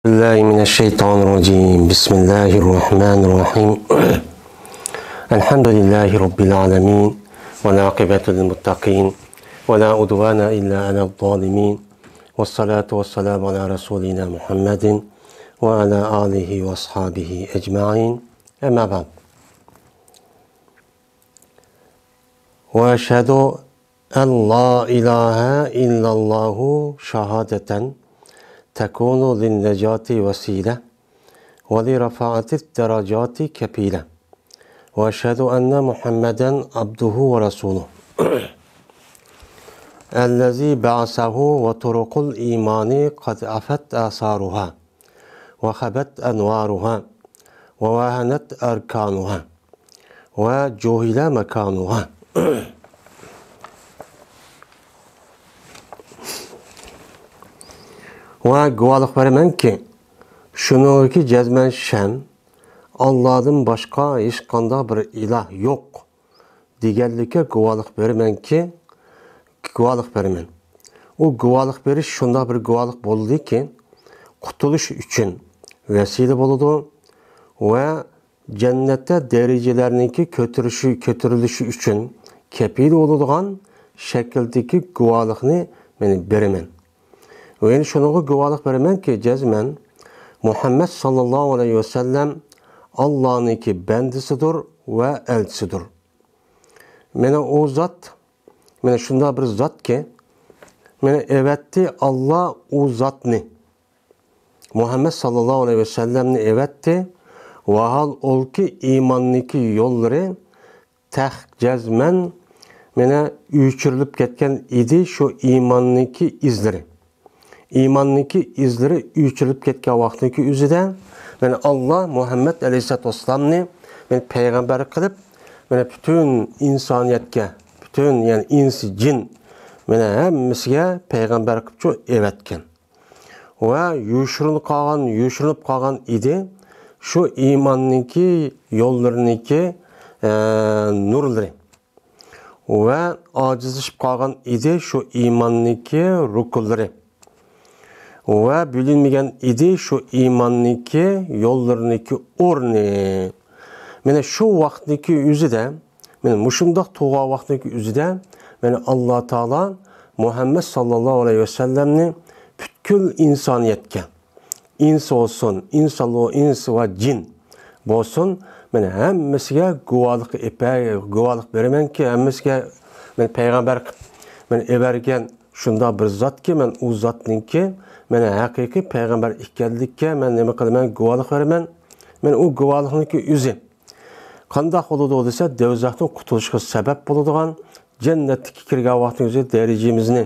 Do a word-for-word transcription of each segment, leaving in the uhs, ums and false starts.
بالله من الشيطان الرجيم. بسم الله الرحمن الرحيم. الحمد لله رب العالمين، والعاقبة للمتقين، ولا عدوان إلا على الظالمين، والصلاة والسلام على رسولنا محمد وعلى آله وأصحابه أجمعين. أما بعد. وأشهد أن لا إله إلا الله شهادة تكون للنجاة وسيلة ولرفعة الدرجات كفيلة. وأشهد أن محمدا عبده ورسوله الذي بعثه وطرق الإيمان قد عفت آثارها وخبت أنوارها ووهنت أركانها وجهل مكانها. ۋە گۇۋاھلىق بېرىمەنكى، شۇنىڭغىكى جەزمەن شەن، ئاللادىن باشقا ھېچقانداق بىر ئىلاھ يوق دېگەنلىككە گۇۋاھلىق بېرىمەنكى، گۇۋاھلىق بېرىمەن. ئۇ گۇۋاھلىق بېرىش شۇنداق بىر گۇۋاھلىق بولدىكى، قۇتۇلۇش ئۈچۈن ۋەسىلە بولىدۇ ۋە جەننەتتە دەرىجىلەرنىڭكى كۆتۈرۈشى، كۆتۈرۈلۈشى ئۈچۈن كەپىل بولىدىغان شەكىلدىكى گۇۋاھلىقنى مەن بېرىمەن. ۋە يەنە شۇنىڭغا گۇۋاھلىق بېرىمەنكى، جەزمەن مۇھەممەد ساللاللاھۇ ئەلەيھى ۋەسەللەم ئاللانىڭكى بەندىسىدۇر ۋە ئەلچىسىدۇر. مانا ئۇ زات، مانا شۇنداق بىر زاتكى، مانا ئەۋەتتى ئاللا ئۇ زاتنى. مۇھەممەد ساللاللاھۇ ئەلەيھى ۋەسەللەمنى ئەۋەتتى. ۋاھالئولكى ئىماننىڭكى يوللىرى تەق جەزمەن مانا ئۆچۈرۈلۈپ كەتكەن ئىدى شۇ ئىماننىڭكى ئىزلىرى. ئىماننىڭكى ئىزلىرى ئۆچۈرۈلۈپ كەتكەن ۋاقىتنىڭكى ئۆزىدە، مانا ئاللا مۇھەممەد ئەلەيھىسسالاتۇ ۋەسسالامنى مانا پەيغەمبەر قىلىپ، مانا پۈتۈن ئىنسانىيەتكە، پۈتۈن يەنى ئىنس، جىن، مانا ھەممىسىگە پەيغەمبەر قىلىپ شۇ ئەۋەتكەن. ۋە يوشۇرۇنۇپ قالغان، يوشۇرۇنۇپ قالغان ئىدى شۇ ئىماننىڭكى يوللىرىنىڭكى، ئە، نۇرلىرى. ۋە ئاجىزلىشىپ قالغان ئىدى شۇ ئىماننىڭكى رۇكۇنلىرى. ۋە بىلىنمىگەن ئىدى شۇ ئىماننىڭكى يوللىرىنىڭكى ئورنى. مانا شۇ ۋاقىتنىڭكى ئۆزىدە، مانا مۇشۇنداق تۇغان ۋاقىتنىڭكى ئۆزىدە، مانا ئاللا تائالا مۇھەممەد ساللاللاھۇ ئەلەيھى ۋەسەللەمنى پۈتكۈل ئىنسانىيەتكە، ئىنس بولسۇن، ئىنسانلار، ئىنس ۋە جىن بولسۇن، مانا ھەممىسىگە گۇۋاھلىق ئېپە-، گۇۋاھلىق بېرىمەنكى، ھەممىسىگە مانا پەيغەمبەر قىلىپ مانا ئەۋەرگەن شۇنداق بىر زاتكى، مانا ئۇ زاتنىڭكى مانا ھەقىقىي پەيغەمبەر ئىكەنلىككە مەن نېمە قىلىمەن؟ گۇۋاھلىق بېرىمەن. مانا ئۇ گۇۋاھلىقنىڭكى ئۆزى قانداق بولىدۇ دېسە، دوزاختىن قۇتۇلۇشقا سەۋەب بولىدىغان، جەننەتتىكى كىرگەن ۋاقتىمىزدا دەرىجىمىزنى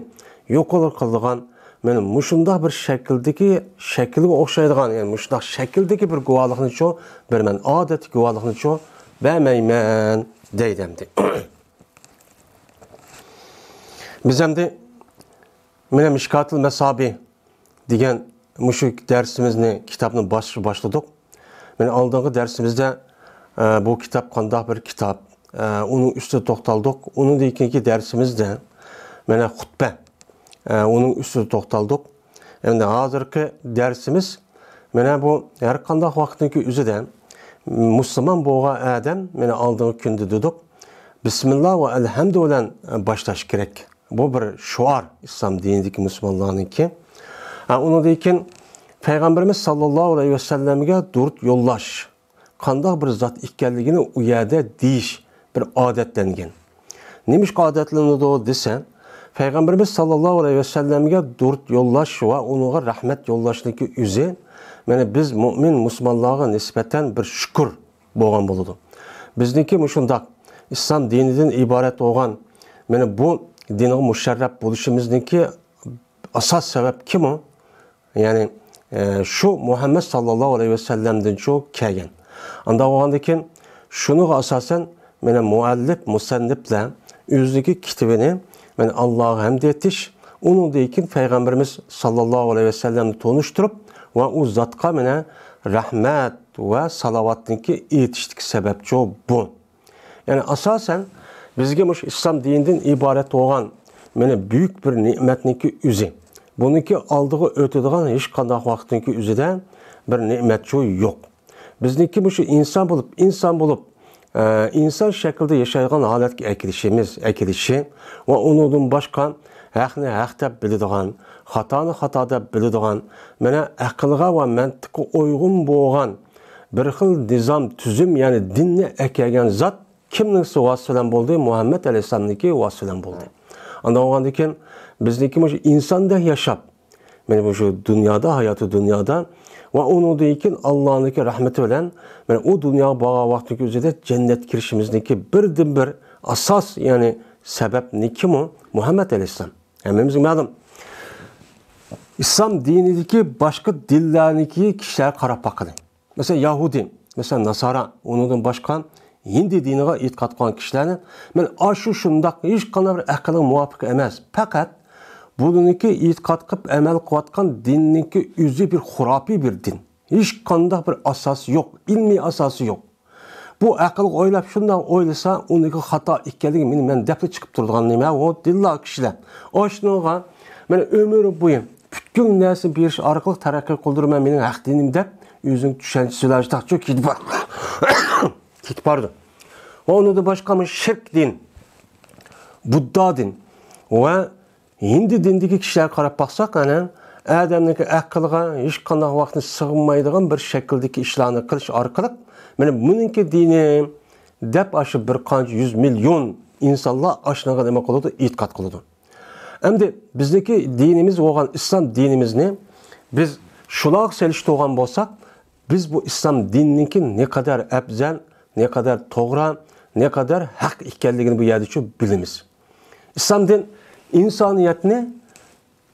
يۇقىرى قىلىدىغان، مانا مۇشۇنداق بىر شەكىلدىكى، شەكىلگە ئوخشايدىغان، يەنى مۇشۇنداق شەكىلدىكى بىر گۇۋاھلىقنىچۇ بېرىمەن، ئادەتتىكى گۇۋاھلىقنىچۇ بەرمەيمەن دەيدۇ ئەمدى. بىز ئەمدى مانا مىشكاتۇل مەسابىھ دېگەن مۇشۇ دەرسىمىزنى، كىتابنى باش-، باشلىدۇق. مانا ئالدىنقى دەرسىمىزدە، ئە، بۇ كىتاب قانداق بىر كىتاب، ئە، ئۇنىڭ ئۈستىدە توختالدۇق. ئۇنىڭدىن كېيىنكى دەرسىمىزدە مانا خۇتبە، ئە، ئۇنىڭ ئۈستىدە توختالدۇق. ئەمدى ھازىرقى دەرسىمىز مانا بۇ ھەر قانداق ۋاقىتنىڭكى ئۆزىدە مۇسۇلمان بولغان ئادەم مانا ئالدىنقى كۈندە دېدۇق، بىسمىللا ۋە ئەلھەمدۇ بىلەن باشلاش كېرەك. بۇ بىر شوئار ئىسلام دىنىدىكى مۇسۇلمانلارنىڭكى. ھە، ئۇنىڭدىن كېيىن پەيغەمبىرىمىز ساللاللاھۇ ئەلەيھى ۋەسەللەمگە دۇرۇت يوللاش قانداق بىر زات ئىكەنلىكىنى ئۇ يەردە دېيىش بىر ئادەتلەنگەن. نېمىشقا ئادەتلىنىدۇ دېسە، پەيغەمبىرىمىز ساللاللاھۇ ئەلەيھى ۋەسەللەمگە دۇرۇت يوللاش ۋە ئۇنىڭغا رەھمەت يوللاشنىڭكى ئۆزى، مانا بىز مۆمىن مۇسۇلمانلارغا نىسبەتەن بىر شۈكۈر بولغان بولىدۇ. بىزنىڭكى مۇشۇنداق ئىسلام دىنىدىن ئىبارەت بولغان، مانا بۇ دىنغا مۇشەررەپ بولۇشىمىزنىڭكى ئاساس سەۋەب كىم ئۇ؟ يەنى، ئە، شۇ مۇھەممەد ساللاللاھۇ ئەلەيھى ۋەسەللەمدىن شۇ كەلگەن. ئانداق بولغاندىكىن، شۇنىڭغا ئاساسەن، مانا مۇئەللىپ، مۇسەننىپلەر ئۆزىنىڭكى كىتىبىنى، مانا ئاللاغا ھەمد ئېيتىش، ئۇنىڭدىن كېيىن پەيغەمبىرىمىز ساللاللاھۇ ئەلەيھى ۋەسەللەمنى تونۇشتۇرۇپ ۋە ئۇ زاتقا مانا رەھمەت ۋە سالاۋاتنىڭكى ئېيتىشتىكى سەۋەبچۇ بۇ. يەنى ئاساسەن بىزگە مۇشۇ ئىسلام دىنىدىن ئىبارەت بولغان مانا بۈيۈك بىر نېمەتنىڭكى ئۆزى. بۇنىڭكى ئالدىغا ئۆتىدىغان ھېچقانداق ۋاقىتنىڭكى ئۆزىدە بىر نېمەتچۇ يوق. بىزنىڭكى مۇشۇ ئىنسان بولۇپ، ئىنسان بولۇپ، ئە، ئىنسان شەكلىدە ياشايدىغان ھالەتكە ئەكېلىشىمىز، ئەكېلىشى ۋە ئۇنىڭدىن باشقا ھەقنى ھەق دەپ بىلىدىغان، خاتانى خاتا دەپ بىلىدىغان، مانا ئەقىلگە ۋە مەنتىققە ئۇيغۇن بولغان بىر خىل نىزام، تۈزۈم، يەنى دىننى ئەكەلگەن زات كىمنىڭكى ۋاسىتە بىلەن بولدى؟ مۇھەممەد ئەلەيھىسسالامنىڭكى ۋاسىتە بىلەن بولدى. ئانداق بولغاندىكىن بىزنىڭكى مۇشۇ ئىنساندەك ياشاپ، مانا مۇشۇ دۇنيادا، ھاياتى دۇنيادا ۋە ئۇنىڭدىن كېيىن ئاللانىڭكى رەھمىتى بىلەن مانا ئۇ دۇنياغا بارغان ۋاقتىنىڭكى ئۆزىدە جەننەتكە كىرىشىمىزنىڭكى بىردىنبىر ئاساس، يەنى سەۋەبنىڭكىمۇ مۇھەممەد ئەلەيھىسسالام. ھەممىمىزگە مەلۇم. ئىسلام دىنىدىكى باشقا دىنلارنىڭكى كىشىلەرگە قاراپ باققىلى. مەسىلەن، يەھۇدىي، مەسىلەن، ناسارا، ئۇنىڭدىن باشقا ھىندى دىنىغا ئېتىقاد قىلغان كىشىلەرنى مەن ئاشۇ شۇنداق ھېچقانداق بىر ئەقىلگە مۇۋاپىق ئەمەس. پەقەت بۇنىڭكى ئېتىقاد قىلىپ ئەمەل قىلىۋاتقان دىننىڭكى ئۆزى بىر خۇراپىي بىر دىن. ھېچقانداق بىر ئاساسى يوق، ئىلمىي ئاساسى يوق. بۇ ئەقىلگە ئويلاپ شۇنداق ئويلىسا، ئۇنىڭكى خاتا ئىكەنلىكى مېنى مەن دەپلا چىقىپ تۇرىدىغان نېمە ئۇ دىنلار كىشىلەر. ئاشۇنىڭغا مەن ئۆمۈر بويى پۈتكۈل نەرسىنى بېرىش ئارقىلىق تەرەققىي قىلدۇرىمەن مېنىڭ ھەق دىنىم دەپ، ئۆزىنىڭ چۈشەنچىسى بىلەن شۇنداق چۆكۈپ كېتىپ بار-، كېتىپ بارىدۇ. ۋە ئۇنىڭدىن باشقا مۇشۇ شىرك دىن، بۇددا دىن ۋە ھىندى دىنىدىكى كىشىلەرگە قاراپ باقساق، ئەنە، ئادەمنىڭكى ئەقلىغا ھېچقانداق ۋاقىتتا سىغمايدىغان بىر شەكىلدىكى ئىشلارنى قىلىش ئارقىلىق، مانا، بۇنىڭكى دىنىم دەپ، ئاشۇ بىر قانچە يۈز مىليون ئىنسانلار ئاشۇنىڭغا نېمە قىلىدۇ؟ ئېتىقاد قىلىدۇ. ئەمدى بىزنىڭكى دىنىمىز بولغان ئىسلام دىنىمىزنى بىز شۇلارغا سېلىشتۇرغان بولساق، بىز بۇ ئىسلام دىنىنىڭكى نەقەدەر ئەپزەل، نەقەدەر توغرا، نەقەدەر ھەق ئىكەنلىكىنى بۇ يەردىچۇ بىلىمىز. ئىسلام دىن ئىنسانىيەتنى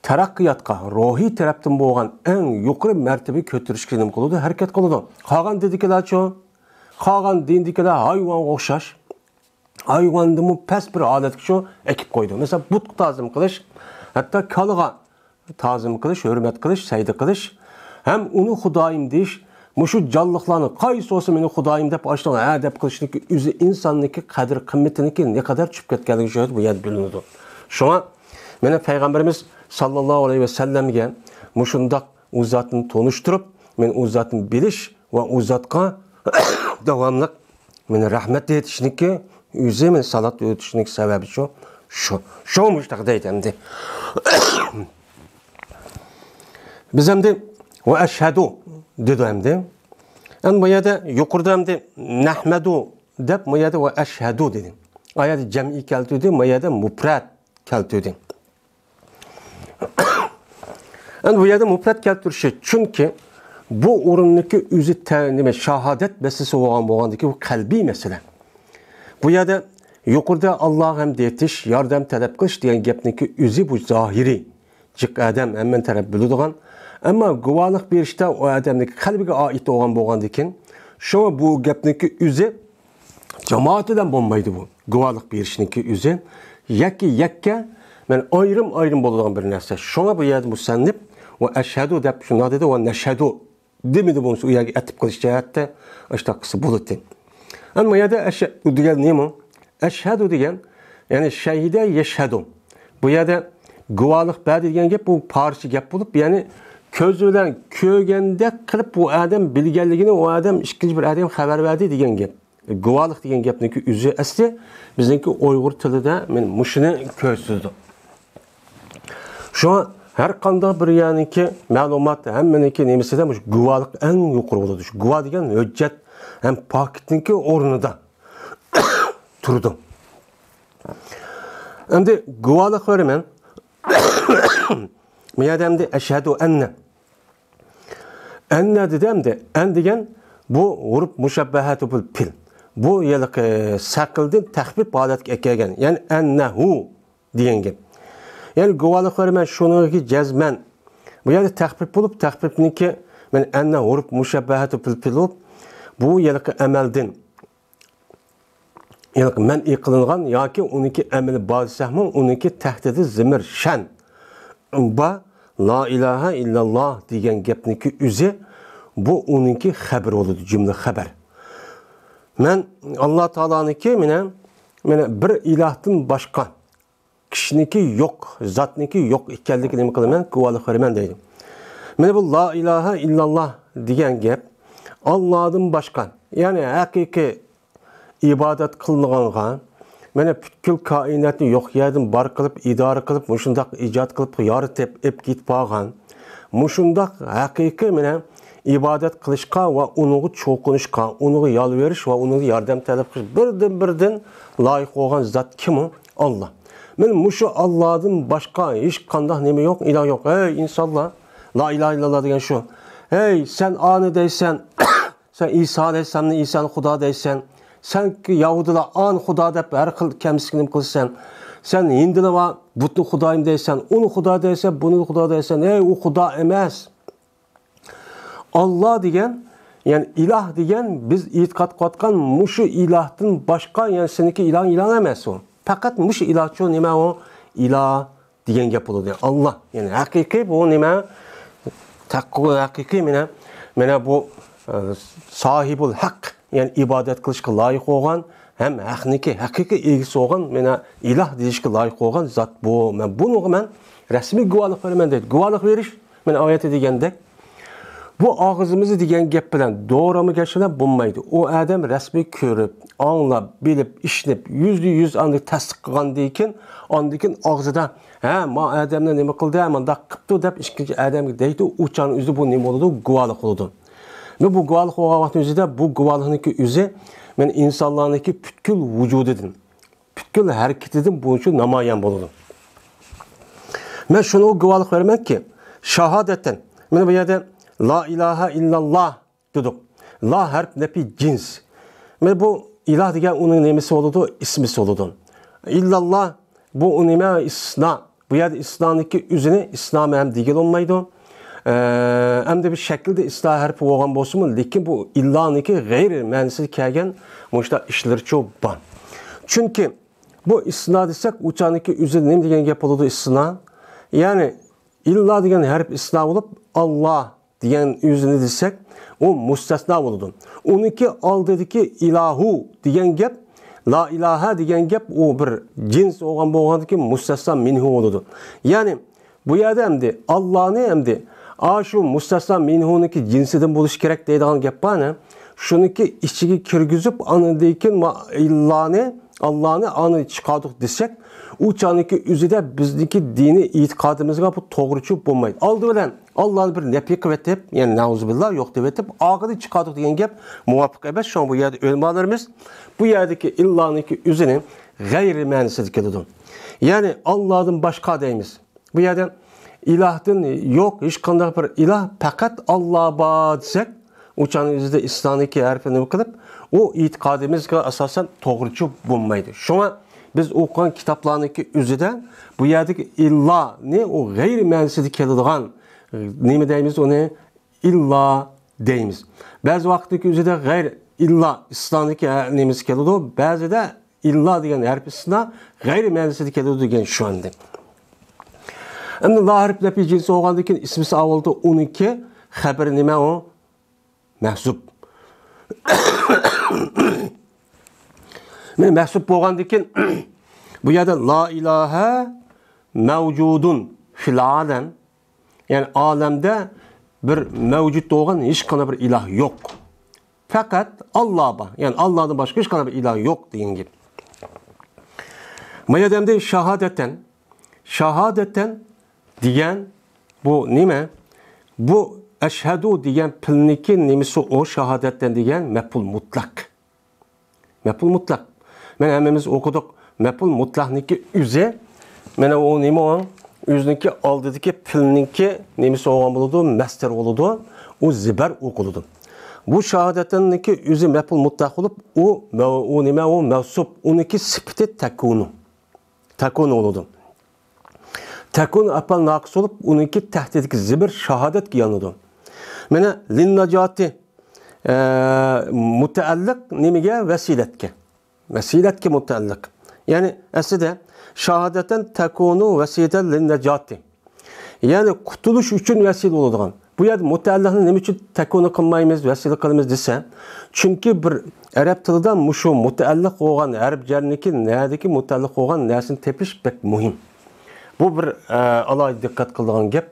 تەرەققىياتقا، روھىي تەرەپتىن بولغان ئەڭ يۇقىرى مەرتىۋىگە كۆتۈرۈشكە نېمە قىلىدۇ؟ ھەرىكەت قىلىدۇ. قالغان دىندىكىلەرچۇ؟ قالغان دىندىكىلەر ھايۋانغا ئوخشاش. ھايۋاندىنمۇ پەس بىر ھالەتكە شۇ ئەكىپ قويىدۇ. مەسىلەن، بۇتقا تازىم قىلىش، ھەتتا كالىغا تازىم قىلىش، ھۆرمەت قىلىش، سەجدە قىلىش ھەم ئۇنى خۇدايىم دېيىش، مۇشۇ جانلىقلارنى قايسى بولسا مېنىڭ خۇدايىم دەپ ئاشۇنىڭ ھە دەپ قىلىشنىڭكى ئۆزى ئىنساننىڭكى قەدىر قىممىتىنىڭكى نەقەدەر چۈشۈپ كەتكەنلىكى شۇ يەردە بۇ يەردە بىلىنىدۇ. شۇڭا مانا پەيغەمبىرىمىز ساللاللاھۇ ئەلەيھى ۋەسەللەمگە مۇشۇنداق ئۇ زاتنى تونۇشتۇرۇپ، مەن ئۇ زاتنى بىلىش ۋە ئۇ زاتقا داۋاملىق مانا رەھمەت ئېيتىشنىڭكى ئۆزى، مانا سالات ئېيتىشنىڭكى سەۋەبى شۇ، شۇ، شۇ مۇشۇنداق دەيدۇ ئەمدى. بىز ئەمدى ۋە ئەشھەدۇ دېدۇ ئەمدى. ئەمدى بۇ يەردە يۇقىرىدا ئەمدى نەھمەدۇ دەپ، بۇ يەردە ۋە ئەشھەدۇ دېدى. ئا يەردە جەمئىي كەلتۈردى، بۇ يەردە مۇپرەت كەلتۈردى. ئەمدى بۇ يەردە مۇپرەت كەلتۈرۈشى، چۈنكى بۇ ئورۇندىكى ئۆزى تە-، نېمە، شاھادەت مەسىلىسى بولغان، بولغاندىكى بۇ قەلبىي مەسىلە. بۇ يەردە يۇقىرىدا ئاللاغا ھەمد ئېيتىش، ياردەم تەلەپ قىلىش دېگەن گەپنىڭكى ئۆزى بۇ زاھىرىي، جىق ئادەم ھەممە تەرەپ بىلىدىغان. ئەمما گۇۋاھلىق بېرىشتە ئۇ ئادەمنىڭكى قەلبىگە ئائىت بولغان، بولغاندىكىن، شۇڭا بۇ گەپنىڭكى ئۆزى جامائەت بىلەن بولمايدۇ بۇ. گۇۋاھلىق بېرىشنىڭكى ئۆزى يەككە يەككە، مەن ئايرىم ئايرىم بولىدىغان بىر نەرسە. شۇڭا بۇ يەردە مۇسەننىپ ۋە ئەشھەدۇ دەپ شۇنداق دېدى ۋە نەشھەدۇ دېمىدى، بولمىسا ئۇ يەرگە ئەتىپ قىلىش جەھەتتە ئاشۇنداق قىلسا بولاتتى. ئەمما بۇ يەردە ئەشھەدۇ دېگەن نېمە؟ ئەشھەدۇ دېگەن، يەنى شەھىدە يەشھەدۇ. بۇ يەردە گۇۋاھلىق بەردى دېگەن گەپ، بۇ پارسچە گەپ بولۇپ، يەنى كۆزى بىلەن كۆرگەندەك قىلىپ، ئۇ ئادەم بىلگەنلىكىنى ئۇ ئادەم ئىككىنچى بىر ئادەمگە خەۋەر بەردى دېگەن گەپ. گۇۋاھلىق دېگەن گەپنىڭكى ئۆزى ئەسلى بىزنىڭكى ئۇيغۇر تىلىدا مانا مۇشۇنى كۆرسىتىدۇ. شۇڭا ھەر قانداق بىر يەرنىڭكى مەلۇمات، ھەممىنىڭكى نېمىسىدە مۇشۇ گۇۋاھلىق ئەڭ يۇقىرى بولىدۇ. شۇ گۇۋاھ دېگەن ھۆججەت ھەم پاكىتنىڭكى ئورنىدا تۇرىدۇ. ئەمدى گۇۋاھلىق بېرىمەن. بۇ يەردە ئەمدى ئەشھەدۇ ئەننە. ئەننە دېدى ئەمدى. ئەن دېگەن بۇ ھۇرۇپ مۇشەببەھەتۇ بىل پىل. بۇ ھېلىقى سەقىلدىن تەخپىپ ھالەتكە ئەكەلگەن. يەنى ئەننەھۇ دېگەن گەپ. يەنى گۇۋاھلىق بېرىمەن شۇنىڭكى جەزمەن. بۇ يەردە تەخپىپ بولۇپ، تەخپىپنىڭكى مەن ئەننە ھۇرۇپ مۇشەببەھەتۇ بىل پىل بولۇپ، بۇ ھېلىقى ئەمەلدىن ھېلىقى مەنئى قىلىنغان ياكى ئۇنىڭكى ئەمىلى بار دېسەكمۇ، ئۇنىڭكى تەھتىدە زىمىر شەن بار، لا ئىلاھە ئىللاللا دېگەن گەپنىڭكى ئۆزى، بۇ ئۇنىڭكى خەبىرى بولىدۇ، جۈملە خەبەر. مەن ئاللا تائالانىڭكى مانا، مانا بىر ئىلاھتىن باشقا ئىشنىكى يوق، زاتنىكى يوق ئىكەنلىكىنى نېمە قىلىمەن؟ گۇۋاھلىق بېرىمەن دەيدۇ. مانا بۇ لا ئىلاھە ئىللاللا دېگەن گەپ ئاللادىن باشقا، يەنى ھەقىقىي ئىبادەت قىلىنغانغا، مانا پۈتكۈل كائىناتنى يوق يەردىن بار قىلىپ، ئىدارە قىلىپ، مۇشۇنداق ئىجاد قىلىپ، يارىتىپ، ئېلىپ كېتىپ بارغان، مۇشۇنداق ھەقىقىي مانا ئىبادەت قىلىشقا ۋە ئۇنىڭغا چوقۇنۇشقا، ئۇنىڭغا يالۋېرىش ۋە ئۇنىڭغا ياردەم تەلەپ قىلىش بىردىن-بىردىن لايىق بولغان زات كىم ئۇ؟ ئاللا. مانا مۇشۇ ئاللادىن باشقا ھېچقانداق نېمە يوق، ئىلاھ يوق. ھەي ئىنسانلار، لا ئىلاھە ئىللاللا دېگەن شۇ. ھەي، سەن ئانى دەيسەن، سەن ئىسا ئەلەيھىسسالامنى ئىسانى خۇدا دەيسەن. سەن يەھۇدىيلار ئانى خۇدا دەپ ھەر خىل كەمسىتىش نېمە قىلىسەن. سەن ھىندىلار بار، بۇتنى خۇدايىم دەيسەن، ئۇنى خۇدا دەيسەن، بۇنى خۇدا دەيسەن. ھەي، ئۇ خۇدا ئەمەس. ئاللا دېگەن، يەنى ئىلاھ دېگەن بىز ئېتىقاد قىلىۋاتقان مۇشۇ ئىلاھتىن باشقا، يەنى سېنىڭكى ئىلاھىڭ ئىلاھ ئەمەس ئۇ. پەقەت مۇشۇ ئىلاھچۇ نېمە ئۇ؟ ئىلاھ دېگەن گەپ بولىدۇ. ئاللا، يەنى ھەقىقىي بۇ نېمە؟ تەقۋا ھەقىقىي مانا، مانا بۇ، ئە، ساھىبۇل ھەق، يەنى ئىبادەت قىلىشقا لايىق بولغان ھەم ھەقنىڭكى ھەقىقىي ئىگىسى بولغان مانا ئىلاھ دېيىشكە لايىق بولغان زات بۇ. مەن بۇنىڭغا مەن رەسمىي گۇۋاھلىق بېرىمەن دەيدۇ. گۇۋاھلىق بېرىش، مانا ئايەتتە دېگەندەك، بۇ ئاغزىمىزدا دېگەن گەپ بىلەن دورىمۇ گەشلەپ بولمايدۇ. ئۇ ئادەم رەسمىي كۆرۈپ، ئاڭلاپ، بىلىپ، ئىشىنىپ، يۈزدە يۈز ئاندىن تەستىق قىلغاندىن كېيىن، ئاندىن كېيىن ئاغزىدا، ھە، ما ئادەمنى نېمە قىلدى، مۇنداق قىپتۇ دەپ ئىككىنچى ئادەمگە دەيدۇ، ئۇ چاغنىڭ ئۆزىدە بۇ نېمە بولىدۇ؟ گۇۋاھلىق بولىدۇ. ۋە بۇ گۇۋاھلىق بولغان ۋاقىتنىڭ ئۆزىدە، بۇ گۇۋاھلىقنىڭكى ئۆزى، مەن ئىنسانلارنىڭكى پۈتكۈل ۋۇجۇدىدىن، پۈتكۈل ھەرىكىتىدىن بۇنچە نامايان بولىدۇ. مەن شۇنىڭغا گۇۋاھلىق بېرىمەنكى، شاھادەتەن، مانا بۇ يەردە لا ئىلاھە ئىللاللا دېدۇق. لا ھەرپ نەپى جىنس. مانا بۇ ئىلاھ دېگەن ئۇنىڭ نېمىسى بولىدۇ؟ ئىسمىسى بولىدۇ. ئىللاللا، بۇ ئۇ نېمە؟ ئىستىسنا. بۇ يەردە ئىستىسنانىڭكى ئۆزىنى ئىستىسنا ھەم دېگىلى بولمايدۇ. ئە، ئەمدى بىر شەكىلدە ئىستىسنا ھەرپى بولغان بولسىمۇ، لېكىن بۇ ئىللانىڭكى غەيرىي مەنىسىدە كەلگەن مۇشۇنداق ئىشلىرىچۇ بار. چۈنكى بۇ ئىستىسنا دېسەك، ئۇ چاغنىڭكى ئۆزى نېمە دېگەن گەپ بولىدۇ ئىستىسنا؟ يەنى ئىللا دېگەن ھەرپ ئىستىسنا بولۇپ، ئاللا دېگەن ئۆزىنى دېسەك، ئۇ مۇستەسنا بولىدۇ. ئۇنىڭكى ئالدىدىكى ئىلاھۇ دېگەن گەپ، لا ئىلاھە دېگەن گەپ، ئۇ بىر جىنس بولغان بولغاندىكىن مۇستەسنا مىنھۇ بولىدۇ. يەنى بۇ يەردە ئەمدى ئاللانى ئەمدى ئاشۇ مۇستەسنا مىنھۇنىڭكى جىنسىدىن بولۇشى كېرەك دەيدىغان گەپ بارنى، شۇنىڭكى ئىچىگە كىرگۈزۈپ، ئاندىن كېيىن ما-، ئىللانى، ئاللانى ئانى چىقاردۇق دېسەك، ئۇ چاغنىڭكى ئۆزىدە بىزنىڭكى دىنىي ئېتىقادىمىزغا بۇ توغرا چۈشۈپ بولمايدۇ. ئالدى بىلەن ئاللانى بىر نەپى قىلىۋېتىپ، يەنى نەئۇزۇبىللا يوق دەۋېتىپ، ئاخىرىدا چىقاردۇق دېگەن گەپ مۇۋاپىق ئەمەس. شۇڭا بۇ يەردە ئۆلىمالىرىمىز بۇ يەردىكى ئىللانىڭكى ئۆزىنى غەيرىي مەنىسىدە كېلىدۇ. يەنى ئاللادىن باشقا دەيمىز. بۇ يەردە ئىلاھتىن يوق ھېچقانداق بىر ئىلاھ، پەقەت ئاللا بار دېسەك، ئۇ چاغنىڭ ئۆزىدە ئىستىسنانىڭكى ھەرپىنى نېمە قىلىپ، ئۇ ئېتىقادىمىزغا ئاساسەن توغرا چۈشۈپ بولمايدۇ. شۇڭا بىز ئوقۇغان كىتابلارنىڭكى ئۆزىدە بۇ يەردىكى ئىللانى ئۇ غەيرىي مەنىسىدە كېلىدىغان، نېمە دەيمىز ئۇنى؟ ئىللا دەيمىز. بەزى ۋاقىتتىكى ئۆزىدە غەير ئىللا ئىستىسنانىڭكى نېمىسى كېلىدۇ، بەزىدە ئىللا دېگەن ھەرپ ئىستىسنا غەيرىي مەنىسىدە كېلىدۇ دېگەن شۇ ئەمدى. ئەمدى لا ھەرپ نەپى جىنسى بولغاندىن كېيىن ئىسمىسى ئاۋۋالدا ئۇنىڭكى خەبىرى نېمە ئۇ؟ مەھزۇپ. مانا مەھزۇپ بولغاندىن كېيىن بۇ يەردە لا ئىلاھە مەۋجۇدۇن فىل ئالەم، يەنى ئالەمدە بىر مەۋجۇت بولغان ھېچقانداق بىر ئىلاھ يوق. پەقەت ئاللا بار. يەنى ئاللادىن باشقا ھېچقانداق بىر ئىلاھ يوق دېگەن گەپ. ما يەردە ئەمدى شاھادەتەن، شاھادەتەن دېگەن بۇ نېمە؟ بۇ ئەشھەدۇ دېگەن پىلنىكى نېمىسى ئۇ؟ شاھادەتەن دېگەن مەپئۇل مۇتلەق. مەپئۇل مۇتلەق. مانا ھەممىمىز ئوقۇدۇق. مەپئۇل مۇتلەقنىڭكى ئۆزى، مانا ئۇ نېمە ئۇ؟ ئۆزىنىڭكى ئالدىدىكى پىلنىڭكى نېمىسى بولغان بولىدۇ؟ مەستەر بولىدۇ. ئۇ زىبەر ئوقۇلىدۇ. بۇ شاھادەتەننىڭكى ئۆزى مەپئۇل مۇتلەق بولۇپ، ئۇ مەۋ-، ئۇ نېمە ئۇ؟ مەۋسۇپ. ئۇنىڭكى سۈپىتى تەكۇنۇ. تەكۇنۇ بولىدۇ. تەكۇنۇ ئەپئال ناقىس بولۇپ، ئۇنىڭكى تەھتىدىكى زىبەر شاھادەتكە يانىدۇ. مانا لىنناجاتى، ئە، مۇتەئەللىق نېمىگە؟ ۋەسىلەتكە. ۋەسىلەتكە مۇتەئەللىق. يەنى ئەسلىدە شاھادەتەن تەكۇنۇ ۋەسىلەتەن لىنناجاتى. يەنى قۇتۇلۇش ئۈچۈن ۋەسىلە بولىدىغان. بۇ يەردە مۇتەئەللىقنى نېمە ئۈچۈن تەكۇنۇ قىلمايمىز، ۋەسىلە قىلىمىز دېسە، چۈنكى بىر ئەرەب تىلىدا مۇشۇ مۇتەئەللىق بولغان ھەرپ جەرنىكى نەدىكى مۇتەئەللىق بولغان نەرسىنى تېپىش بەك مۇھىم. بۇ بىر، ئە، ئالاھىدە دىققەت قىلىدىغان گەپ.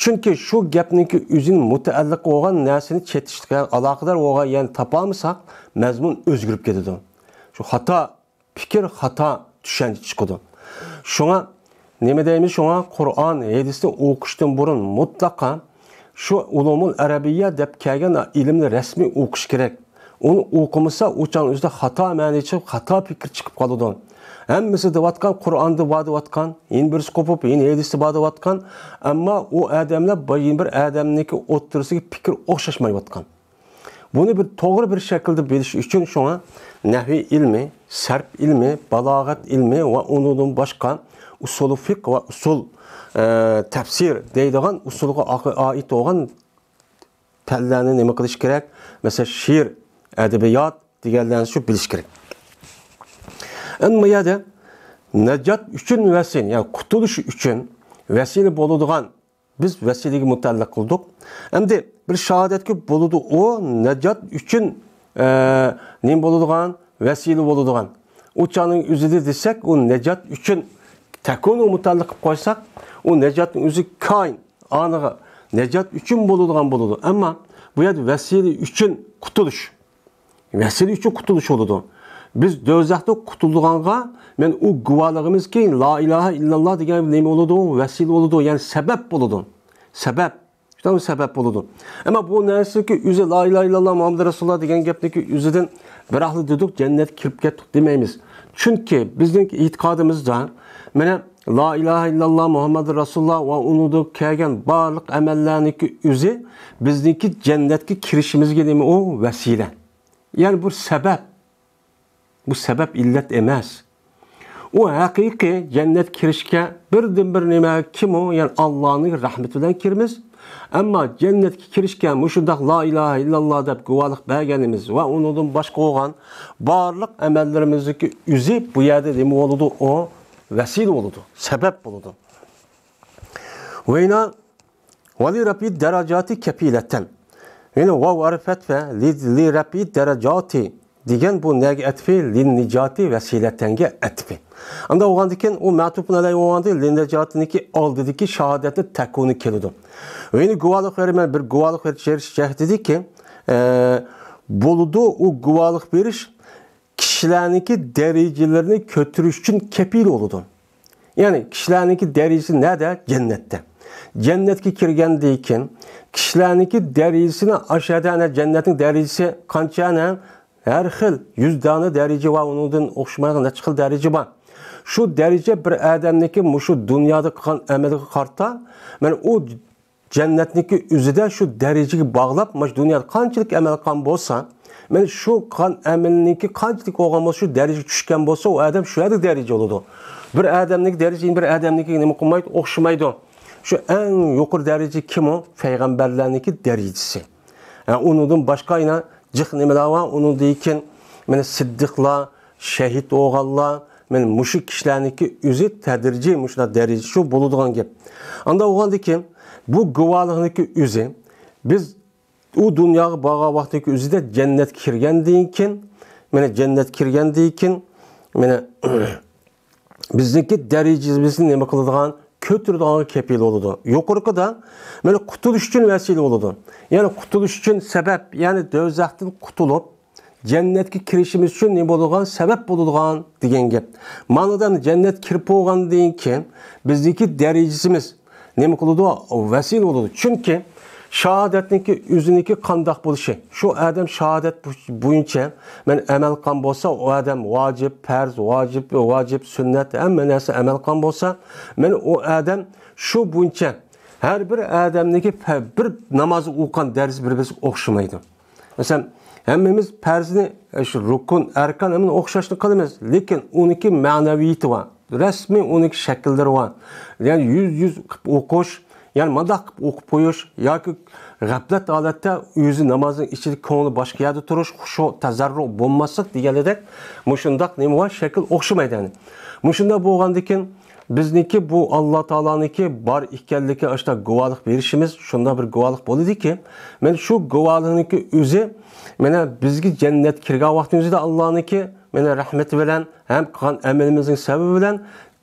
چۈنكى شۇ گەپنىڭكى ئۆزىنى مۇتەئەللىق بولغان نەرسىنى چېتىشلىققا ئالاقىدار بولغان يەرنى تاپالمىساق، مەزمۇن ئۆزگىرىپ كېتىدۇ. شۇ خاتا پىكىر، خاتا چۈشەنچە چىقىدۇ. شۇڭا نېمە دەيمىز؟ شۇڭا قۇرئان، ھەدىسنى ئوقۇشتىن بۇرۇن مۇتلەقا شۇ ئۇلۇمۇل ئەرەبىيە دەپ كەلگەن ئىلىمنى رەسمىي ئوقۇش كېرەك. ئۇنى ئوقۇمىسا، ئۇ چاغنىڭ ئۆزىدە خاتا مەنە چىقىپ، خاتا پىكىر چىقىپ قالىدۇ. ھەممىسى دەۋاتقان، قۇرئاندا بار دەۋاتقان، يەنە بىرسى قوپۇپ، يەنە ھەدىستە بار دەۋاتقان. ئەمما ئۇ ئادەملەر بىر، يەنە بىر ئادەمنىڭكى ئوتتۇرىسىدىكى پىكىر ئوخشاشمايۋاتقان. بۇنى بىر توغرا بىر شەكىلدە بىلىش ئۈچۈن شۇڭا نەھۋىي ئىلمى، سەرپ ئىلمى، بالاغەت ئىلمى ۋە ئۇنىڭدىن باشقا ئۇسۇلى فىقھ ۋە ئۇسۇل، ئە، تەپسىر دەيدىغان ئۇسۇلغا ئا-، ئائىت بولغان پەنلەرنى نېمە قىلىش كېرەك؟ مەسىلەن، شېئىر، ئەدەبىيات دېگەنلەرنى شۇ بىلىش كېرەك. ئەمما بۇ يەردە نەجات ئۈچۈن ۋەسىلە، يەنى قۇتۇلۇش ئۈچۈن ۋەسىلە بولىدىغان، بىز ۋەسىلىگە مۇتەئەللىق قىلدۇق. ئەمدى بىر شاھادەتكە بولىدۇ، ئۇ نەجات ئۈچۈن، ئە، نېمە بولىدىغان؟ ۋەسىلە بولىدىغان. ئۇ چاغنىڭ ئۆزىدە دېسەك، ئۇ نەجات ئۈچۈن تەكۇنغا مۇتەئەللىق قىلىپ قويساق، ئۇ نەجاتنىڭ ئۆزى كاين، ئانىغا نەجات ئۈچۈن بولىدىغان بولىدۇ. ئەمما بۇ يەردە ۋەسىلە ئۈچۈن قۇتۇلۇش. ۋەسىلە ئۈچۈن قۇتۇلۇش بولىدۇ. بىز دوزاختىن قۇتۇلىدىغانغا، مەن ئۇ گۇۋاھلىقىمىزكى، لا ئىلاھە ئىللاللا دېگەن نېمە بولىدۇ؟ ۋەسىلە بولىدۇ، يەنى سەۋەب بولىدۇ. سەۋەب. شۇنداق سەۋەب بولىدۇ. ئەمما بۇ نەرسىدىكى ئۆزى، لا ئىلاھە ئىللاللا مۇھەممەد رەسۇلۇللا دېگەن گەپنىكى ئۆزىدىن بىراقلا دېدۇق، جەننەتكە كىرىپ كەتتۇق دېمەيمىز. چۈنكى بىزنىڭ ئېتىقادىمىزدا، مانا، لا ئىلاھە ئىللاللا مۇھەممەد رەسۇلۇللا ۋە ئۇنىڭدا كەلگەن بارلىق ئەمەللەرنىڭكى ئۆزى بىزنىڭكى جەننەتكە كىرىشىمىزگە نېمە ئۇ؟ ۋەسىلە. يەنى بۇ سەۋەب. بۇ سەۋەب ئىللەت ئەمەس. ئۇ ھەقىقىي جەننەتكە كىرىشكە بىردىنبىر نېمە كىم ئۇ؟ يەنى ئاللانىڭ رەھمىتى بىلەن كىرىمىز. ئەمما جەننەتكە كىرىشكە مۇشۇنداق لا ئىلاھە ئىللاللا دەپ گۇۋاھلىق بەرگىنىمىز ۋە ئۇنىڭدىن باشقا بولغان بارلىق ئەمەللىرىمىزدىكى ئۆزى بۇ يەردە نېمە بولىدۇ؟ ئۇ ۋەسىلە بولىدۇ، سەۋەب بولىدۇ. ۋەينا ۋەلى رەپى دەرەجاتى كەپىلەتەن. يەنى ۋاۋ ھەرپى ئەتفى، لى، لى رەپى دەرەجاتى دېگەن بۇ نەگە ئەتفى؟ لىن نىجاتى ۋەسىلەتەنگە ئەتفى. ئاندا بولغاندىكىن ئۇ مەتۇپۇن ئەلەي بولغاندا لىن نىجاتىنىڭكى ئالدىدىكى شاھادەتنى تەكۇنى كېلىدۇ. ۋە يەنى گۇۋاھلىق بېرىمەن، بىر گۇۋاھلىق بېرىش جەھىتىدىكى، ئە، بولىدۇ، ئۇ گۇۋاھلىق بېرىش كىشىلەرنىڭكى دەرىجىلىرىنى كۆتۈرۈش ئۈچۈن كەپىل بولىدۇ. يەنى كىشىلەرنىڭكى دەرىجىسى نەدە؟ جەننەتتە. جەننەتكە كىرگەندىن كېيىن كىشىلەرنىڭكى دەرىجىسىنى ئاشۇ يەردە ئەنە جەننەتنىڭ دەرىجىسى قانچە ئەنە؟ ھەر خىل يۈز دانە دەرىجە بار، ئۇنىڭدىن ئوخشىمايدىغان نەچچە خىل دەرىجە بار. شۇ دەرىجە بىر ئادەمنىڭكى مۇشۇ دۇنيادا قىلغان ئەمىلىگە قارىتا، مانا ئۇ جەننەتنىڭكى ئۆزىدە شۇ دەرىجىگە باغلاپ، مانا شۇ دۇنيادا قانچىلىك ئەمەل قىلغان بولسا، مانا شۇ قىلغان ئەمىلنىڭكى قانچىلىك بولغان بولسا، شۇ دەرىجىگە چۈشكەن بولسا، ئۇ ئادەم شۇ يەردە دەرىجە بولىدۇ. بىر ئادەمنىڭكى دەرىجىسى بىر ئادەمنىڭكى نېمە قىلمايدۇ، ئوخشىمايدۇ. شۇ ئەڭ يۇقىرى دەرىجە كىم ئۇ؟ پەيغەمبەرلەرنىڭكى دەرىجىسى. ھە، ئۇنىڭدىن باشقا يەنە جىق نېمىلەر بار؟ ئۇنىڭدىن كېيىن مانا سىددىقلار، شەھىد بولغانلار، مانا مۇشۇ كىشىلەرنىڭكى ئۆزى تەدرىجىي مۇشۇنداق دەرىجە شۇ بولىدىغان گەپ. ئاندا بولغاندىن كېيىن بۇ گۇۋاھلىقنىڭكى ئۆزى، بىز ئۇ دۇنياغا بارغان ۋاقتىنىڭكى ئۆزىدە جەننەتكە كىرگەندىن كېيىن، مانا جەننەتكە كىرگەندىن كېيىن، مانا بىزنىڭكى دەرىجىمىزنى نېمە قىلىدىغان، كۆتۈرىدىغانغا كەپىل بولىدۇ. يۇقىرىقىدا مانا قۇتۇلۇش ئۈچۈن ۋەسىلە بولىدۇ. يەنى قۇتۇلۇش ئۈچۈن سەۋەب، يەنى دوزاختىن قۇتۇلۇپ، جەننەتكە كىرىشىمىز ئۈچۈن نېمە بولىدىغان؟ سەۋەب بولىدىغان دېگەن گەپ. مانىدا جەننەتكە كىرىپ بولغاندىن كېيىن بىزنىڭكى دەرىجىمىز نېمە قىلىدۇ؟ ۋەسىلە بولىدۇ. چۈنكى شاھادەتنىڭكى ئۆزىنىڭكى قانداق بولۇشى، شۇ ئادەم شاھادەت بو-، بويىچە مەن ئەمەل قىلغان بولسا، ئۇ ئادەم ۋاجىپ، پەرز، ۋاجىپ، ۋاجىپ، سۈننەت، ھەممە نەرسە ئەمەل قىلغان بولسا، مەن ئۇ ئادەم شۇ بويىچە ھەر بىر ئادەمنىڭكى پە-، بىر ناماز ئوقۇغان دەرىجىسى بىر-بىرسىگە ئوخشىمايدۇ. مەسىلەن، ھەممىمىز پەرزنى، ئە، شۇ رۇكۇن، ئەركان ھەممىنى ئوخشاشلا قىلىمىز. لېكىن ئۇنىڭكى مەنەۋىيىتى بار. رەسمىي ئۇنىڭكى شەكىللىرى بار. يەنى يۈز، يۈز قىلىپ ئوقۇش، يەنى مۇنداق قىلىپ ئوقۇپ قويۇش ياكى غەپلەت ھالەتتە ئۆزى نامازنىڭ ئىچىدە كۆڭلى باشقا يەردە تۇرۇش، خۇشۇ، تەزەررۇ بولماسلىق دېگەندەك مۇشۇنداق نېمە بار؟ شەكىل ئوخشىمايدۇ يەنى. مۇشۇنداق بولغاندىكىن بىزنىڭكى بۇ ئاللا تائالانىڭكى بار ئىكەنلىكى ئاشۇنداق گۇۋاھلىق بېرىشىمىز شۇنداق بىر گۇۋاھلىق بولىدۇكى، مانا شۇ گۇۋاھلىقنىڭكى ئۆزى، مانا بىزگە جەننەتكە كىرگەن ۋاقتىمىزدا ئاللانىڭكى، مانا رەھمىتى بىلەن ھەم قىلغان ئەمىلىمىزنىڭ سەۋەبى بىلەن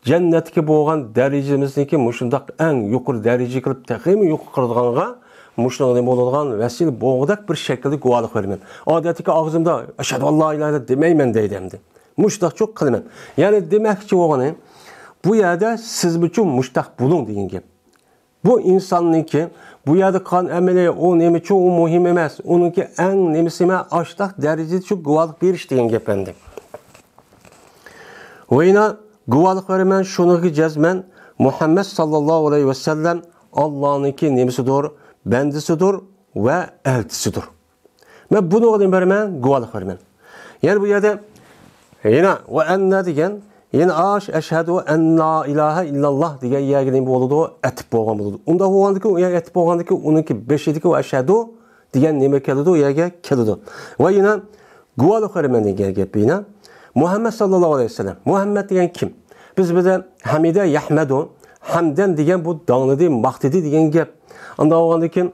جەننەتتىكى بولغان دەرىجىمىزنىڭكى مۇشۇنداق ئەڭ يۇقىرى دەرىجىگە كېلىپ، تېخىمۇ يۇقىرى قىلىدىغانغا مۇشۇنىڭغا نېمە بولىدىغان ۋەسىلە بولغۇدەك بىر شەكىلدە گۇۋاھلىق بېرىمەن. ئادەتتىكى ئاغزىمدا «ئەشھەدۇ ئەللا ئىلاھە ئىللاللا» دېمەيمەن دەيدۇ ئەمدى. مۇشۇنداقچۇ قىلىمەن. يەنى دېمەكچى بولغىنى، بۇ يەردە سىزمۇچۇ مۇشۇنداق بولۇڭ دېگەن گەپ. بۇ ئىنساننىڭكى، بۇ يەردە قىلغان ئەمىلى، ئۇ نېمىچۇ، ئۇ مۇھىم ئەمەس. ئۇنىڭكى ئەڭ نېمىسى نېمە؟ ئاشتاق دەرىجىدە شۇ گۇۋاھلىق بېرىش دېگەن گەپ ئەمدى. ۋە يەنە گۇۋاھلىق بېرىمەن، شۇنىڭغا جەزمەن مۇھەممەد ساللاللاھۇ ئەلەيھى ۋەسەللەم ئاللانىڭكى نېمىسىدۇر، بەندىسىدۇر ۋە ئەلچىسىدۇر. مەن بۇنىڭغا نېمە بېرىمەن؟ گۇۋاھلىق بېرىمەن. يەنى بۇ يەردە يەنە «ۋە ئەننە» دېگەن، يەنە ئاش «ئەشھەدۇ ئەنلا ئىلاھە ئىللاللا» دېگەن يەرگە نېمە بولىدۇ؟ ئەتىپ بولغان بولىدۇ. ئۇنداق بولغاندىكى، ئۇ يەرگە ئەتىپ بولغاندىكى، ئۇنىڭكى بېشىدىكى «ۋە ئەشھەدۇ» دېگەن نېمە كېلىدۇ؟ يەرگە كېلىدۇ. ۋە يەنە گۇۋاھلىق بېرىمەن دېگەن گەپ يەنە. مۇھەممەد ساللاللاھۇ ئەلەيھى ۋەسەللەم. مۇھەممەد دېگەن كىم؟ بىز بىردە ھەمىدە يەھمەدۇ، ھەمدەن دېگەن بۇ داڭلىدى، ماختىدى دېگەن گەپ. ئانداق بولغاندىن كېيىن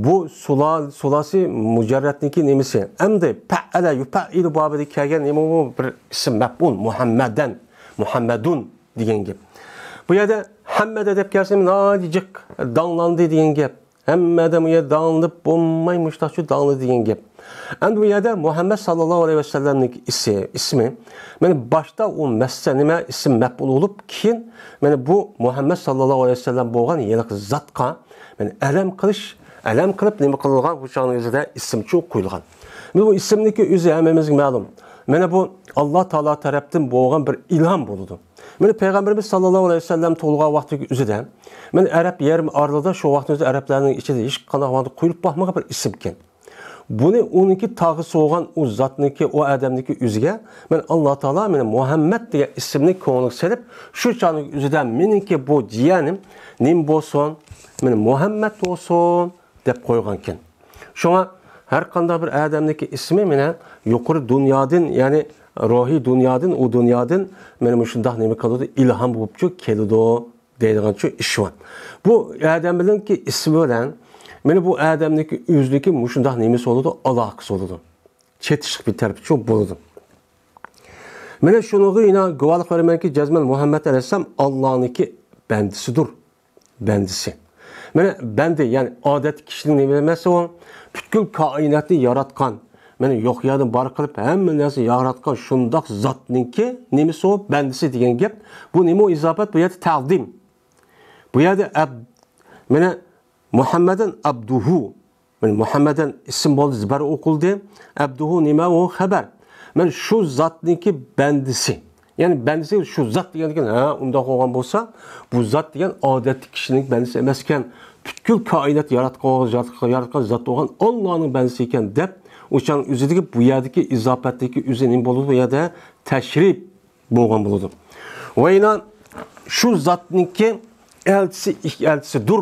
بۇ سۇلا-، سۇلاسى مۇجەررەتنىڭكى نېمىسى؟ ئەمدى پەئەلە يۇپەئىلۇ بابىدا كەلگەن نېمە بۇ؟ بىر ئىسىم مەپئۇل، مۇھەممەدەن، مۇھەممەدۇن دېگەن گەپ. بۇ يەردە ھەممەدە دەپ كەلسە، ناھايىتى جىق داڭلاندى دېگەن گەپ. ھەممە ئادەم ئۇ يەردە داڭلىنىپ بولماي، مۇشتاقچۇ داڭلىدى دېگەن گەپ. ئەمدى بۇ يەردە مۇھەممەد ساللاللاھۇ ئەلەيھى ۋەسەللەمنىڭ ئىسى-، ئىسمى، مانا باشتا ئۇ مەسسە نېمە ئىسىم مەپئۇل بولۇپ، كېيىن مانا بۇ مۇھەممەد ساللاللاھۇ ئەلەيھى ۋەسەللەم بولغان ھېلىقى زاتقا مانا ئەلەم قىلىش، ئەلەم قىلىپ نېمە قىلىنغان، بۇ چاغنىڭ ئۆزىدە ئىسىمچۇ قويۇلغان. مانا بۇ ئىسىمنىڭكى ئۆزى ھەممىمىزگە مەلۇم. مانا بۇ ئاللا تائالا تەرەپتىن بولغان بىر ئىلھام بولىدۇ. مانا پەيغەمبىرىمىز ساللاللاھۇ ئەلەيھى ۋەسەللەم تۇغۇلغان ۋاقتىدىكى ئۆزىدە، مانا ئەرەب يېرىم ئارىلىدا شۇ ۋاقىتنىڭ ئۆزىدە ئەرەبلەرنىڭ ئىچىدە ھېچقانداق ۋاقىتتا قويۇلۇپ باقمىغان بىر ئىسىمكەن. بۇنى ئۇنىڭكى تاغىسى بولغان ئۇ زاتنىڭكى، ئۇ ئادەمنىڭكى ئۆزىگە، مانا ئاللا تائالا مانا مۇھەممەد دېگەن ئىسىمنى كۆڭلىگە سېلىپ، شۇ چاغنىڭ ئۆزىدە مېنىڭكى بۇ جىيەنىم نېمە بولسۇن؟ مانا مۇھەممەد بولسۇن دەپ قويغانكەن. شۇڭا ھەر قانداق بىر ئادەمنىڭكى ئىسمى مانا يۇقىرى دۇنيادىن، يەنى روھىي دۇنيادىن، ئۇ دۇنيادىن مانا مۇشۇنداق نېمە قىلىدۇ، ئىلھام بولۇپچۇ كېلىدۇ دەيدىغانچۇ ئىش بار. بۇ ئادەمنىڭكى ئىسمى بىلەن مانا بۇ ئادەمنىڭكى ئۆزىنىڭكى مۇشۇنداق نېمىسى بولىدۇ، ئالاقىسى بولىدۇ. چېتىشلىق بىر تەرىپىچۇ بولىدۇ. مانا شۇنىڭغا يەنە گۇۋاھلىق بېرىمەنكى، جەزمەن مۇھەممەد ئەلەيھىسسالام ئاللانىڭكى بەندىسىدۇر. بەندىسى. مانا بەندە، يەنى ئادەتتىكى كىشىنىڭ نېمە ئەمەس ئۇ؟ پۈتكۈل كائىناتنى ياراتقان، مانا يوق يەردىن بار قىلىپ ھەممە نەرسىنى ياراتقان شۇنداق زاتنىڭكى نېمىسى ئۇ؟ بەندىسى دېگەن گەپ. بۇ نېمە ئۇ ئىزاپەت؟ بۇ يەردە تەقدىم. بۇ يەردە ئەب-، مانا مۇھەممەدەن ئابدۇھۇ. مانا مۇھەممەدەن ئىسىم بولدى، زىبەر ئوقۇلدى. ئەبدۇھۇ نېمە ئۇ؟ خەبەر. مانا شۇ زاتنىڭكى بەندىسى. يەنى بەندىسى شۇ زات دېگەندىن كېيىن، ھە، ئۇنداق بولغان بولسا، بۇ زات دېگەن ئادەتتىكى كىشىنىڭ بەندىسى ئەمەسكەن. پۈتكۈل كائىنات ياراتقان، ياراتقان، ياراتقان زات بولغان ئاللانىڭ بەندىسى ئىكەن دەپ، ئۇ چاغنىڭ ئۆزىدىكى بۇ يەردىكى ئىزاپەتتىكى ئۆزى نېمە بولىدۇ؟ بۇ يەردە تەشرىپ بولغان بولىدۇ. ۋە يەنە شۇ زاتنىڭكى ئەلچىسى، ئەلچىسىدۇر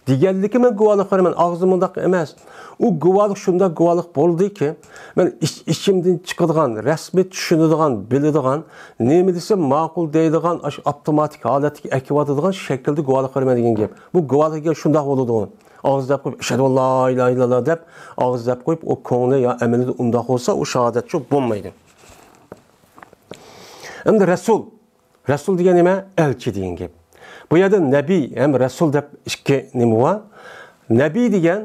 دېگەنلىكى مەن گۇۋاھلىق بېرىمەن، ئاغزىم مۇنداق ئەمەس. ئۇ گۇۋاھلىق شۇنداق گۇۋاھلىق بولدىكى، مەن ئىچ-، ئىچىمدىن چىقىدىغان، رەسمىي چۈشىنىدىغان، بىلىدىغان، نېمە دېسەم ماقۇل دەيدىغان، ئاشۇ ئاپتوماتىك ھالەتتىكى ئەكىۋاتىدىغان شەكىلدە گۇۋاھلىق بېرىمەن دېگەن گەپ. بۇ گۇۋاھلىق دېگەن شۇنداق بولىدۇ. ئاغزى دەپ قويۇپ، «ئەشھەدۇ ئەللا ئىلاھە ئىللاللا» دەپ، ئاغزى دەپ قويۇپ، ئۇ كۆڭلى يا ئەمەلدە ئۇنداق بولسا، ئۇ شاھادەتچۇ بولمايدۇ. ئەمدى رەسۇل. رەسۇل دېگەن نېمە؟ ئەلچى دېگەن گەپ. بۇ يەردە نەبىي ھەم رەسۇل دەپ ئىككى نېمە بار. نەبىي دېگەن،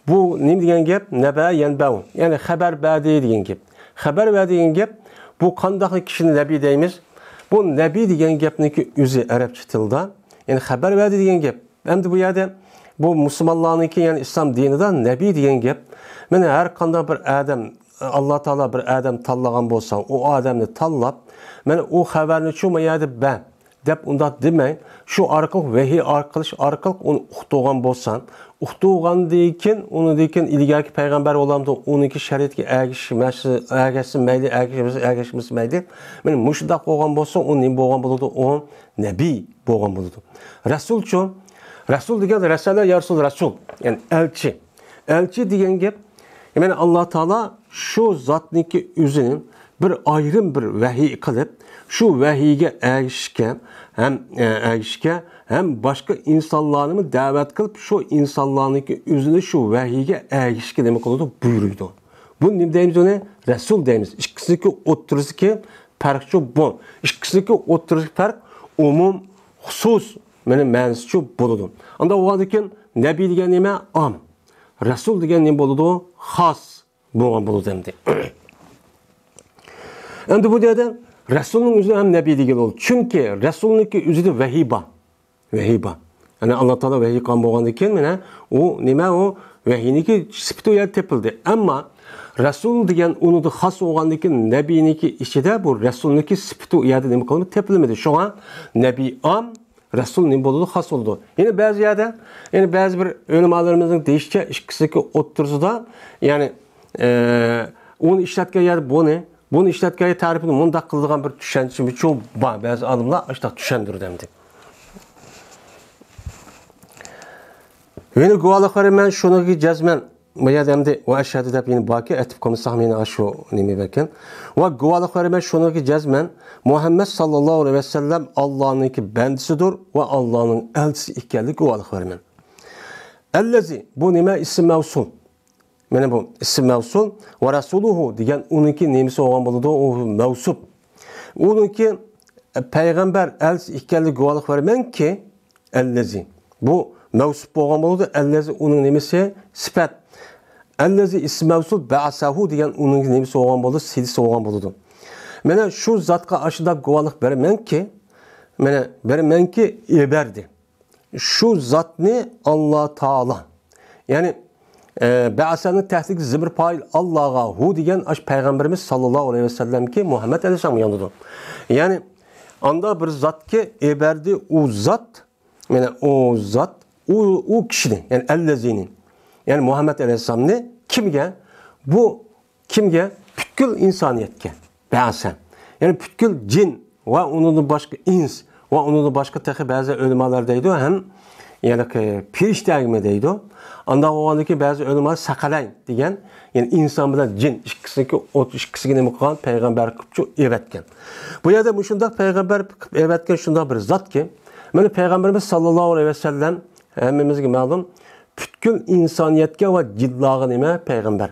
بۇ نېمە دېگەن گەپ؟ نەبە يەنبەئۇ. يەنى خەبەر بەردى دېگەن گەپ. خەبەر بەردى دېگەن گەپ، بۇ قانداق كىشىنى نەبىي دەيمىز؟ بۇ نەبىي دېگەن گەپنىڭكى ئۆزى ئەرەبچە تىلدا، يەنى خەبەر بەردى دېگەن گەپ. ئەمدى بۇ يەردە بۇ مۇسۇلمانلارنىڭكى، يەنى ئىسلام دىنىدا نەبىي دېگەن گەپ، مانا ھەر قانداق بىر ئادەم، ئاللا تائالا بىر ئادەم تاللىغان بولسا، ئۇ ئادەمنى تاللاپ، مانا ئۇ خەۋەرنى شۇ ما يەردە بەر دەپ ئۇنداق دېمەي، شۇ ئارقىلىق ۋەھىي ئارقىلىش ئارقىلىق ئۇنى ئۇقتۇرغان بولسا، ئۇقتۇرغاندىن كېيىن، ئۇنىڭدىن كېيىن ئىلگەركى پەيغەمبەر بولامدۇ، ئۇنىڭكى شەرىئىتىگە ئەگىشمەس-، ئەگەشسە مەيلى، ئەگەشمىسە، ئەگەشمىسە مەيلى. مانا مۇشۇنداق بولغان بولسا، ئۇ نېمە بولغان بولىدۇ؟ ئۇ نەبىي بولغان بولىدۇ. رەسۇلچۇ؟ رەسۇل دېگەن رەسەلە يەرسۇل رەسۇل، يەنى ئەلچى. ئەلچى دېگەن گەپ، يەنى ئاللا تائالا شۇ زاتنىڭكى ئۆزىنى بىر ئايرىم بىر ۋەھىي قىلىپ، شۇ ۋەھىيگە ئەگىشىشكە ھەم، ئە، ئەگىشىشكە ھەم باشقا ئىنسانلارنىمۇ دەۋەت قىلىپ، شۇ ئىنسانلارنىڭكى ئۆزىنى شۇ ۋەھىيگە ئەگىشىشكە نېمە قىلىدۇ؟ بۇيرۇيدۇ. بۇ نېمە دەيمىز ئۇنى؟ رەسۇل دەيمىز. ئىككىسىنىڭكى ئوتتۇرىسىدىكى پەرقچۇ بۇ. ئىككىسىنىڭكى ئوتتۇرىسىدىكى پەرق، ئومۇم، خۇسۇس، مانا مەنىسىچۇ بولىدۇ. ئانداق بولغاندىكىن نەبىي دېگەن نېمە؟ ئام. رەسۇل دېگەن نېمە بولىدۇ؟ خاس بولغان بولىدۇ ئەمدى. ئەمدى بۇ يەردە رەسۇلنىڭ ئۆزىنى ھەم نەبىي دېگىلى بولىدۇ. چۈنكى رەسۇلنىڭكى ئۆزىدە ۋەھىي بار. ۋەھىي بار. يەنى ئاللا تائالا ۋەھىي قىلغان بولغاندىن كېيىن، مانا، ئۇ نېمە، ئۇ ۋەھىينىڭكى سۈپىتى ئۇ يەردە تېپىلدى. ئەمما رەسۇل دېگەن ئۇنىڭدا خاس بولغاندىن كېيىن، نەبىينىڭكى ئىچىدە بۇ رەسۇلنىڭكى سۈپىتى ئۇ يەردە نېمە قىلمىدى؟ تېپىلمىدى. شۇڭا نەبىي ئام، رەسۇل نېمە بولىدۇ؟ خاس بولىدۇ. يەنە بەزى يەردە، يەنە بەزى بىر ئۆلىمالىرىمىزنىڭ دېيىشىچە، ئىككىسىنىڭكى ئوتتۇرىسىدا، يەنى، ئە، ئۇنى ئىشلەتكەن يەردە بۇنى، بۇنى ئىشلەتكەن يەردە تەرىپىنى مۇنداق قىلىدىغان بىر چۈشەنچىمۇچۇ بار. بەزى ئالىملار ئاشۇنداق چۈشەندۈرىدۇ ئەمدى. يەنە گۇۋاھلىق بېرىمەن شۇنىڭغا جەزمەن. بۇ يەردە ئەمدى ۋە ئەشھەدۇ دەپ يەنە باركى، ئەتىپ قالمىساق يەنە ئاشۇ نېمە بەركەن. ۋە گۇۋاھلىق بېرىمەن شۇنىڭغا جەزمەن، مۇھەممەد ساللاللاھۇ ئەلەيھى ۋەسەللەم ئاللانىڭكى بەندىسىدۇر ۋە ئاللانىڭ ئەلچىسى ئىكەنلىكى گۇۋاھلىق بېرىمەن. ئەللەزى، بۇ نېمە؟ ئىسىم مەۋسۇل. مانا بۇ ئىسىم مەۋسۇل. ۋە رەسۇلۇھۇ دېگەن ئۇنىڭكى نېمىسى بولغان بولىدۇ؟ ئۇ مەۋسۇپ. ئۇنىڭكى پەيغەمبەر ئەلچىسى ئىكەنلىكى گۇۋاھلىق بېرىمەنكى، ئەللەزى. بۇ مەۋسۇپ بولغان بولىدۇ. ئەللەزى ئۇنىڭ نېمىسى؟ سۈپەت. ئەللەزى ئىسىم مەۋسۇل، بەئەسەھۇ دېگەن ئۇنىڭ نېمىسى بولغان بولىدۇ؟ سىلىسى بولغان بولىدۇ. مانا شۇ زاتقا ئاشۇنداق گۇۋاھلىق بېرىمەنكى، مانا بېرىمەنكى، ئېبەردى. شۇ زاتنى ئاللا تائالا، يەنى، ئە، بەئەسەنىڭ تەھتىدىكى زىمىر پائىل ئاللاغا، ھۇ دېگەن ئاش پەيغەمبىرىمىز ساللاللاھۇ ئەلەيھى ۋەسەللەمكى مۇھەممەد ئەلەيھىسسالامغا ياندىدۇ. يەنى ئاندا بىر زاتكى ئېبەردى ئۇ زات، مانا ئۇ زات، ئۇ، ئۇ كىشىنى، يەنى ئەللەزىنى، يەنى مۇھەممەد ئەلەيھىسسالامنى كىمگە؟ بۇ كىمگە؟ پۈتكۈل ئىنسانىيەتكە بەسە. يەنى پۈتكۈل جىن ۋە ئۇنىڭدىن باشقا ئىنس ۋە ئۇنىڭدىن باشقا تېخى بەزى ئۆلىمالار دەيدۇ، ھەم يەنى پېرىشتەگىمۇ دەيدۇ. ئانداق بولغاندىن كېيىن بەزى ئۆلىمالار سەقەلەين دېگەن، يەنى ئىنسان بىلەن جىن ئىككىسىنىڭكى ئوت ئىككىسىگە نېمە قىلغان؟ پەيغەمبەر قىلىپچۇ ئەۋەتكەن. بۇ يەردە مۇشۇنداق پەيغەمبەر قىلىپ ئەۋەتكەن شۇنداق بىر زاتكى، مانا پەيغەمبىرىمىز ساللاللاھۇ ئەلەيھى ۋەسەللەم ھەممىمىزگە مەلۇم، پۈتكۈل ئىنسانىيەتكە ۋە جىنلارغا نېمە؟ پەيغەمبەر.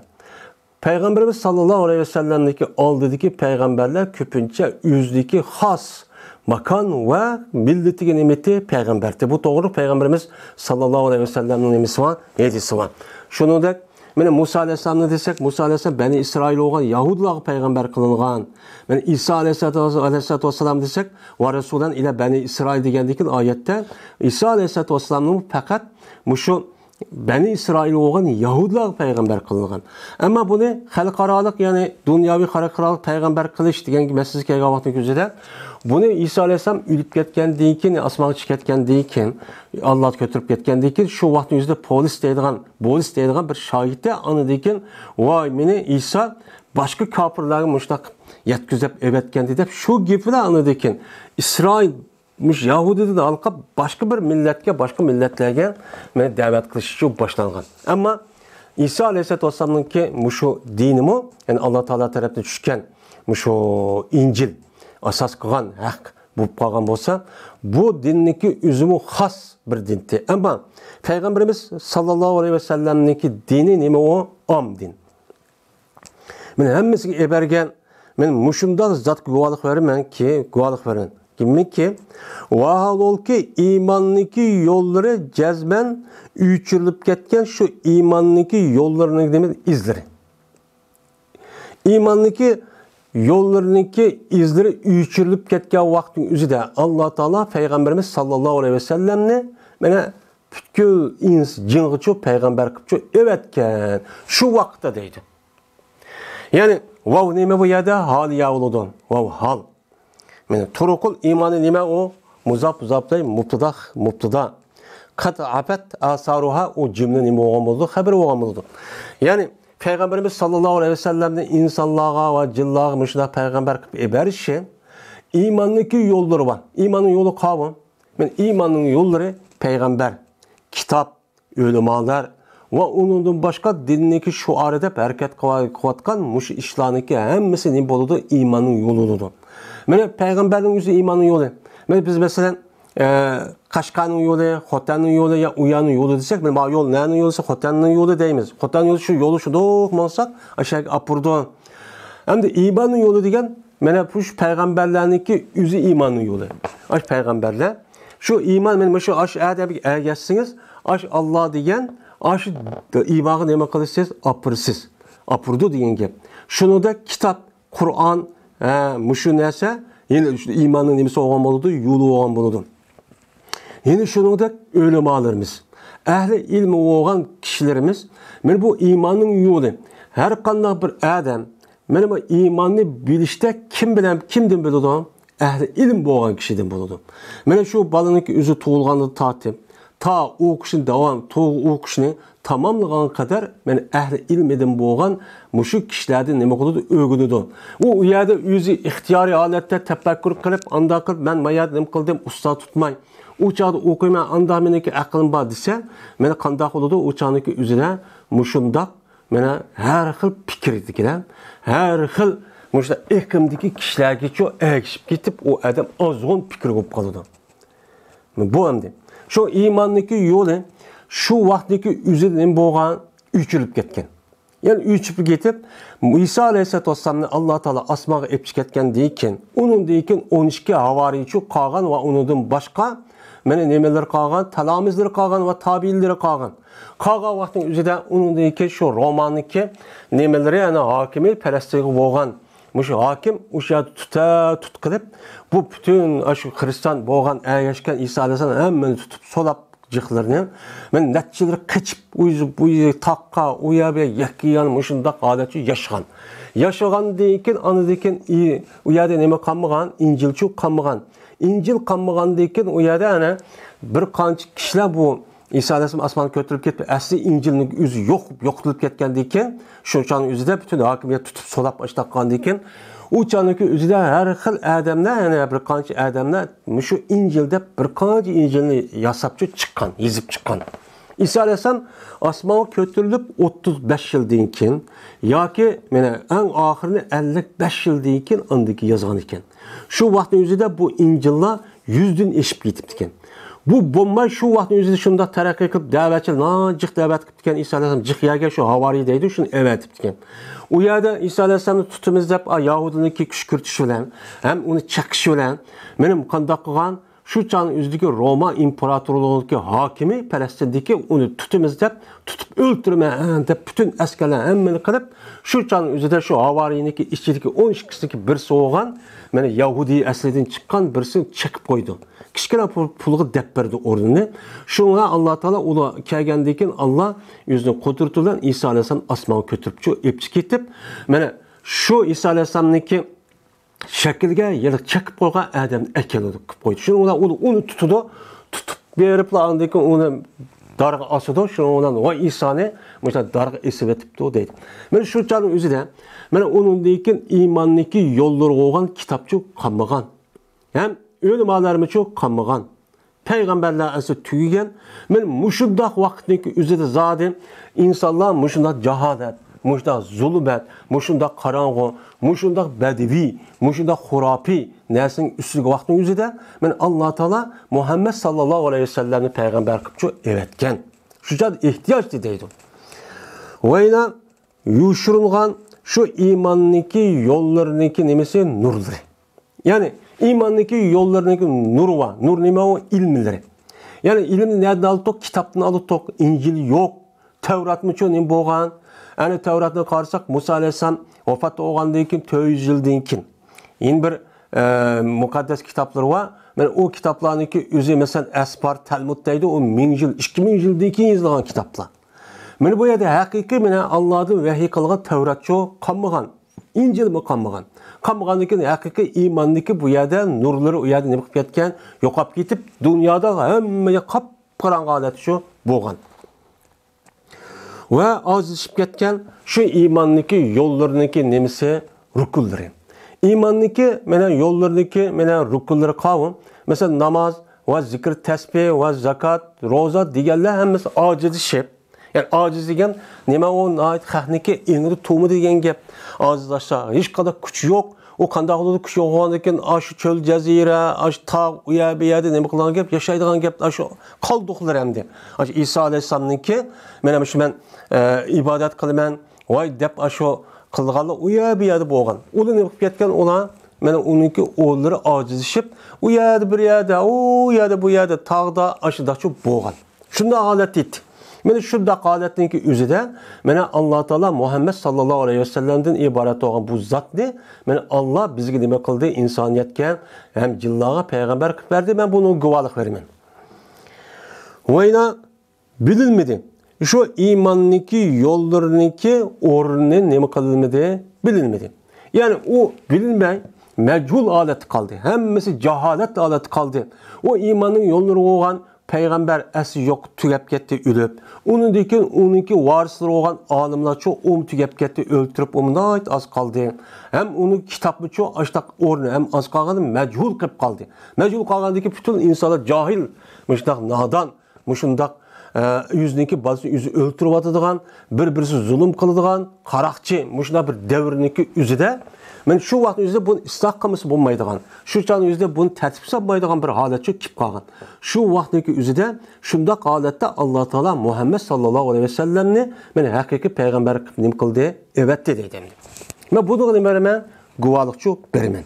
پەيغەمبىرىمىز ساللاللاھۇ ئەلەيھى ۋەسەللەمنىڭكى ئالدىدىكى پەيغەمبەرلەر كۆپىنچە ئۆزىدىكى خاس ماكان ۋە مىللىتىگە نېمىتى؟ پەيغەمبەرتى. بۇ توغرۇلۇق پەيغەمبىرىمىز ساللاللاھۇ ئەلەيھى ۋەسەللەمنىڭ نېمىسى بار؟ ھەدىسى بار. شۇنىڭدەك، مانا مۇسا ئەلەيھىسسالامنى دېسەك، مۇسا ئەلەيھىسسالام بەنى ئىسرائىل بولغان يەھۇدىيلارغا پەيغەمبەر قىلىنغان. مانا ئىسا ئەلەيھىسسالاتۇ، ئەلەيھىسسالاتۇ ۋەسسالام دېسەك، ۋە رەسۇلەن ئىلە بەنى ئىسرائىل دېگەندىكىن ئايەتتە ئىسا ئەلەيھىسسالاتۇ ۋەسسالامنىڭ پەقەت مۇشۇ بەنى ئىسرائىل بولغان يەھۇدىيلارغا پەيغەمبەر قىلىنغان. ئەمما بۇنى خەلقئارالىق، يەنى دۇنياۋى خەلقئارالىق پەيغەمبەر قىلىش دېگەنگە مەسىلىسى كەلگەن ۋاقىتنىڭ ئۆزىدە، بۇنى ئىسا ئەلەيھىسسالام ئۆلۈپ كەتكەندىن كېيىن، ئاسمانغا چىقىپ كەتكەندىن كېيىن، ئاللا كۆتۈرۈپ كەتكەندىن كېيىن، شۇ ۋاقىتنىڭ ئۆزىدە پولىس دەيدىغان، بولىس دەيدىغان بىر شاگىرتى ئاندىن كېيىن، ۋاي، مېنى ئىسا باشقا كاپىرلارغا مۇشۇنداق يەتكۈزۈپ ئەۋەتكەندى دەپ، شۇ گېپى بىلەن ئاندىن كېيىن ئىسرائىل مۇشۇ يەھۇدىيدىن ھالقىپ، باشقا بىر مىللەتكە، باشقا مىللەتلەرگە مېنى دەۋەت قىلىش ئۈچۈن باشلانغان. ئەمما ئىسا ئەلەيھىسسالاتۇ ۋەسسالامنىڭكى مۇشۇ دىنىمۇ، يەنى ئاللا تائالا تەرەپتىن چۈشكەن مۇشۇ ئىنجىل ئاساس قىلغان ھەق بولۇپ قالغان بولسا، بۇ دىننىڭكى ئۆزىمۇ خاس بىر دىنتى. ئەمما پەيغەمبىرىمىز ساللاللاھۇ ئەلەيھى ۋەسەللەمنىڭكى دىنى نېمە؟ ئۇ ئام دىن. مەن ھەممىسىگە ئەبەرگەن، مەن مۇشۇنداق زاتقا گۇۋاھلىق بېرىمەنكى، گۇۋاھلىق بېرىمەن. كىمكى، ۋاھالولكى ئىماننىڭكى يوللىرى جەزمەن ئۆچۈرۈلۈپ كەتكەن شۇ ئىماننىڭكى يوللىرىنىڭ نېمە؟ ئىزلىرى. ئىماننىڭكى يوللىرىنىڭكى ئىزلىرى ئۆچۈرۈلۈپ كەتكەن ۋاقىتنىڭ ئۆزىدە ئاللا تائالا پەيغەمبىرىمىز ساللاللاھۇ ئەلەيھى ۋەسەللەمنى مانا پۈتكۈل ئىنس جىنغىچۇ پەيغەمبەر قىلىپچۇ ئەۋەتكەن. شۇ ۋاقىتتا دەيدۇ. يەنى ۋاۋ نېمە بۇ يەردە؟ ھالىيە بولىدۇ. ۋاۋ ھال. مانا تۇرۇقۇل ئىمانى نېمە ئۇ؟ مۇزاپ، مۇزاپلەي، مۇبتىدا، مۇبتىدا. قەد ئەفەت ئاسارۇھا، ئۇ جۈملە نېمە بولغان بولىدۇ؟ خەبىر بولغان بولىدۇ. يەنى پەيغەمبىرىمىز ساللاللاھۇ ئەلەيھى ۋەسەللەمنى ئىنسانلارغا ۋە جىنلارغا مۇشۇنداق پەيغەمبەر قىلىپ ئېبەرىشى ئىماننىڭكى يوللىرى بار. ئىماننىڭ يولى قاۋۇ؟ مانا ئىماننىڭ يوللىرى پەيغەمبەر، كىتاب، ئۆلىمالار ۋە ئۇنىڭدىن باشقا دىننىڭكى شوئارى دەپ ھەرىكەت قىلىۋاتقان مۇشۇ ئىشلارنىڭكى ھەممىسى نېمە بولىدۇ؟ ئىماننىڭ يولى بولىدۇ. مانا پەيغەمبەرنىڭ ئۆزى ئىماننىڭ يولى. مانا بىز مەسىلەن، ئە، قەشقەرنىڭ يولى، خوتەننىڭ يولى يا ئۇيەرنىڭ يولى دېسەك، مانا يول نەنىڭ يولى دېسە، خوتەننىڭ يولى دەيمىز. خوتەن يولى شۇ يولى شۇنداق ماڭساق، ئاشۇ يەرگە ئاپىرىدۇ. ئەمدى ئىماننىڭ يولى دېگەن مانا شۇ پەيغەمبەرلەرنىڭكى ئۆزى ئىماننىڭ يولى. ئاش پەيغەمبەرلەر شۇ ئىمان، مانا شۇ ئاش ئادەمگە ئەگەشسىڭىز، ئاش ئاللا دېگەن ئاش ئىمانغا نېمە قىلىسىز؟ ئاپىرىسىز. ئاپىرىدۇ دېگەن گەپ. شۇنىڭدەك كىتاب، قۇرئان، ھە، مۇشۇ نەرسە يەنە شۇ ئىماننىڭ نېمىسى بولغان بولىدۇ؟ يولى بولغان بولىدۇ. يەنە شۇنىڭدەك ئۆلىمالىرىمىز، ئەھلى ئىلمى بولغان كىشىلىرىمىز، مانا بۇ ئىماننىڭ يولى. ھەر قانداق بىر ئادەم مانا بۇ ئىماننى بىلىشتە كىم بىلەن كىمدىن بىلىدۇ؟ ئەھلى ئىلىم بولغان كىشىدىن بولىدۇ. مانا شۇ بالىنىڭكى ئۆزى تۇغۇلغاندىن تارتىپ تا ئوقۇشنى داۋام، توغرا ئوقۇشنى تاماملىغان قەدەر مانا ئەھلى ئىلمىدىن بولغان مۇشۇ كىشىلەردىن نېمە قىلىدۇ؟ ئۆگىنىدۇ. ئۇ، ئۇ يەردە ئۆزى ئىختىيارىي ھالەتتە تەپەككۇر قىلىپ، ئانداق قىلىپ، مەن ما يەردە نېمە قىلدىم، ئۇستا تۇتماي. ئۇ چاغدا ئوقۇيمەن، ئاندا مېنىڭكى ئەقلىم بار دېسە، مانا قانداق بولىدۇ؟ ئۇ چاغنىڭكى ئۆزىدە مۇشۇنداق، مانا ھەر خىل پىكىردىكىلەر، ھەر خىل مۇشۇنداق ئېقىمدىكى كىشىلەرگىچۇ ئەگىشىپ كېتىپ، ئۇ ئادەم ئازغۇن پىكىر بولۇپ قالىدۇ. بۇ ئەمدى شۇ ئىماننىڭكى يولى شۇ ۋاقىتتىكى ئۆزىدە نېمە بولغان؟ ئۆچۈرۈلۈپ كەتكەن. يەنى ئۆچۈپ كېتىپ، ئىسا ئەلەيھىسسالاتۇ ۋەسسالامنى ئاللا تائالا ئاسمانغا ئېلىپ چىقىپ كەتكەندىن كېيىن، ئۇنىڭدىن كېيىن ئون ئىككى ھاۋارىيچۇ قالغان ۋە ئۇنىڭدىن باشقا مانا نېمىلىرى قالغان؟ تالامىزلىرى قالغان ۋە تابىئىنلىرى قالغان. قالغان ۋاقىتنىڭ ئۆزىدە ئۇنىڭدىن كېيىن شۇ روماننىڭكى نېمىلىرى، يەنى ھاكىمى پەلەستىنگە بولغان مۇشۇ ھاكىم ئۇ يەردە تۇتا تۇت قىلىپ، بۇ پۈتۈن شۇ خىرىستىيان بولغان ئەگەشكەن ئىسا ئەلەيھىسسالام ھەممىنى تۇتۇپ سولاپ، جىقلىرىنى. مانا نەچچىلىرى قېچىپ، ئۇ يۈز-، بۇ يۈز-، تاغقا، ئۇ يەر بۇ يەر يەككە يان مۇشۇنداق ھالەتتە ياشىغان. ياشىغاندىن كېيىن، ئاندىن كېيىن ئى-، ئۇ يەردە نېمە قالمىغان؟ ئىنجىلچۇ قالمىغان. ئىنجىل قالمىغاندىن كېيىن ئۇ يەردە ئەنە بىر قانچە كىشىلەر بۇ ئىسا ئەلەيھىسسالام ئاسمانغا كۆتۈرۈلۈپ كېتىپ، ئەسلى ئىنجىلنىڭ ئۆزى يوق، يوقىتىلىپ كەتكەندىن كېيىن، شۇ چاغنىڭ ئۆزىدە پۈتۈن ھاكىمىيەت تۇتۇپ سولاپ ئاشتاققاندىن كېيىن، ئۇ چاغنىڭكى ئۆزىدە ھەر خىل ئادەملەر، يەنە بىر قانچە ئادەملەر مۇشۇ ئىنجىل دەپ بىر قانچە ئىنجىلنى ياساپچۇ چىققان، يېزىپ چىققان. ئىسا ئەلەيھىسسالام ئاسمانغا كۆتۈرۈلۈپ ئوتتۇز بەش يىلدىن كېيىن ياكى مانا ئەڭ ئاخىرىنى ئەللىك بەش يىلدىن كېيىن ئاندىن كېيىن يازغان ئىكەن. شۇ ۋاقىتنىڭ ئۆزىدە بۇ ئىنجىللار يۈزدىن ئېشىپ كېتىپتىكەن. بۇ بولماي شۇ ۋاقىتنىڭ ئۆزىدە شۇنداق تەرەققىي قىلىپ، دەۋەتچى، ناھايىتى جىق دەۋەت قىپتىكەن. ئىسا ئەلەيھىسسالام جىق يەرگە شۇ ھاۋارىي دەيدۇ، شۇنى ئەۋەتىپتىكەن. ئۇ يەردە ئىسا ئەلەيھىسسالامنى تۇتىمىز دەپ، ئا، يەھۇدىينىڭكى كۈشكۈرتۈشى بىلەن ھەم ئۇنى چېقىشى بىلەن مېنىڭ قانداق قىلغان؟ شۇ چاغنىڭ ئۆزىدىكى روما ئىمپېراتورلۇقىدىكى ھاكىمى پەلەستىندىكى، ئۇنى تۇتىمىز دەپ، تۇتۇپ ئۆلتۈرىمەن دەپ، پۈتۈن ئەسكەرلەر ھەممىنى قىلىپ، شۇ چاغنىڭ ئۆزىدە شۇ ھاۋارىينىڭكى ئىچىدىكى ئون ئىككىسىنىڭكى بىرسى بولغان، مانا يەھۇدىي ئەسلىدىن چىققان بىرسىنى چېقىپ قويىدۇ. كىچىككىنە پۇل، پۇلغا دەپ بەردى ئورنىنى. شۇڭا ئاللا تائالا ئۇلار كەلگەندىن كېيىن، ئاللا ئۆزىنىڭ قۇدرىتى بىلەن ئىسا ئەلەيھىسسالام ئاسمانغا كۆتۈرۈپ چىقىپ كېتىپ، مانا شۇ ئىسا ئەلەيھىسسالامنىڭكى شەكلىگە يەنە چېقىپ قويغان ئادەمنى ئەكېلىدۇ، قىلىپ قويدى. شۇنىڭ بىلەن ئۇنى، ئۇنى تۇتىدۇ، تۇتۇپ بېرىپلا ئاندىن كېيىن ئۇنى دارغا ئاسىدۇ. شۇنىڭ بىلەن ۋاي ئىسانى مۇشۇ دارغا ئېسىۋېتىپتۇ دەيدۇ. مانا شۇ چاغنىڭ ئۆزىدە، مانا ئۇنىڭدىن كېيىن ئىماننىڭكى يوللىرى بولغان كىتابچۇ قالمىغان. ھەم ئۆلىمالىرىمىزچۇ قالمىغان. پەيغەمبەرلەر ئەسلى تۈگىگەن. مانا مۇشۇنداق ۋاقىتنىڭكى ئۆزىدە زادى ئىنسانلار مۇشۇنداق جاھالەت، مۇشۇنداق زۇلمەت، مۇشۇنداق قاراڭغۇ، مۇشۇنداق بەدىۋى، مۇشۇنداق خۇراپىي نەرسىنىڭ ئۈستىدىكى ۋاقىتنىڭ ئۆزىدە مانا ئاللا تائالا مۇھەممەد ساللاللاھۇ ئەلەيھى ۋەسەللەمنى پەيغەمبەر قىلىپچۇ ئەۋەتكەن. شۇ چاغدا ئېھتىياج دەيدۇ. ۋەينا يوشۇرۇنغان شۇ ئىماننىڭكى يوللىرىنىڭكى نېمىسى؟ نۇرلىرى. يەنى ئىماننىڭكى يوللىرىنىڭكى نۇرى بار. نۇر نېمە ئۇ؟ ئىلىملىرى. يەنى ئىلىمنى نەدىن ئالدۇق؟ كىتابتىن ئالدۇق. ئىنجىل يوق. تەۋراتمۇچۇ نېمە بولغان؟ ئەنە تەۋراتنى قارىساق، مۇسا ئەلەيھىسسالام ۋاپات بولغاندىن كېيىن تۆت يۈز يىلدىن كېيىن. يەنە بىر، ئە، مۇقەددەس كىتابلىرى بار. مانا ئۇ كىتابلارنىڭكى ئۆزى، مەسىلەن، ئەسپار، تەلمۇد دەيدۇ، ئۇ مىڭ يىل، ئىككى مىڭ يىلدىن كېيىن يېزىلغان كىتابلار. مانا بۇ يەردە ھەقىقىي مانا ئاللادىن ۋەھىي قىلغان تەۋراتچۇ قالمىغان، ئىنجىلمۇ قالمىغان. قالمىغاندىن كېيىن ھەقىقىي ئىماننىڭكى بۇ يەردە نۇرلىرى ئۇ يەردە نېمە قىلىپ كەتكەن، يوقاپ كېتىپ، دۇنيادا ھەممىگە قاپقاراڭغۇ ھالەتتە شۇ بولغان. ۋە ئاجىزلىشىپ كەتكەن شۇ ئىماننىڭكى يوللىرىنىڭكى نېمىسى؟ رۇكۇنلىرى. ئىماننىڭكى مانا يوللىرىنىڭكى مانا رۇكۇنلىرى قاۋۇ. مەسىلەن، ناماز ۋە زىكىر، تەسبىھ ۋە زاكات، روزا دېگەنلەر ھەممىسى ئاجىزلىشىپ. يەنى ئاجىز دېگەن نېمە؟ ئۇ ناھايىتى خەقنىڭكى ئېڭىدا تۇرما دېگەن گەپ. ئاجىزلاشسا، ھېچقانداق كۈچ يوق. ئۇ قانداق بولىدۇ؟ كۈچ يوق بولغاندىن كېيىن، ئاشۇ چۆل جەزىرە، ئاشۇ تاغ، ئۇ يەر، بۇ يەردە نېمە قىلىدىغان گەپ؟ ياشايدىغان گەپ. ئاشۇ قالدۇقلىرى ئەمدى. ئاشۇ ئىسا ئەلەيھىسسالامنىڭكى، مانا مۇشۇ مەن، ئە، ئىبادەت قىلىمەن، ۋاي دەپ ئاشۇ قىلغانلار ئۇ يەر، بۇ يەردە بولغان. ئۇلار نېمە قىلىپ كەتكەن؟ ئۇلار مانا ئۇنىڭكى ئورنلىرى ئاجىزلىشىپ، ئۇ يەردە بىر يەردە، ئۇ يەردە بۇ يەردە، تاغدا، ئاشۇنداقچە بولغان. شۇنداق ھالەتتە ئىدى. مانا شۇنداق ھالەتنىڭكى ئۆزىدە، مانا ئاللا تائالا مۇھەممەد ساللاللاھۇ ئەلەيھى ۋەسەللەمدىن ئىبارەت بولغان بۇ زاتنى، مانا ئاللا بىزگە نېمە قىلدى؟ ئىنسانىيەتكە ھەم جىنلارغا پەيغەمبەر قىلىپ بەردى. مەن بۇنىڭغا گۇۋاھلىق بېرىمەن. ۋاينا بىلىنمىدى. شۇ ئىماننىڭكى يوللىرىنىڭكى ئورنى نېمە قىلىنمىدى؟ بىلىنمىدى. يەنى ئۇ بىلىنمەي، مەجھۇل ھالەتتە قالدى. ھەممىسى جاھالەت ھالەتتە قالدى. ئۇ ئىماننىڭ يوللىرى بولغان پەيغەمبەر ئەسلى يوق، تۈگەپ كەتتى، ئۆلۈپ. ئۇنىڭدىن كېيىن ئۇنىڭكى ۋارىسلىرى بولغان ئالىملارچۇ ئۇمۇ تۈگەپ كەتتى، ئۆلتۈرۈپ ئۇمۇ ناھايىتى ئاز قالدى. ھەم ئۇنىڭ كىتابىچۇ ئاشتاق ئورنى ھەم ئاز قالغان، مەجھۇل قېلىپ قالدى. مەجھۇل قالغاندىن كېيىن پۈتۈن ئىنسانلار جاھىل، مۇشۇنداق نادان، مۇشۇنداق، ئە، ئۆزىنىڭكى بالىسىنى ئۆزى ئۆلتۈرۈۋاتىدىغان، بىر-بىرسى زۇلۇم قىلىدىغان، قاراقچى، مۇشۇنداق بىر دەۋرنىڭكى ئۆزىدە، مەن شۇ ۋاقىتنىڭ ئۆزىدە بۇنى ئىسلاھ قىلمىسا بولمايدىغان، شۇ چاغنىڭ ئۆزىدە بۇنى تەرتىپكە سالمايدىغان بىر ھالەتچۇ كېلىپ قالغان. شۇ ۋاقىتنىڭكى ئۆزىدە شۇنداق ھالەتتە ئاللا تائالا مۇھەممەد ساللاللاھۇ ئەلەيھى ۋەسەللەمنى مەن ھەقىقىي پەيغەمبەر قىلىپ نېمە قىلدى؟ ئەۋەتتى دەيدۇ ئەمدى. مەن بۇنىڭغا نېمە بېرىمەن؟ گۇۋاھلىقچۇ بېرىمەن.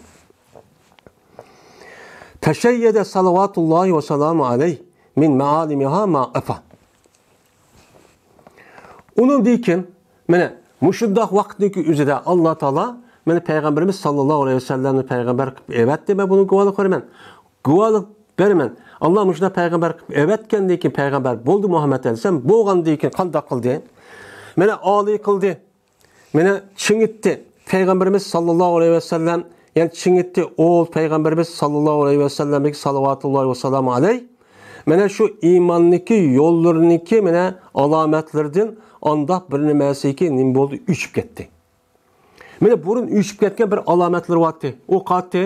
تەشەييەدە سالىۋاتۇللاھى ۋە سالامۇ ئەلەيھ مىن مەئالىمىھا ما ئەفا. ئۇنىڭدىن كېيىن، مانا، مۇشۇنداق ۋاقىتنىڭكى ئۆزىدە ئاللا تائالا، مانا، پەيغەمبىرىمىز ساللاللاھۇ ئەلەيھى ۋەسەللەمنى پەيغەمبەر قىلىپ ئەۋەتتى. مەن بۇنىڭغا گۇۋاھلىق بېرىمەن. گۇۋاھلىق بېرىمەن. ئاللا مۇشۇنداق پەيغەمبەر قىلىپ ئەۋەتكەندىن كېيىن، پەيغەمبەر بولدى مۇھەممەد ئەلەيھىسسالام. بولغاندىن كېيىن قانداق قىلدى؟ مانا، ئالىي قىلدى. مانا چىڭىتتى. پەيغەمبىرىمىز ساللاللاھۇ ئەلەيھى ۋەسەللەم، يەنى چىڭىتتى. ئۇ پەيغەمبىرىمىز ساللاللاھۇ ئەلەيھى ۋەسەللەمگە سالىۋاتۇللاھى ۋەسالامۇ ئەلەيھ. مانا شۇ ئىماننىڭكى يوللىرىنىڭكى مانا ئالامەتلىرىدىن ئانداق بىر نېمەسىكى نېمە بولدى؟ ئۆچۈپ كەتتى. مانا بۇرۇن ئۆچۈپ كەتكەن بىر ئالامەتلىرى بارتى. ئۇ قاتى.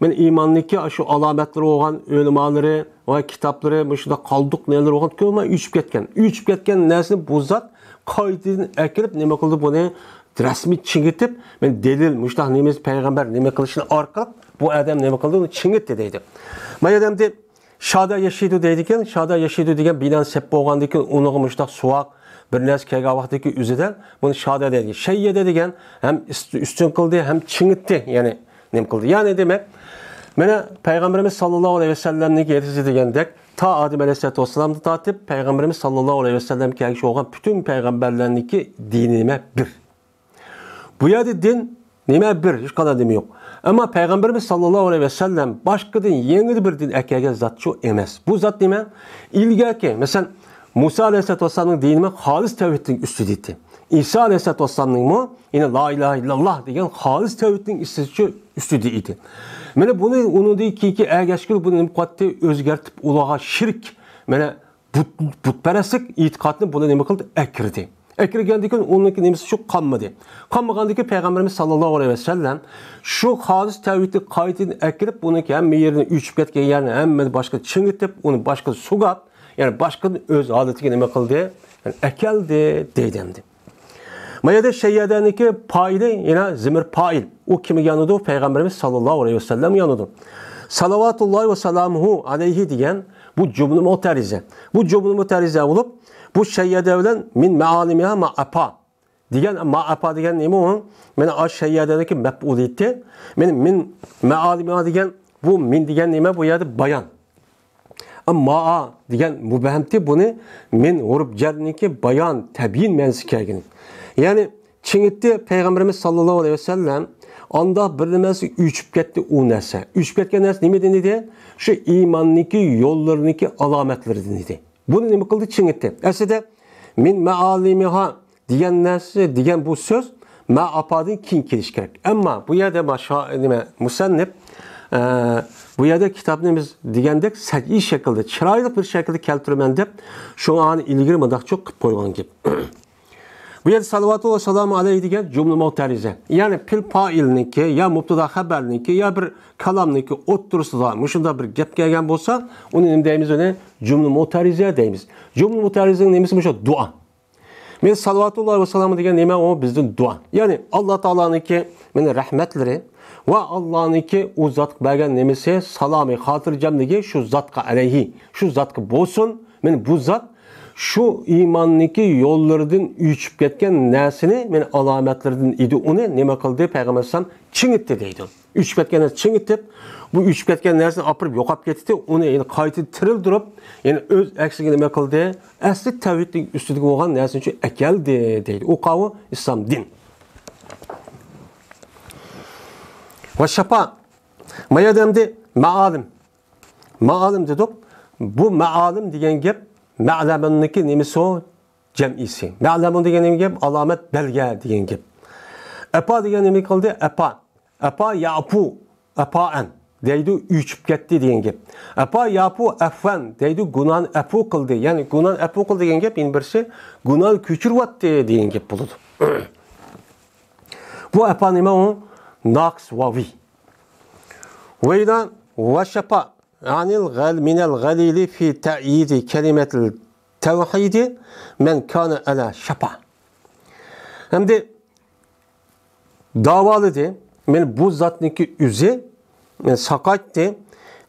مانا ئىماننىڭكى شۇ ئالامەتلىرى بولغان ئۆلىمالىرى ۋە كىتابلىرى، مۇشۇنداق قالدۇق نېمىلىرى بولغان كۆپمۇ ئۆچۈپ كەتكەن. ئۆچۈپ كەتكەن نەرسىنى بۇ زات قايتىدىن ئەكىرىپ نېمە قىلدى بۇنى؟ رەسمىي چىڭىتىپ، مانا دەلىل، مۇشۇنداق نېمىسى پەيغەمبەر نېمە قىلىشىنى ئارقىلىق بۇ ئادەم نېمە قىلدى؟ ئۇنى چىڭىتتى دەيدۇ. ما ئادەمدە شادا يەشىدۇ دەيدىكەن. شادا يەشىدۇ دېگەن بىنانى سەپ بولغاندىن كېيىن ئۇنىڭغا مۇشۇنداق سوغۇق بىر نەرسە كەلگەن ۋاقتىدىكى ئۆزىدە بۇنى شادا دەيدىكەن. شەييەدە دېگەن ھەم ئۈست-، ئۈستۈن قىلدى، ھەم چىڭىتتى، يەنى نېمە قىلدى؟ يەنى دېمەك، مانا پەيغەمبىرىمىز ساللاللاھۇ ئەلەيھى ۋەسەللەمنىڭكى ھەدىسى دېگەندەك، تا ئادەم ئەلەيھىسسالاتۇ ۋەسسالامدىن تارتىپ پەيغەمبىرىمىز ساللاللاھۇ ئەلەيھى ۋەسەللەمگە كەلگۈچە بولغان پۈتۈن پەيغەمبەرلەرنىڭكى دىنى نېمە؟ بىر. بۇ يەردە دىن نېمە؟ بىر، ھېچقانداق نېمە يوق. ئەمما پەيغەمبىرىمىز ساللاللاھۇ ئەلەيھى ۋەسەللەم باشقىدىن يېڭىدىن بىر دىن ئەكەلگەن زاتچۇ ئەمەس. بۇ زات نېمە؟ ئىلگەركى، مەسىلەن، مۇسا ئەلەيھىسسالاتۇ ۋەسسالامنىڭ دىنى خالىس تەۋھىدنىڭ ئۈستىدە ئىدى. ئىسا ئەلەيھىسسالاتۇ ۋەسسالامنىڭمۇ، يەنى لا ئىلاھە ئىللاللا دېگەن خالىس تەۋھىدنىڭ ئۈستىدىچۇ، ئۈستىدە ئىدى. مانا بۇنى ئۇنىڭدىن كېيىنكى ئەگەشكۈر بۇنى نېمە قىلىۋەتتى؟ ئۆزگەرتىپ ئۇلارغا شىرك، مانا بۇت-، بۇتپەرەسلىك ئېتىقادىنى بۇنى نېمە قىلدى؟ ئەكىردى. ئەكىرگەندىن كېيىن ئۇنىڭكى نېمىسى شۇ قالمىدى. قالمىغاندىن كېيىن پەيغەمبىرىمىز ساللاللاھۇ ئەلەيھى ۋەسەللەم شۇ خالىس تەۋھىدنى قايتىدىن ئەكىرىپ، ئۇنىڭكى ھەممە يېرىنى ئۆچۈپ كەتكەن يەرنى ھەممىنى باشقا چىڭىتىپ، ئۇنى باشقا سۇغاپ، يەنى باشقىدىن ئۆز ھالىتىگە نېمە قىلدى؟ يەنى ئەكەلدى دەيدۇ ئەمدى. ما يەردە شەييەدەنىڭكى پائىلى يەنە زىمىر پائىل. ئۇ كىمگە يانىدۇ؟ پەيغەمبىرىمىز ساللاللاھۇ ئەلەيھى ۋەسەللەمگە يانىدۇ. سالىۋاتۇللاھى ۋە سالامۇھۇ ئەلەيھى دېگەن بۇ جۈملە مۇتەررىزە. بۇ جۈملە مۇتەررىزە بولۇپ، بۇ شەييەدە بىلەن مىن مەئالىمىھا ما ئەپا دېگەن، ما ئەپا دېگەن نېمە ئۇ؟ مانا ئاشۇ شەييەدەنىڭكى مەپئۇلىيىتى. مانا مىن مەئالىمىھا دېگەن، بۇ مىن دېگەن نېمە؟ بۇ يەردە بايان. مائا دېگەن مۇبھەمتى، بۇنى مىن ھۇرۇپ جەرنىڭكى بايان، تەبيىن مەنىسى كەلگىنى. يەنى چىڭىتتى پەيغەمبىرىمىز ساللاللاھۇ ئەلەيھى ۋەسەللەم ئانداق بىر نېمىسى ئۆچۈپ كەتتى ئۇ نەرسە. ئۆچۈپ كەتكەن نەرسە نېمىدىن ئىدى؟ شۇ ئىماننىڭكى يوللىرىنىڭكى ئالامەتلىرىدىن ئىدى. بۇنى نېمە قىلدى؟ چىڭىتتى. ئەسلىدە مىن مەئالىمىھا دېگەن نەرسە، دېگەن بۇ سۆز مە ئاپادىن كېيىن كېلىشى كېرەك. ئەمما بۇ يەردە ما شا-، نېمە، مۇسەننىپ، ئە، بۇ يەردە كىتابنى بىز دېگەندەك سەجئىي شەكىلدە، چىرايلىق بىر شەكىلدە كەلتۈرىمەن دەپ، شۇڭا ئانى ئىلگىرى مۇنداقچە قىلىپ قويغان گەپ. بۇ يەردە سالىۋاتۇ ۋە سالامۇ ئەلەيھى دېگەن جۈملە مۇتەررىزە. يەنى پېئىل پائىلنىڭكى يا مۇبتادا خەبەرنىڭكى يا بىر كالامنىڭكى ئوتتۇرىسىدا مۇشۇنداق بىر گەپ كەلگەن بولسا، ئۇنى نېمە دەيمىز؟ ئۇنى جۈملە مۇتەررىزە دەيمىز. جۈملە مۇتەررىزىنىڭ نېمىسى؟ مۇشۇ دۇئا. مەن سالىۋاتۇللاھى ۋەسالامۇ دېگەن نېمە؟ ئۇ بىزدىن دۇئا. يەنى ئاللا تائالانىڭكى مېنى رەھمەتلىرى ۋە ئاللانىڭكى ئۇ زاتقا بەرگەن نېمىسى، سالامى، خاتىرجەملىكى شۇ زاتقا ئەلەيھى، شۇ زاتقا بولسۇن. مېنى بۇ زات شۇ ئىماننىڭكى يوللىرىدىن ئۆچۈپ كەتكەن نەرسىنى، مېنى ئالامەتلىرىدىن ئىدى، ئۇنى نېمە قىلدى؟ پەيغەمبەر ئەلەيھىسسالام چىڭىتتى دەيدۇ. ئۆچۈپ كەتكەن نەرسىنى چىڭىتىپ، بۇ ئۆچۈپ كەتكەن نەرسىنى ئاپىرىپ يوقاپ كېتىتتى، ئۇنى يەنە قايتا تىرىلدۈرۈپ، يەنە ئۆز ئەكسىگە نېمە قىلدى؟ ئەسلى تەۋھىدنىڭ ئۈستىدىكى بولغان نەرسىنى شۇ ئەكەلدى دەيدۇ. ئۇ قاۋۇ ئىسلام دىن. ۋە شەپا. ما يەردە ئەمدى مەئالىم. مەئالىم دېدۇق. بۇ مەئالىم دېگەن گەپ مەلەمۇننىڭكى نېمىسى ئۇ؟ جەمئىسى. مەلەمۇن دېگەن نېمە گەپ؟ ئالامەت، بەلگە دېگەن گەپ. ئەپا دېگەن نېمە قىلدى؟ ئەپا. ئەپا يەپۇ. ئەپائەن دەيدۇ، ئۆچۈپ كەتتى دېگەن گەپ. ئەپا يەپۇ ئەفۋەن دەيدۇ، گۇناھنى ئەپۇ قىلدى. يەنى گۇناھنى ئەپۇ قىلدى دېگەن گەپ يەنە بىرسى گۇناھنى كۆچۈرۈۋەتتى دېگەن گەپ بولىدۇ. بۇ ئەپا نېمە ئۇ؟ ناقىس ۋاۋى. ۋەيلا ۋە شەپا. ئەنىل غەل-، مىنەل غەلىلى فى تەئيىدى كەلىمەتىل تەۋھىدى مەن كانە ئەلە شەپا. ئەمدى داۋالىدى، مەن بۇ زاتنىڭكى ئۆزى، مەن ساقايتتى،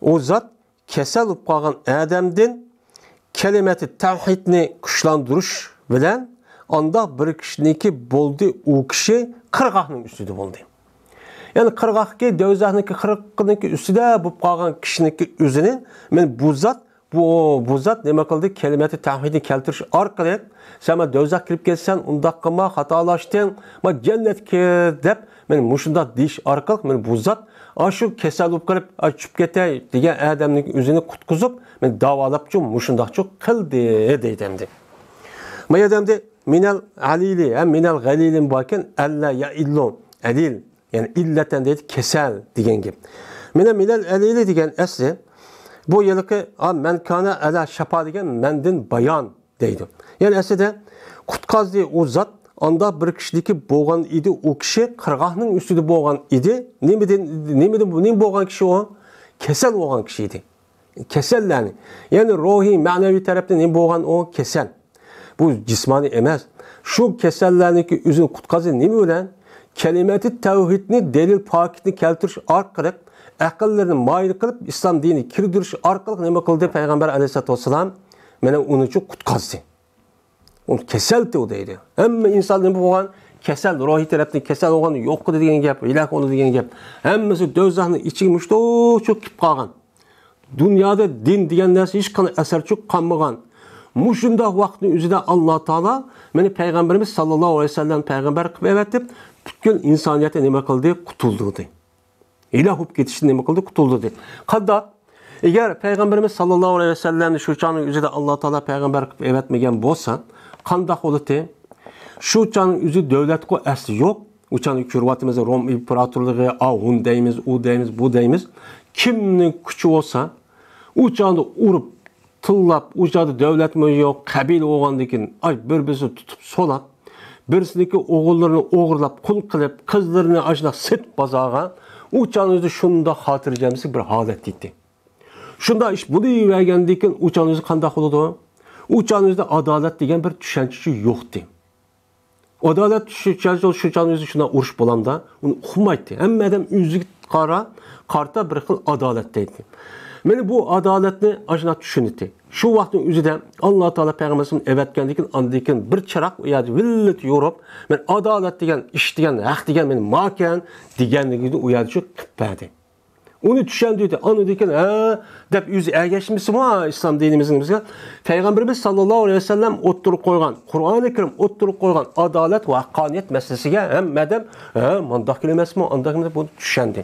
ئۇ زات كېسەل بولۇپ قالغان ئادەمدىن كەلىمەتى تەۋھىدنى كۈچلەندۈرۈش بىلەن ئانداق بىر كىشىنىڭكى بولدى، ئۇ كىشى قىرغاقنىڭ ئۈستىدە بولدى. يەنى قىرغاقكى، دوزاخنىڭكى قىرغىقىنىڭكى ئۈستىدە بولۇپ قالغان كىشىنىڭكى ئۆزىنى مەن بۇ زات، بۇ، بۇ زات نېمە قىلدى؟ كەلىمەتى تەۋھىدنى كەلتۈرۈش ئارقىلىق، سەن مانا دوزاخقا كىرىپ كەتسەن، ئۇنداق قىلما، خاتالاشتىڭ، مانا جەننەتكە كىر دەپ، مەن مۇشۇنداق دېيىش ئارقىلىق مەن بۇ زات، ئاشۇ كېسەل بولۇپ قېلىپ، ئاي، چۈشۈپ كېتەي دېگەن ئادەمنىڭ ئۆزىنى قۇتقۇزۇپ، مەن داۋالاپچۇ، مۇشۇنداقچۇ قىلدى دەيدۇ ئەمدى. ما يەردە ئەمدى مىنەل ئەلىلى ھەم مىنەل غەلىلىم باركەن، ئەللە يەئىللۇ، ئەلىل، يەنى ئىللەتەن دەيدۇ، كېسەل دېگەن گەپ. مانا مىنەل ئەلىلى دېگەن ئەسلى، بۇ ھېلىقى، ئا، مەن كانە ئەلە شەپا دېگەن مەندىن بايان دەيدۇ. يەنى ئەسلىدە قۇتقازدى ئۇ زات، ئاندا بىر كىشىدىكى بولغان ئىدى، ئۇ كىشى قىرغاقنىڭ ئۈستىدە بولغان ئىدى. نېمىدىن، نېمىدىن، نېمە بولغان كىشى ئۇ؟ كېسەل بولغان كىشى ئىدى. كېسەللەرنى، يەنى روھىي، مەنىۋى تەرەپتىن نېمە بولغان ئۇ؟ كېسەل. بۇ جىسمانىي ئەمەس. شۇ كېسەللەرنىڭكى ئۆزىنى قۇتقازدى نېمە بىلەن؟ كەلىمەتى تەۋھىدنى، دەلىل پاكىتنى كەلتۈرۈش ئارقىلىق، ئەقىللىرىنى مايىل قىلىپ، ئىسلام دىنىگە كىردۈرۈش ئارقىلىق نېمە قىلدى پەيغەمبەر ئەلەيھىسسالاتۇ ۋەسسالام؟ مانا ئۇنىچۇ قۇتقازدى. ئۇ كېسەلتى ئۇ دەيدۇ. ھەممە ئىنسان نېمە بولغان؟ كېسەل، روھىي تەرەپتىن كېسەل بولغان، يوق قىلدى دېگەن گەپ، ھېلاك بولدى دېگەن گەپ. ھەممىسى دوزاخنىڭ ئىچىگە مۇشتۇچۇ كىرىپ قالغان. دۇنيادا دىن دېگەن نەرسە ھېچقانداق ئەسەرچۇ قالمىغان. مۇشۇنداق ۋاقىتنىڭ ئۆزىدە ئاللا تائالا مېنى پەيغەمبىرىمىز ساللاللاھۇ ئەلەيھى ۋەسەللەم پەيغەمبەر قىلىپ ئەۋەتىپ، پۈتكۈل ئىنسانىيەتنى نېمە قىلدى؟ قۇتۇلدۇردى. ھېلاك بولۇپ كېتىشتىن نېمە قىلدى؟ قۇتۇلدۇردى. قانداق؟ ئەگەر پەيغەمبىرىمىز ساللاللاھۇ ئەلەيھى ۋەسەللەمنى شۇ چاغنىڭ ئۆزىدە ئاللا تائالا پەيغەمبەر قىلىپ ئەۋەتمىگەن بولسا، قانداق بولاتتى؟ شۇ چاغنىڭ ئۆزى دۆلەتقۇ ئەسلى يوق. ئۇ چاغنى كۆرۈۋاتىمىز، روم ئىمپېراتورلۇقى، ئا، ھۇن دەيمىز، ئۇ دەيمىز، بۇ دەيمىز. كىمنىڭ كۈچى بولسا، ئۇ چاغدا ئۇرۇپ، تىللاپ، ئۇ چاغدا دۆلەتمۇ يوق، قەبىلە بولغاندىكىن، ئاي، بىر-بىرسىنى تۇتۇپ سولاپ، بىرسىنىڭكى ئوغۇللىرىنى ئوغرىلاپ، قۇل قىلىپ، قىزلىرىنى ئاشۇنداق سېتىپ بازارغا، ئۇ چاغنىڭ ئۆزى شۇنداق خاتىرجەمسىز بىر ھالەتتە ئىدى. شۇنداق ئىش بولۇۋەرگەندىن كېيىن ئۇ چاغنىڭ ئۆزى قانداق بولىدۇ؟ ئۇ چاغنىڭ ئۆزىدە ئادالەت دېگەن بىر چۈشەنچىچۇ يوقتى. ئادالەت چۈشەنچە شۇ چاغنىڭ ئۆزى شۇنداق ئۇرۇش بولامدا، ئۇنى ئۇقمايتتى. ھەممە ئادەم ئۆزىگە قارا، قارىتا بىر خىل ئادالەت دەيتتى. مانا بۇ ئادالەتنى ئاشۇنداق چۈشىنىتتى. شۇ ۋاقىتنىڭ ئۆزىدە ئاللا تائالا پەيغەمبەرىمىزنى ئەۋەتكەندىن كېيىن، ئاندىن كېيىن بىر چىراغ ئۇ يەردە ۋىللىتى يورۇپ، مانا ئادالەت دېگەن، ئىش دېگەن، ھەق دېگەن مانا ماكەن دېگەنلىكىنى ئۇ يەردە شۇ قىلىپ بەردى. ئۇنى چۈشەندۈردى. ئاندىن كېيىن، ھە دەپ ئۆزى ئەگەشمىسىمۇ ئىسلام دىنىمىزنىڭ بىزگە پەيغەمبىرىمىز ساللاللاھۇ ئەلەيھى ۋەسەللەم ئوتتۇرىغا قويغان، قۇرئانى كەرىم ئوتتۇرىغا قويغان ئادالەت ۋە ھەققانىيەت مەسىلىسىگە ھەممە ئادەم، ھە، مۇنداق ئەمەسمۇ، ئانداق ئەمەسمۇ، بۇنى چۈشەندى.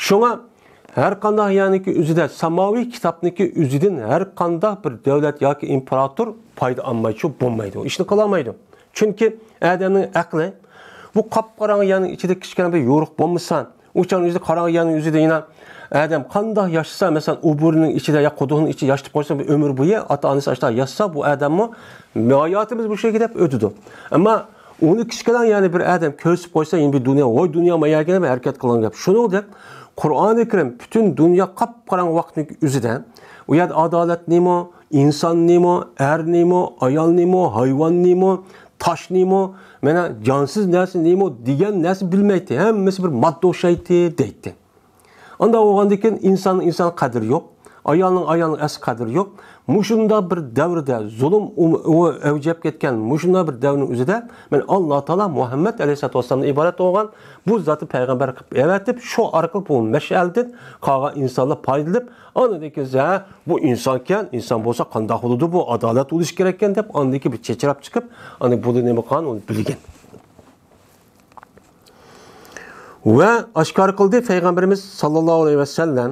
شۇڭا ھەر قانداق يەرنىڭكى ئۆزىدە، ساماۋىي كىتابنىڭكى ئۆزىدىن ھەر قانداق بىر دۆلەت ياكى ئىمپېراتور پايدا ئالمايچۇ، بولمايدۇ، ئىشنى قىلالمايدۇ. چۈنكى ئادەمنىڭ ئەقلى، بۇ قاپقاراڭغۇ يەرنىڭ ئىچىدە كىچىككىنە بىر يورۇق بولمىسا، ئۇ چاغنىڭ ئۆزىدە قاراڭغۇ يەرنىڭ ئۆزىدە يەنە ئادەم قانداق ياشىسا، مەسىلەن، ئوبورىنىڭ ئىچىدە يا قۇدۇقنىڭ ئىچىدە ياشىتىپ قويسا، بىر ئۆمۈر بويى ئاتا-ئانىسى ئاشۇنداق ياشىسا، بۇ ئادەممۇ ھاياتىمىز مۇشۇ يەرگە دەپ ئۆتىدۇ. ئەمما ئۇنى كىچىككىنە يەنە بىر ئادەم كۆرسىتىپ قويسا، يەنە بىر دۇنيا، ۋاي دۇنيا، ما يەرگە بىر ھەرىكەت قىلغان گەپ. شۇنىڭدەك قۇرئانى كەرىم پۈتۈن دۇنيا قاپقاراڭغۇ ۋاقىتنىڭ ئۆزىدە ئۇ يەردە ئادالەت نېمە، ئىنسان نېمە، ئەر نېمە، ئايال نېمە، ھايۋان نېمە، تاش نېمە، مانا جانسىز نەرسە نېمە دېگەن نەرسە بىلمەيتتى. ھەممىسى بىر ماددا ئوخشايتتى دەيتتى. ئانداق بولغاندىن كېيىن ئىنسان، ئىنسان قەدرى يوق. ئايالنىڭ، ئايالنىڭ ئەسلى قەدرى يوق. مۇشۇنداق بىر دەۋردە، زۇلۇم ئۇ-، ئۇ-، ئەۋج ئېلىپ كەتكەن مۇشۇنداق بىر دەۋرنىڭ ئۆزىدە، مانا، ئاللا تائالا مۇھەممەد ئەلەيھىسسالاتۇ ۋەسسالامدىن ئىبارەت بولغان بۇ زاتنى پەيغەمبەر قىلىپ ئەۋەتىپ، شۇ ئارقىلىق بۇ مەشئەلدىن قالغان ئىنسانلار پايدىلىنىپ، ئاندىن كېيىن، ھە، بۇ ئىنسانكەن، ئىنسان بولسا قانداق بولىدۇ، بۇ ئادالەت بولۇشى كېرەككەن دەپ، ئاندىن كېيىن بىر چېچىراپ چىقىپ، ئاندىن بۇنى نېمە قىلغان، ئۇنى بىلگەن. ۋە ئاشكارا قىلدى پەيغەمبىرىمىز ساللاللاھۇ ئەلەيھى ۋەسەللەم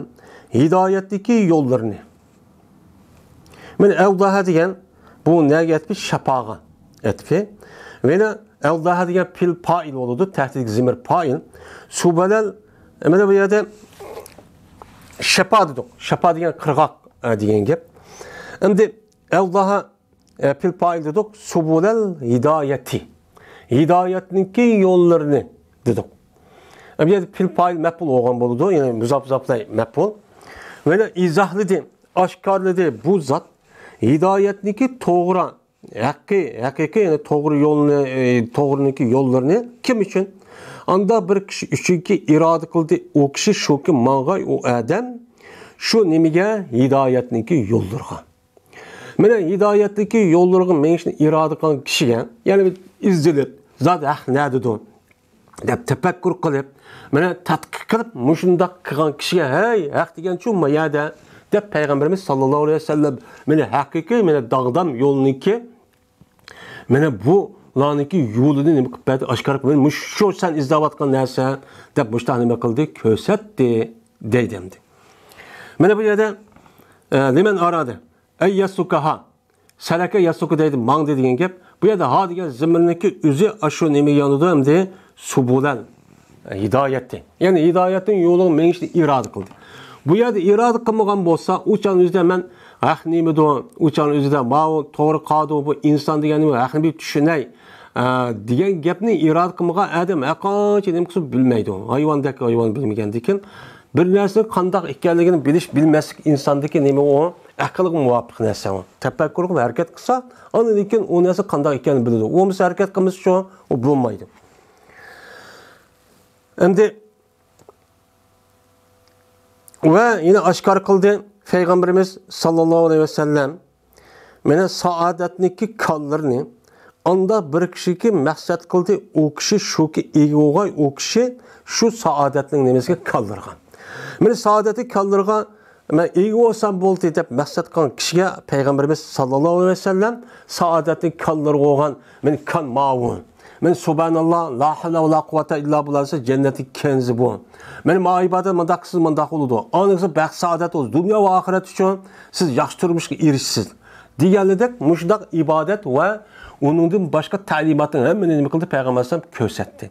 ھىدايەتتىكى يوللىرىنى. مانا ئەۋداھا دېگەن بۇ نەگە ئەتپى؟ شەپاغا ئەتپى. ۋە يەنە ئەۋداھا دېگەن پېئىل پائىل بولىدۇ، تەھتىدىكى زېمىر پائىل. سۇبۇلەل، مانا بۇ يەردە شەپا دېدۇق. شەپا دېگەن قىرغاق، ئە، دېگەن گەپ. ئەمدى ئەۋداھا، ئە، پېئىل پائىل دېدۇق. سۇبۇلەل ھىدايەتى. ھىدايەتنىڭكى يوللىرىنى دېدۇق. ئەمدى پېئىل پائىل مەپئۇل بولغان بولىدۇ، يەنى مۇزاپ مۇزاپلاي مەپئۇل. ۋە يەنە ئىزاھلىدى، ئاشكارىلىدى بۇ زات ھىدايەتنىڭكى توغرا، ھەققىي، ھەقىقىي، يەنى توغرا يولنى، ئى، توغرىنىڭكى يوللىرىنى. كىم ئۈچۈن؟ ئاندا بىر كىشى ئۈچۈنكى ئىرادە قىلدى ئۇ كىشى، شۇكى ماڭغاي ئۇ ئادەم شۇ نېمىگە؟ ھىدايەتنىڭكى يوللىرىغا. مانا ھىدايەتتىكى يوللىرىغا مېڭىشنى ئىرادە قىلغان كىشىگە، يەنى بىر ئىزدىنىپ، زادى ھەق نەدىدۇ دەپ تەپەككۇر قىلىپ، مانا تەتقىق قىلىپ، مۇشۇنداق قىلغان كىشىگە، ھەي، ھەق دېگەن شۇ ما يەردە دەپ پەيغەمبىرىمىز ساللاللاھۇ ئەلەيھى ۋەسەللەم مانا ھەقىقىي، مانا داغدام يولنىڭكى، مانا بۇلارنىڭكى يولىنى نېمە قىلىپ بەردى، ئاشكارا قىلىپ، مانا مۇشۇ سەن ئىزدەۋاتقان نەرسە دەپ مۇشۇنداق نېمە قىلدى، كۆرسەتتى دەيدۇ ئەمدى. مانا بۇ يەردە، ئە، لىمەن ئارادە. ئەي يەسلۇكەھا. سەلەكە يەسلۇكۇ دەيدۇ، ماڭدى دېگەن گەپ. بۇ يەردە ھا دېگەن زېمىرنىڭكى ئۆزى ئاشۇ نېمىگە يانىدۇ ئەمدى؟ سۇبۇلەل ھىدايەتى. يەنى ھىدايەتنىڭ يولىغا مېڭىشنى ئىرادە قىلدى. بۇ يەردە ئىرادە قىلمىغان بولسا، ئۇ چاغنىڭ ئۆزىدە مەن ھەق نېمىدۇ؟ ئۇ چاغنىڭ ئۆزىدە ماۋۇ توغرا قالدى، بۇ ئىنسان دېگەن نېمە، ھەقنى بىر چۈشىنەي، ئە، دېگەن گەپنى ئىرادە قىلمىغان ئادەم ھەرقانچە نېمە قىلسا بىلمەيدۇ. ھايۋاندەك ھايۋان بىلمىگەندىكىن، بىر نەرسىنىڭ قانداق ئىكەنلىكىنى بىلىش، بىلمەسلىك ئىنساندىكى نېمە ئۇ؟ ئەقىلگە مۇۋاپىق نەرسە ئۇ. تەپەككۇر قىلىپ ھەرىكەت قىلسا، ئاندىن كېيىن ئۇ نەرسە قانداق ئىكەنلىكىنى بىلىدۇ. ئۇ بولمىسا ھەرىكەت قىلمىسا شۇ، ئۇ بولمايدۇ. ئەمدى ۋە يەنە ئاشكارا قىلدى پەيغەمبىرىمىز ساللاللاھۇ ئەلەيھى ۋەسەللەم، مانا سائادەتنىڭكى كانلىرىنى ئاندا بىر كىشىكى مەقسەت قىلدى، ئۇ كىشى شۇكى ئىگە بولغاي، ئۇ كىشى شۇ سائادەتنىڭ نېمىسىگە كانلىرىغا. مانا سائادەتنىڭ كانلىرىغا مەن ئىگە بولسام بولدى دەپ مەقسەت قىلغان كىشىگە پەيغەمبىرىمىز ساللاللاھۇ ئەلەيھى ۋەسەللەم سائادەتنىڭ كانلىرىغا بولغان مانا كان ماۋۇ. مانا سۇبھاناللا، لا ھەۋلە ۋە لا قۇۋۋەتە ئىللا بىللا دېسە، جەننەتتىكى كەنزى بۇ. مانا ما ئىبادەت مۇنداق قىلسىڭىز مۇنداق بولىدۇ. ئاندىن كېيىن بەخت سائادەت بولىدۇ. دۇنيا ۋە ئاخىرەت ئۈچۈن سىز ياخشى تۇرمۇشقا ئېرىشىسىز. دېگەنلىدەك مۇشۇنداق ئىبادەت ۋە ئۇنىڭدىن باشقا تەلىماتنىڭ ھەممىنى نېمە قىلدى؟ پەيغەمبەر ئەلەيھىسسالام كۆرسەتتى.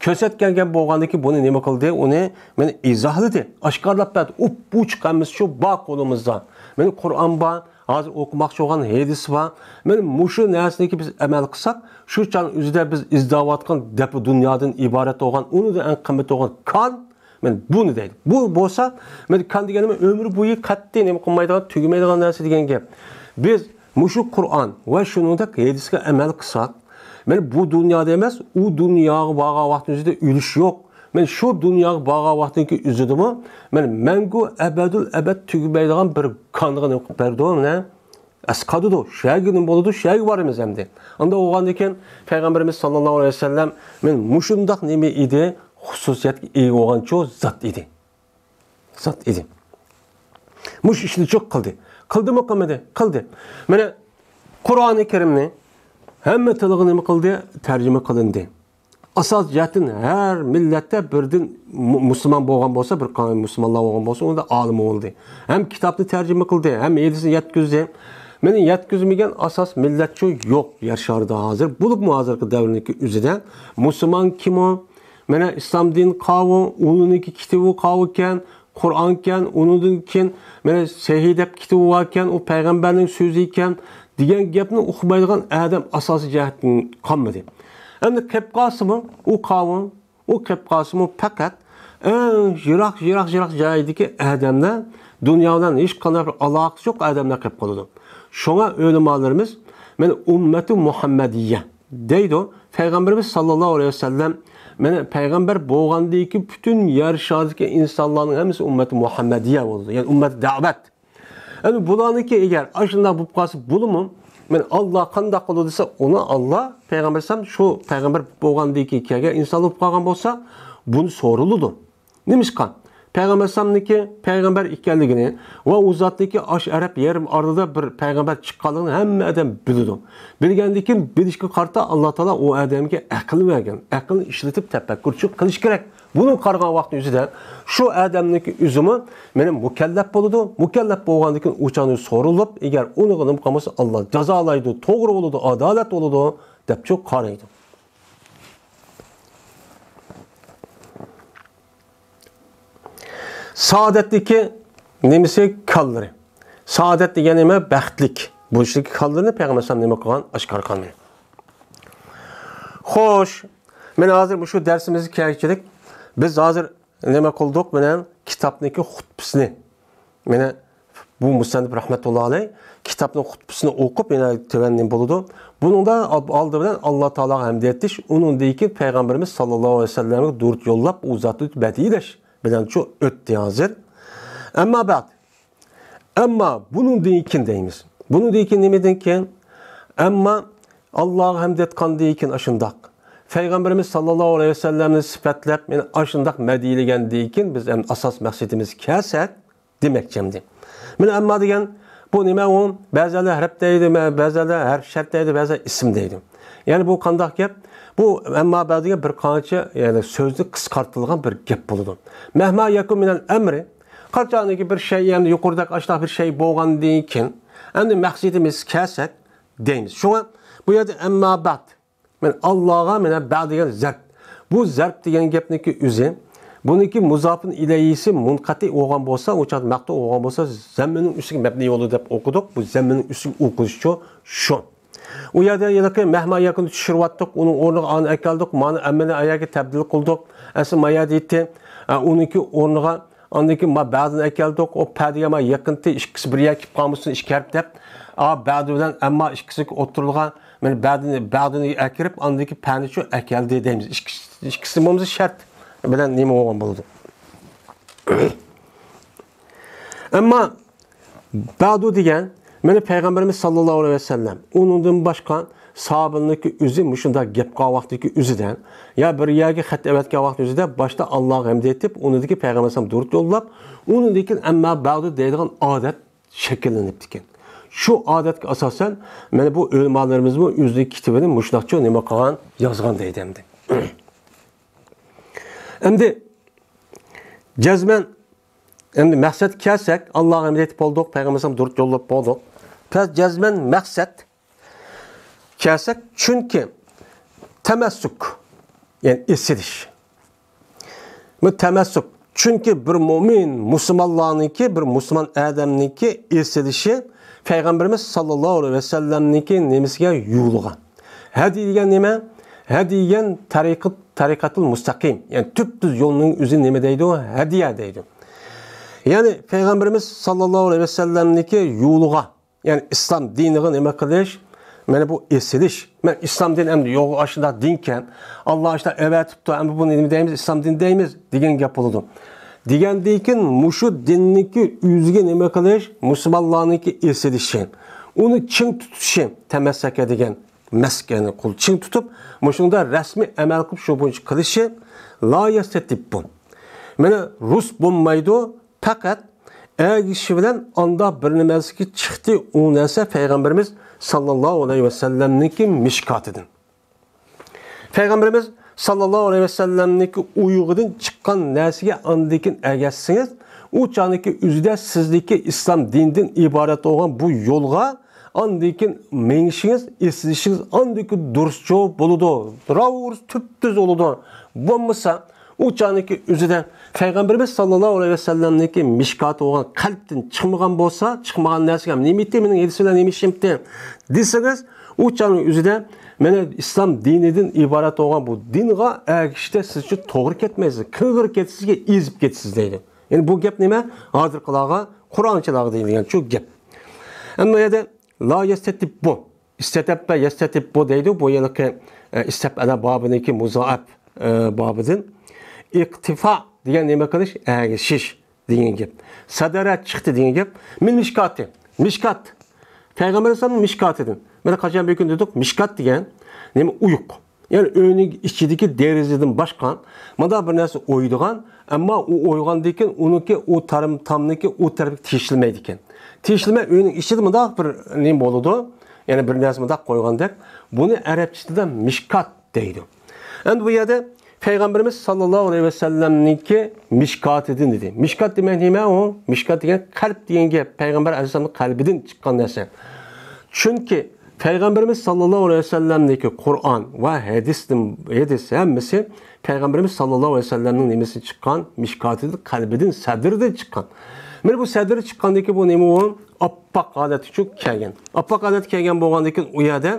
كۆرسەتكەن گەپ بولغاندىن كېيىن بۇنى نېمە قىلدى؟ ئۇنى مانا ئىزاھلىدى. ئاشكارىلاپ بەردى. ئۇپئوچۇق ھەممىسى شۇ بار قولىمىزدا. مانا قۇرئان بار. ھازىر ئوقۇماقچى بولغان ھەدىس بار. مانا مۇشۇ نەرسىنىڭكى بىز ئەمەل قىلساق، شۇ چاغ ئۆزىدە بىز ئىزدەۋاتقان دەپۇ دۇنيادىن ئىبارەت بولغان، ئۇنىڭدىن ئەڭ قىممەت بولغان كان، مانا بۇنى دەيدۇ. بۇ بولسا، مانا كان دېگىنىمىز ئۆمۈر بويى قەتئىي نېمە قىلمايدىغان، تۈگىمەيدىغان نەرسە دېگەن گەپ. بىز مۇشۇ قۇرئان ۋە شۇنىڭدەك ھەدىسكە ئەمەل قىلساق، مانا بۇ دۇنيادا ئەمەس، ئۇ دۇنياغا بارغان ۋاقتىمىزدا ئۆلۈش يوق. مانا شۇ دۇنياغا بارغان ۋاقتىنىڭكى ئۆزىدىمۇ، مانا مەڭگۈ ئەبەدۇل ئەبەد تۈگىمەيدىغان بىر كانغا نېمە قىلىپ بەردى، مانا ئەسقاتىدۇ. شۇ يەرگە نېمە بولىدۇ، شۇ يەرگە بارىمىز ئەمدى. ئانداق بولغاندىن كېيىن پەيغەمبىرىمىز ساللاللاھۇ ئەلەيھى ۋەسەللەم مانا مۇشۇنداق نېمە ئىدى، خۇسۇسىيەتكە ئىگە بولغانچۇ زات ئىدى. زات ئىدى. مۇشۇ ئىشنى چوق قىلدى. قىلدىمۇ قىلمىدى؟ قىلدى. مانا قۇرئانى كەرىمنى ھەممە تىلغا نېمە قىلدى؟ تەرجىمە قىلىندى. ئاساسىي جەھەتتىن ھەر مىللەتتە بىردىن مۇ-، مۇسۇلمان بولغان بولسا، بىر قانۇن مۇسۇلمانلار بولغان بولسا، ئۇندا ئالىم بولدى. ھەم كىتابنى تەرجىمە قىلدى، ھەم ھەدىسنى يەتكۈزدى. مانا يەتكۈزمىگەن ئاساس مىللەتچۇ يوق يەر شارىدا ھازىر. بولۇپمۇ ھازىرقى دەۋرنىڭكى ئۆزىدە مۇسۇلمان كىمۇ؟ مانا ئىسلام دىن قاۋۇ، ئۇنىڭكى كىتابى قاۋۇكەن، قۇرئانكەن، ئۇنىڭدىن كېيىن مانا سەھىھ دەپ كىتابى باركەن، ئۇ پەيغەمبەرنىڭ سۆزى ئىكەن دېگەن گەپنى ئۇقمايدىغان ئادەم ئاساسىي جەھەتتىن قالمىدى. ئەمدى قېلىپ قالسىمۇ، ئۇ قاۋۇ، ئۇ قېلىپ قالسىمۇ، پەقەت ئەڭ يىراق، يىراق، يىراق جايدىكى ئادەملەر، دۇنيا بىلەن ھېچقانداق بىر ئالاقىسى يوق ئادەملەر قېلىپ قالىدۇ. شۇڭا ئۆلىمالىرىمىز مانا ئۈممەتۇ مۇھەممەدىيە دەيدۇ. پەيغەمبىرىمىز ساللاللاھۇ ئەلەيھى ۋەسەللەم، مانا پەيغەمبەر بولغاندىن كېيىن پۈتۈن يەر شارىدىكى ئىنسانلارنىڭ ھەممىسى ئۈممەتى مۇھەممەدىيە بولىدۇ. يەنى ئۈممەتى دەۋەت. ئەمدى بۇلارنىڭكى ئەگەر ئاشۇنداق بولۇپ قالسا بولىمۇ؟ مەن ئاللا قانداق قىلىدۇ دېسە، ئۇنى ئاللا پەيغەمبەر ئەلەيھىسسالام شۇ پەيغەمبەر بولغاندىن كېيىن كەلگەن ئىنسانلار بولۇپ قالغان بولسا، بۇنى سورىلىدۇ. نېمىشقا؟ پەيغەمبەر ئەلەيھىسسالامنىڭكى پەيغەمبەر ئىكەنلىكىنى ۋە ئۇ زاتنىڭكى ئاشۇ ئەرەب يېرىم ئارىلىدا بىر پەيغەمبەر چىققانلىقىنى ھەممە ئادەم بىلىدۇ. بىلگەندىن كېيىن بىلىشكە قارىتا ئاللا تائالا ئۇ ئادەمگە ئەقىل بەرگەن. ئەقىلنى ئىشلىتىپ تەپەككۇرچىلىك قىلىش كېرەك. بۇنىڭغا قارىغان ۋاقىتنىڭ ئۆزىدە شۇ ئادەمنىڭكى ئۆزىمۇ مېنى مۇكەللەپ بولىدۇ. مۇكەللەپ بولغاندىن كېيىن ئۇ چاغدا سورىلىپ، ئەگەر ئۇنىڭغا نېمە قىلمىسا، ئاللا جازالايدۇ، توغرا بولىدۇ، ئادالەت بولىدۇ، دەپچۇ قارايدۇ. سائادەتتىكى نېمىسى كاللىرى؟ سائادەت دېگەن نېمە؟ بەختلىك بولۇشتىكى كاللىرىنى پەيغەمبەر ئەلەيھىسسالام نېمە قىلغان؟ ئاشكارا قىلغان. خوش، مانا ھازىر مۇشۇ دەرسىمىزگە كەلگۈچىلىك بىز ھازىر نېمە قىلدۇق؟ مانا كىتابنىڭكى خۇتبىسىنى، مانا بۇ مۇسەننىپ رەھمەتۇللا ئەلەي كىتابنىڭ خۇتبىسىنى ئوقۇپ، يەنە تۆۋەن نېمە بولىدۇ؟ بۇنىڭدا ئالدى بىلەن ئاللا تائالاغا ھەمدە ئېيتىش، ئۇنىڭدىن كېيىن پەيغەمبىرىمىز ساللاللاھۇ ئەلەيھى ۋەسەللەمگە دۇرۇت يوللاپ، ئۇ زاتنى مەدھىيلەش بىلەن شۇ ئۆتتى ھازىر. ئەمما بەد، ئەمما بۇنىڭدىن كېيىن دەيمىز. بۇنىڭدىن كېيىن نېمىدىن كېيىن؟ ئەمما ئاللاغا ھەمد ئېيتقاندىن كېيىن ئاشۇنداق، پەيغەمبىرىمىز ساللاللاھۇ ئەلەيھى ۋەسەللەمنى سۈپەتلەپ، مانا ئاشۇنداق مەدھىيلىگەندىن كېيىن بىز ئەمدى ئاساس مەقسىتىمىزگە كەلسەك، دېمەكچى ئەمدى. مانا ئەمما دېگەن بۇ نېمە ئۇ؟ بەزىلەر ھەرپ دەيدۇ، بەزىلەر ھەرپ شەرت دەيدۇ، بەزىلەر ئىسىم دەيدۇ. يەنى بۇ قانداق گەپ؟ بۇ ئەمما بەد دېگەن بىر قانچە، يەنى سۆزنى قىسقارتىلغان بىر گەپ بولىدۇ. مەھما يەكۇن مىنەل ئەمرى. قاچانكى بىر شەي، يەنى يۇقىرىدەك ئاشۇنداق بىر شەي بولغاندىن كېيىن، ئەمدى مەقسىتىمىزگە كەلسەك دەيمىز. شۇڭا بۇ يەردە ئەمما بەد، مانا ئاللاغا مانا بەد دېگەن زەرپ. بۇ زەرپ دېگەن گەپنىڭكى ئۆزى، بۇنىڭكى مۇزاپىن ئىلەيھىسى مۇنقەتى بولغان بولسا، ئۇ چاغدا مەقتۇ بولغان بولسا، زەممىنىڭ ئۈستىگە مەبنىي بولىدۇ دەپ ئوقۇدۇق. بۇ زەممىنىڭ ئۈستىگە ئوقۇلۇشىچۇ شۇ. ئۇ يەردە ھېلىقى مەھما يەكۇننى چۈشۈرۈۋەتتۇق، ئۇنىڭ ئورنىغا ئانى ئەكەلدۇق، مانى ئەممىنى ئاياگە تەبدىل قىلدۇق. ئەسلى ما يەردە ئېيتتى، ئە، ئۇنىڭكى ئورنىغا ئاندىن كېيىن ما بەدىنى ئەكەلدۇق، ئۇ پە دېگەن ما يېقىنتى ئىككىسى بىر يەرگە كېلىپ قالمىسۇن، ئىككى ھەرپ دەپ، ئا، بەدى بىلەن ئەمما ئىككىسى ئوتتۇرىلىغان، مانا بەدىنى، بەدىنى ئەكىرىپ، ئاندىن كېيىن پەنى شۇ ئەكەلدى دەيمىز. ئىككىسى، ئىككىسى بولمىسا شەرت بىلەن نېمە بولغان بولىدۇ. ئەمما بەدۇ دېگەن، مانا پەيغەمبىرىمىز ساللاللاھۇ ئەلەيھى ۋەسەللەم، ئۇنىڭدىن باشقا ساھابىلىرنىڭكى ئۆزى مۇشۇنداق گەپ قىلغان ۋاقتىكى ئۆزىدە، يا بىر يەرگە خەت ئەۋەتكەن ۋاقتى ئۆزىدە باشتا ئاللاغا ھەمد ئېيتىپ، ئۇنىڭدىن كېيىن پەيغەمبەر ئەلەيھىسسالام دۇرۇت يوللاپ، ئۇنىڭدىن كېيىن ئەمما بەدۇ دەيدىغان ئادەت شەكىللىنىپتىكەن. شۇ ئادەتكە ئاساسەن، مانا بۇ ئۆلىمالىرىمىزمۇ ئۆزىنىڭ كىتابىنى مۇشۇنداقچە نېمە قىلغان، يازغان دەيدۇ ئەمدى. ئەمدى جەزمەن، ئەمدى مەقسەتكە كەلسەك، ئاللاغا ھەمد ئېيتىپ بولدۇق، پەيغەمبەر ئەلەيھىسسالام دۇرۇت يوللاپ بولدۇق. پەس جەزمەن مەقسەت كەلسەك، چۈنكى تەمەسسۇك، يەنى ئېسىلىش. بۇ تەمەسسۇك. چۈنكى بىر مۆمىن مۇسۇلمانلارنىڭكى، بىر مۇسۇلمان ئادەمنىڭكى ئېسىلىشى پەيغەمبىرىمىز ساللاللاھۇ ئەلەيھى ۋەسەللەمنىڭكى نېمىسىگە يۇيۇلغان. ھەدى دېگەن نېمە؟ ھەدى دېگەن تەرىقەت، تەرىقەتۇل مۇستەقىم. يەنى تۈپتۈز يولنىڭ ئۆزى نېمە دەيدۇ؟ ھەدىيە دەيدۇ. يەنى پەيغەمبىرىمىز ساللاللاھۇ ئەلەيھى ۋەسەللەمنىڭكى يولىغا، يەنى ئىسلام دىنىغا نېمە قىلىش؟ مانا بۇ ئېسىلىش. مەن ئىسلام دىنى ئەمدى يوق، ئاشۇنداق دىنكەن. ئاللا ئاشۇنداق ئەۋەتىپتۇ، ئەمدى بۇنى نېمە دەيمىز؟ ئىسلام دىنى دەيمىز دېگەن گەپ بولىدۇ. دېگەندىن كېيىن مۇشۇ دىننىڭكى ئۆزىگە نېمە قىلىش؟ مۇسۇلمانلارنىڭكى ئېسىلىشى. ئۇنى چىڭ تۇتۇشى، تەمەسسەكە دېگەن مەسكەننى قول چىڭ تۇتۇپ، مۇشۇنىڭدا رەسمىي ئەمەل قىلىپ شۇ بويىچە قىلىشى لا يەستەتىببۇ. مانا رۇس بولمايدۇ، پەقەت ئەگىشىش بىلەن ئاندا بىر نېمەسىكى چىقتى، ئۇ نەرسە پەيغەمبىرىمىز ساللاللاھۇ ئەلەيھى ۋەسەللەمنىڭكى مىشكاتىدىن. پەيغەمبىرىمىز ساللاللاھۇ ئەلەيھى ۋەسەللەمنىڭكى ئۇيۇغىدىن چىققان نەرسىگە ئاندىن كېيىن ئەگەشسىڭىز، ئۇ چاغنىڭكى ئۆزىدە سىزنىڭكى ئىسلام دىنىدىن ئىبارەت بولغان بۇ يولغا ئاندىن كېيىن مېڭىشىڭىز، ئېسىلىشىڭىز ئاندىن كېيىن دۇرۇسچۇ بولىدۇ. راۋۇرۇس تۈپتۈز بولىدۇ. بولمىسا، ئۇ چاغنىڭكى ئۆزىدە پەيغەمبىرىمىز ساللاللاھۇ ئەلەيھى ۋەسەللەمنىڭكى مىشكاتى بولغان قەلبتىن چىقمىغان بولسا، چىقمىغان نەرسىگە نېمە ئىتى، مېنىڭ ھېلىسى بىلەن نېمە ئىشىمتى دېسىڭىز، ئۇ چاغنىڭ ئۆزىدە مانا ئىسلام دىنىدىن ئىبارەت بولغان بۇ دىنغا ئەگىشىشتە سىزچۇ توغرا كەتمەيسىز، قىرغىر كېتىسىزگە، ئېزىپ كېتىسىز دەيدۇ. يەنى بۇ گەپ نېمە؟ ھازىرقىلارغا، قۇرئانچىلارغا دېيىلگەن شۇ گەپ. ئەمما ئۇ يەردە لا يەستەتىببۇ، ئىستەتەببە يەستەتىببۇ دەيدۇ. بۇ ھېلىقى، ئە، ئىستەپئەلە بابىنىڭكى مۇزائەپ، ئە، بابىدىن. ئىقتىفا دېگەن نېمە قىلىش؟ ئەگىشىش. دېگەن گەپ. سەدەرە چىقتى دېگەن گەپ. مىن مىشكاتى. مىشكات. پەيغەمبەر ئەلەيھىسسالامنىڭ مىشكاتىدىن. مانا قاچان بىر كۈن دېدۇق، مىشكات دېگەن نېمە؟ ئويۇق. يەنى ئۆينىڭ ئىچىدىكى دېرىزىدىن باشقا مۇنداق بىر نەرسە ئويىدىغان، ئەمما ئۇ ئويغاندىن كېيىن ئۇنىڭكى ئۇ تارم-، تامنىكى ئۇ تەرەپكە تېشىلمەيدىكەن. تېشىلمەي ئۆينىڭ ئىچىدە مۇنداق بىر نېمە بولىدۇ، يەنى بىر نەرسە مۇنداق قويغاندەك. بۇنى ئەرەبچە تىلدا مىشكات دەيدۇ. ئەمدى بۇ يەردە پەيغەمبىرىمىز ساللاللاھۇ ئەلەيھى ۋەسەللەمنىڭكى مىشكاتىدىن دېدى. مىشكات دېمەك نېمە ئۇ؟ مىشكات دېگەن قەلب دېگەن گەپ. پەيغەمبەر ئەلەيھىسسالامنىڭ قەلبىدىن چىققان نەرسە. چۈنكى پەيغەمبىرىمىز ساللاللاھۇ ئەلەيھى ۋەسەللەمنىڭكى قۇرئان ۋە ھەدىستىن، ھەدىس ھەممىسى پەيغەمبىرىمىز ساللاللاھۇ ئەلەيھى ۋەسەللەمنىڭ نېمىسىدىن چىققان؟ مىشكاتىدىن، قەلبىدىن، سەدرىدىن چىققان. مانا بۇ سەدرى چىققاندىن كېيىن بۇ نېمە ئۇ؟ ئاپئاق ھالەتكە چۈشۈپ كەلگەن. ئاپئاق ھالەتكە كەلگەن بولغاندىن كېيىن ئۇ يەردە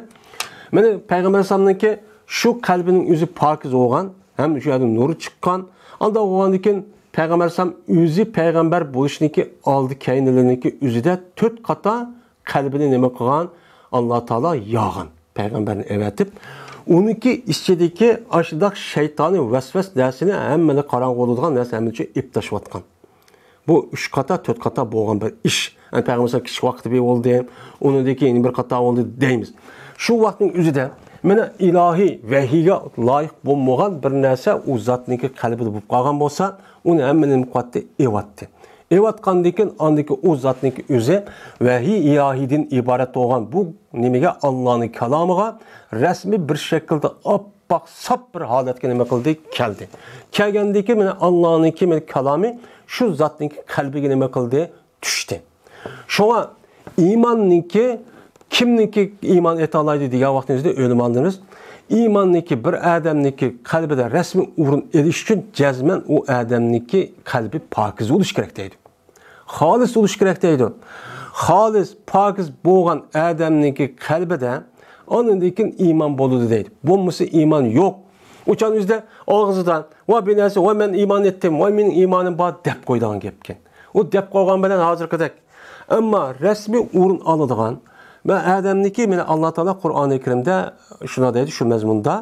مانا پەيغەمبەر ئەلەيھىسسالامنىڭكى شۇ قەلبىنىڭ ئۆزى پاكىز بولغان، ھەم شۇ يەردە نۇر چىققان. ئانداق بولغاندىن كېيىن پەيغەمبەر ئەلەيھىسسالام ئۆزى پەيغەمبەر بولۇشنىڭكى ئالدى كەينىلىرىنىڭكى ئۆزىدە تۆت قاتا قەلبىنى نېمە قىلغان؟ ئاللا تائالا ياغان. پەيغەمبەرنى ئەۋەتىپ، ئۇنىڭكى ئىچىدىكى ئاشۇنداق شەيتانىي ۋەسۋەسە نەرسىنى ھەممىنى قاراڭغۇلىدىغان نەرسە ھەممىنى ئېلىپ تاشلىۋاتقان. بۇ ئۈچ قاتا، تۆت قاتا بولغان بىر ئىش. يەنى پەيغەمبەر كىچىك ۋاقتىدا بولدى. ئۇنىڭدىن كېيىن بىر قاتا بولدى دەيمىز. شۇ ۋاقىتنىڭ ئۆزىدە مانا ئىلاھىي ۋەھىيگە لايىق بولمىغان بىر نەرسە ئۇ زاتنىڭكى قەلبىدە بولۇپ قالغان بولسا، ئۇنى ھەممىنى نېمە قىلاتتى؟ ئېۋاتتى. ئېۋاتقاندىن كېيىن ئاندىكى ئۇ زاتنىڭكى ئۆزى ۋەھىي ئىلاھىيدىن ئىبارەت بولغان بۇ نېمىگە، ئاللانىڭ كالامىغا رەسمىي بىر شەكىلدە ئاپئاق ساپ بىر ھالەتكە نېمە قىلدى؟ كەلدى. كەلگەندىن كېيىن مانا ئاللانىڭكى مانا كالامى شۇ زاتنىڭكى قەلبىگە نېمە قىلدى؟ چۈشتى. شۇڭا ئىماننىڭكى كىمنىڭكى ئىمان ئېيتالايدۇ دېگەن ۋاقتىمىزدا ئۆلىمالىرىمىز ئىماننىڭكى بىر ئادەمنىڭكى قەلبىدە رەسمىي ئورۇن ئېلىش ئۈچۈن جەزمەن ئۇ ئادەمنىڭكى قەلبى پاكىز بولۇشى كېرەك دەيدۇ. خالىس بولۇشى كېرەك دەيدۇ. خالىس، پاكىز بولغان ئادەمنىڭكى قەلبىدە ئاندىن كېيىن ئىمان بولىدۇ دەيدۇ. بولمىسا ئىمان يوق. ئۇ چاغنىڭ ئۆزىدە ئاغزىدا ۋە بىر نەرسە، ۋە مەن ئىمان ئېيتتىم، ۋە مېنىڭ ئىمانىم بار دەپ قويىدىغان گەپكەن. ئۇ دەپ قويغان بىلەن ھازىرقىدەك. ئەمما رەسمىي ئورۇن ئالىدىغان ۋە ئادەمنىڭكى، مانا ئاللا تائالا قۇرئانى كەرىمدە شۇنداق دەيدۇ، شۇ مەزمۇندا،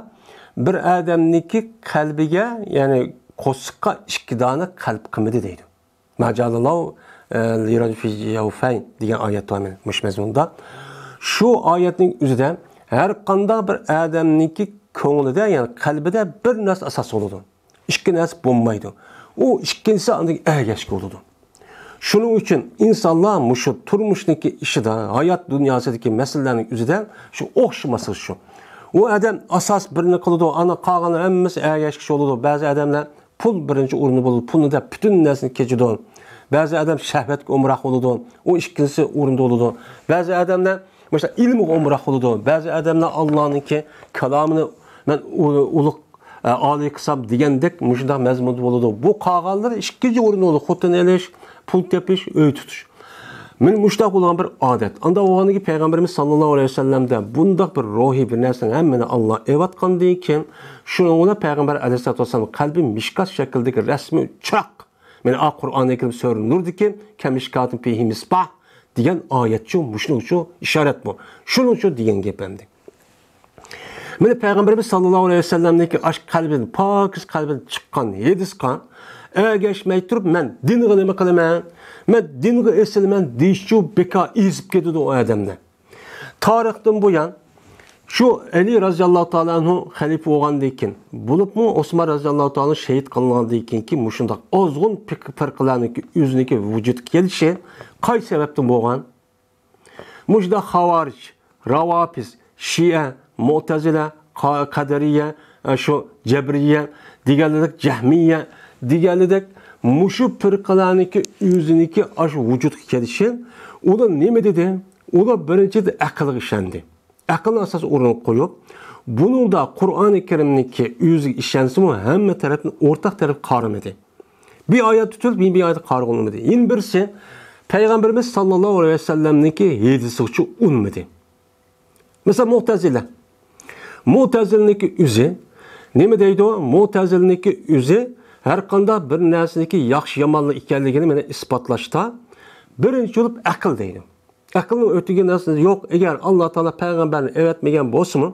بىر ئادەمنىڭكى قەلبىگە، يەنى قورسىقىغا ئىككى دانە قەلب قىلمىدى دەيدۇ. ما جعل الله، ئە، لرجل في جوفين دېگەن ئايەت بار مانا مۇشۇ مەزمۇندا. شۇ ئايەتنىڭ ئۆزىدە ھەر قانداق بىر ئادەمنىڭكى كۆڭلىدە، يەنى قەلبىدە بىر نەرسە ئاساس بولىدۇ. ئىككى نەرسە بولمايدۇ. ئۇ ئىككىنچىسى ئاندىن ئەگەشكە بولىدۇ. شۇنىڭ ئۈچۈن ئىنسانلار مۇشۇ تۇرمۇشنىڭكى ئىشىدا، ھايات دۇنياسىدىكى مەسىلىلەرنىڭ ئۆزىدە شۇ ئوخشىماسلىق شۇ. ئۇ ئادەم ئاساس بىرنى قىلىدۇ، ئانا قالغانلار ھەممىسى ئەگەشكۈچى بولىدۇ. بەزى ئادەملەر پۇل بىرىنچى ئورۇندا بولىدۇ، پۇلنى دەپ پۈتۈن نەرسىنى كېچىدۇ. بەزى ئادەم شەھۋەتكە ئومراق بولىدۇ، ئۇ ئىككىنچى ئورۇندا بولىدۇ. بەزى ئادەملەر مۇشۇ ئىلىمغا ئومراق بولىدۇ. بەزى ئادەملەر ئاللانىڭكى كالامىنى مەن ئۇ-، ئۇلۇغ، ئە، ئالىي قىلسام دېگەندەك مۇشۇنداق مەزمۇندا بولىدۇ. بۇ قالغانلىرى ئىككىنچى ئورۇندا بولىدۇ. خوتۇن ئېلىش، پۇل تېپىش، ئۆي تۇتۇش. مانا مۇشۇنداق بولغان بىر ئادەت. ئانداق بولغاندىن كېيىن پەيغەمبىرىمىز ساللاللاھۇ ئەلەيھى ۋەسەللەمدە بۇنداق بىر روھىي بىر نەرسىنى ھەممىنى ئاللا ئېۋەتقاندىن كېيىن، شۇنىڭ بىلەن پەيغەمبەر ئەلەيھىسسالاتۇ ۋەسسالام قەلبى مىشكات شەكلىدىكى رەسمىي چىراغ. مانا ئا قۇرئانى كەرىم سۈرە نۇردىكى كەمىشكاتىن فىھى مىسباھ دېگەن ئايەتچۇ، مۇشۇنىڭچۇ ئىشارەت بۇ. شۇنىڭچۇ دېگەن گەپ ئەمدى. مانا پەيغەمبىرىمىز ساللاللاھۇ ئەلەيھى ۋەسەللەمنىڭكى ئاشۇ قەلبىدىن، پاكىز قەلبىدىن چىققان ھەدىسقا ئەگەشمەي تۇرۇپ، مەن دىنغا نېمە قىلىمەن؟ مەن دىنغا ئېسىلىمەن دېيىشچۇ بىكار ئېزىپ كېتىدۇ ئۇ ئادەمنى. تارىختىن بۇيان شۇ ئەلى رازىياللاھۇ تائالا ئەنھۇ خەلىپە بولغاندىن كېيىن، بولۇپمۇ ئوسمان رازىياللاھۇ تائالا شېھىت قىلىنغاندىن كېيىنكى مۇشۇنداق ئازغۇن پىك-، پىرقىلەرنىڭكى ئۆزىنىڭكى ۋۇجۇدقا كېلىشى قايسى سەۋەبتىن بولغان؟ مۇشۇنداق خاۋارىج، راۋاپىز، شىئە، مۇئتەزىلە، قا-، قەدىرىيە، ئە، شۇ جەبرىيە دېگەنلىرىدەك، جەھمىيە دېگەنلىرىدەك مۇشۇ پىرقىلەرنىڭكى ئۆزىنىڭكى ئاشۇ ۋۇجۇدقا كېلىشى، ئۇلار نېمە دېدى؟ ئۇلار بىرىنچىدىن ئەقىلگە ئىشەندى. ئەقىلنى ئاساس ئورۇنغا قويۇپ، بۇنىڭدا قۇرئانى كەرىمنىڭكى ئۆزىگە ئىشەنسىمۇ، ھەممە تەرەپتىن ئورتاق تەرەپ قارىمىدى. بىر ئايەت تۇتۇلۇپ، يەنە بىر ئايەتكە قارىغىلى ئۇنىمىدى. يەنە بىرسى، پەيغەمبىرىمىز ساللاللاھۇ ئەلەيھى ۋەسەللەمنىڭكى ھەدىسىگىچۇ ئۇنىمىدى. مەسىلەن، مۇئتەزىلە. مۇئتەزىلىنىڭكى ئۆزى نېمە دەيدۇ؟ مۇئتەزىلىنىڭكى ئۆزى ھەر قانداق بىر نەرسىنىڭكى ياخشى-يامانلىق ئىكەنلىكىنى مانا ئىسپاتلاشتا بىرىنچى بولۇپ ئەقىل دەيدۇ. ئەقىلنىڭ ئۆتىگەن نەرسىسى يوق. ئەگەر ئاللا تائالا پەيغەمبەرنى ئەۋەتمىگەن بولسىمۇ،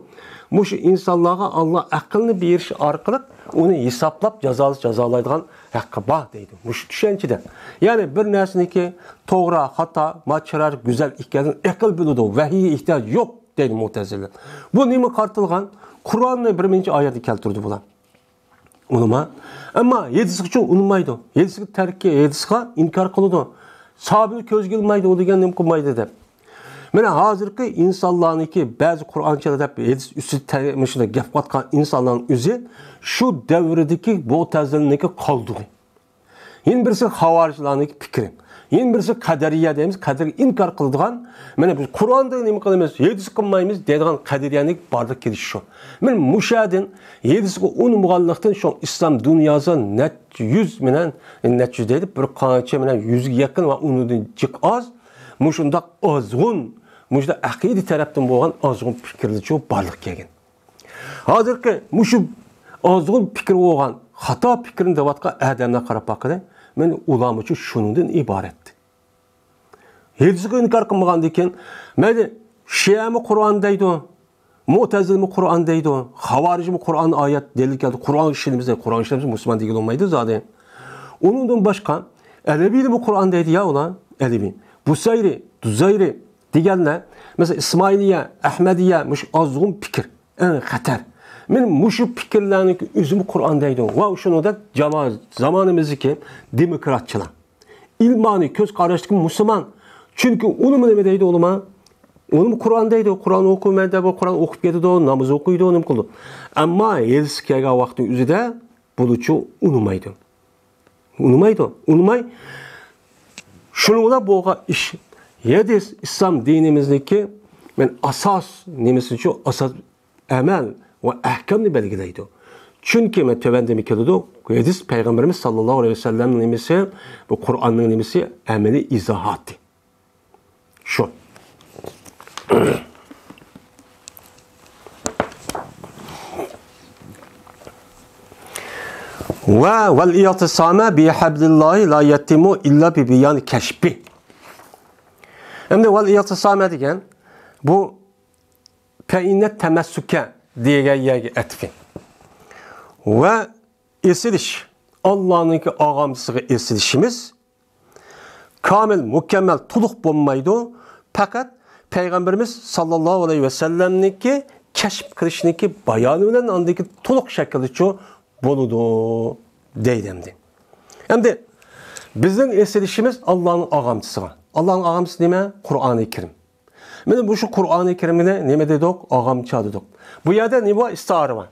مۇشۇ ئىنسانلارغا ئاللا ئەقىلنى بېرىش ئارقىلىق ئۇنى ھېسابلاپ جازا-، جازالايدىغان ھەققى بار دەيدۇ. مۇشۇ چۈشەنچىدە. يەنى بىر نەرسىنىڭكى توغرا، خاتا، ناچار، گۈزەل ئىكەنلىكىنى ئەقىل بىلىدۇ، ۋەھىيگە ئېھتىياج يوق دەيدۇ مۇتەزىلە. بۇ نېمە قارىتىلغان؟ قۇرئاننى بىر نەچچە ئايەتنى كەلتۈردى بۇلار. ئۇنىما. ئەمما ھەدىسكىچۇ ئۇنىمايدۇ. ھەدىسكە تەركى، ھەدىسكە ئىنكار قىلىدۇ. ساھابىنى كۆزگە ئىلمايدۇ، ئۇ دېگەن نېمە قىلمايدۇ دەپ. مانا ھازىرقى ئىنسانلارنىڭكى بەزى قۇرئانچىلار دەپ ھەدىس ئۈستىدە تە-، مۇشۇنداق گەپ قىلىۋاتقان ئىنسانلارنىڭ ئۆزى شۇ دەۋردىكى مۇتەزىلىنىڭكى قالدۇقى. يەنە بىرسى خاۋارىجلارنىڭكى پىكرى. يەنە بىرسى قەدەرىيە دەيمىز، قەدەرگە ئىنكار قىلىدىغان، مانا بىز قۇرئاندا نېمە قىلىمىز، ھەدىس قىلمايمىز دەيدىغان قەدەرىيەنىڭ بارلىققا كېلىشى شۇ. مانا مۇشۇ يەردىن ھەدىسكە ئۇنىمىغانلىقتىن شۇ ئىسلام دۇنياسى نەچچە يۈز مەن، نەچچە يۈز دەيدۇ، بىر قانچە مەن يۈزگە يېقىن ۋە ئۇنىڭدىن جىق ئاز، مۇشۇنداق ئازغۇن، مۇشۇنداق ئەقىدە تەرەپتىن بولغان ئازغۇن پىكىرلىرىچۇ بارلىققا كەلگەن. ھازىرقى مۇشۇ ئازغۇن پىكىر بولغان، خاتا پىكىرنى دەۋاتقان ئادەملەر قاراپ باققىلى، مانا ئۇلارمۇچۇ شۇنىڭدىن ئىبارەت. ھەدىسكە ئىنكار قىلمىغاندىكىن، مەيلى شىئەمۇ قۇرئان دەيدۇ، مۇتەزىلىمۇ قۇرئان دەيدۇ، خاۋارىجمۇ قۇرئان ئايەت دەلىل كەلتۈردى، قۇرئانغا ئىشىنىمىز دەيدۇ، قۇرئانغا ئىشىنىمىز، مۇسۇلمان دېگىلى بولمايدۇ زادى. ئۇنىڭدىن باشقا، ئەلەۋىلىمۇ قۇرئان دەيدۇ يا ئۇلار، ئەلەۋى. بۇسەيرى، دۇزەيرى دېگەنلەر، مەسىلەن، ئىسمائىلىيە، ئەھمەدىيە، مۇشۇ ئازغۇن پىكىر، ئەڭ خەتەر. مانا مۇشۇ پىكىرلەرنىڭ ئۆزىمۇ قۇرئان دەيدۇ. ۋە شۇنىڭدەك جاما-، زامانىمىزدىكى دېموكراتچىلار. ئىلمانىي كۆز قاراشتىكى مۇسۇلمان. چۈنكى ئۇنىمۇ نېمە دەيدۇ ئۇلىما؟ ئۇنىمۇ قۇرئان دەيدۇ. قۇرئان ئوقۇيمەن دەپ، ئۇ قۇرئان ئوقۇپ كېتىدۇ، ناماز ئوقۇيدۇ، نېمە قىلىدۇ. ئەمما ھەدىسكە كەلگەن ۋاقىتنىڭ ئۆزىدە بۇلىچۇ ئۇنىمايدۇ. ئۇنىمايدۇ. ئۇنىماي. شۇنىڭ بىلەن بولغان ئىش. ھەدىس ئىسلام دىنىمىزنىڭكى، مەن ئاساس نېمىسىچۇ، ئاساس ئەمەل ۋە ئەھكامنى بەلگىلەيدۇ. چۈنكى مەن تۆۋەندىمۇ كېلىدۇ، ھەدىس پەيغەمبىرىمىز ساللاللاھۇ ئەلەيھى ۋەسەللەمنىڭ نېمىسى، بۇ قۇرئاننىڭ نېمىسى، ئەمەلىي ئىزاھاتى. شۇ. ۋە ۋەل ئىئتىسامە بىھەبلىللاھى لا يەتىمۇ ئىللا بىبىيانى كەشپى. ئەمدى ۋەل ئىئتىسامە دېگەن بۇ پەئىننە تەمەسسۇكە دېگەن يەرگە ئەتىپى. ۋە ئېسىلىش، ئاللانىڭكى ئاغامچىسىغا ئېسىلىشىمىز كامىل، مۇكەممەل، تولۇق بولمايدۇ. پەقەت پەيغەمبىرىمىز ساللاللاھۇ ئەلەيھى ۋەسەللەمنىڭكى كەشىپ قىلىشنىڭكى بايانى بىلەن ئاندىكى تولۇق شەكىلدىچۇ بولىدۇ دەيدۇ ئەمدى. ئەمدى بىزنىڭ ئېسىلىشىمىز ئاللانىڭ ئاغامچىسىغا. ئاللانىڭ ئاغامچىسى نېمە؟ قۇرئانى كەرىم. مانا مۇشۇ قۇرئانى كەرىمنى نېمە دېدۇق؟ ئاغامچا دېدۇق. بۇ يەردە نېمە بار؟ ئىستىئارە بار.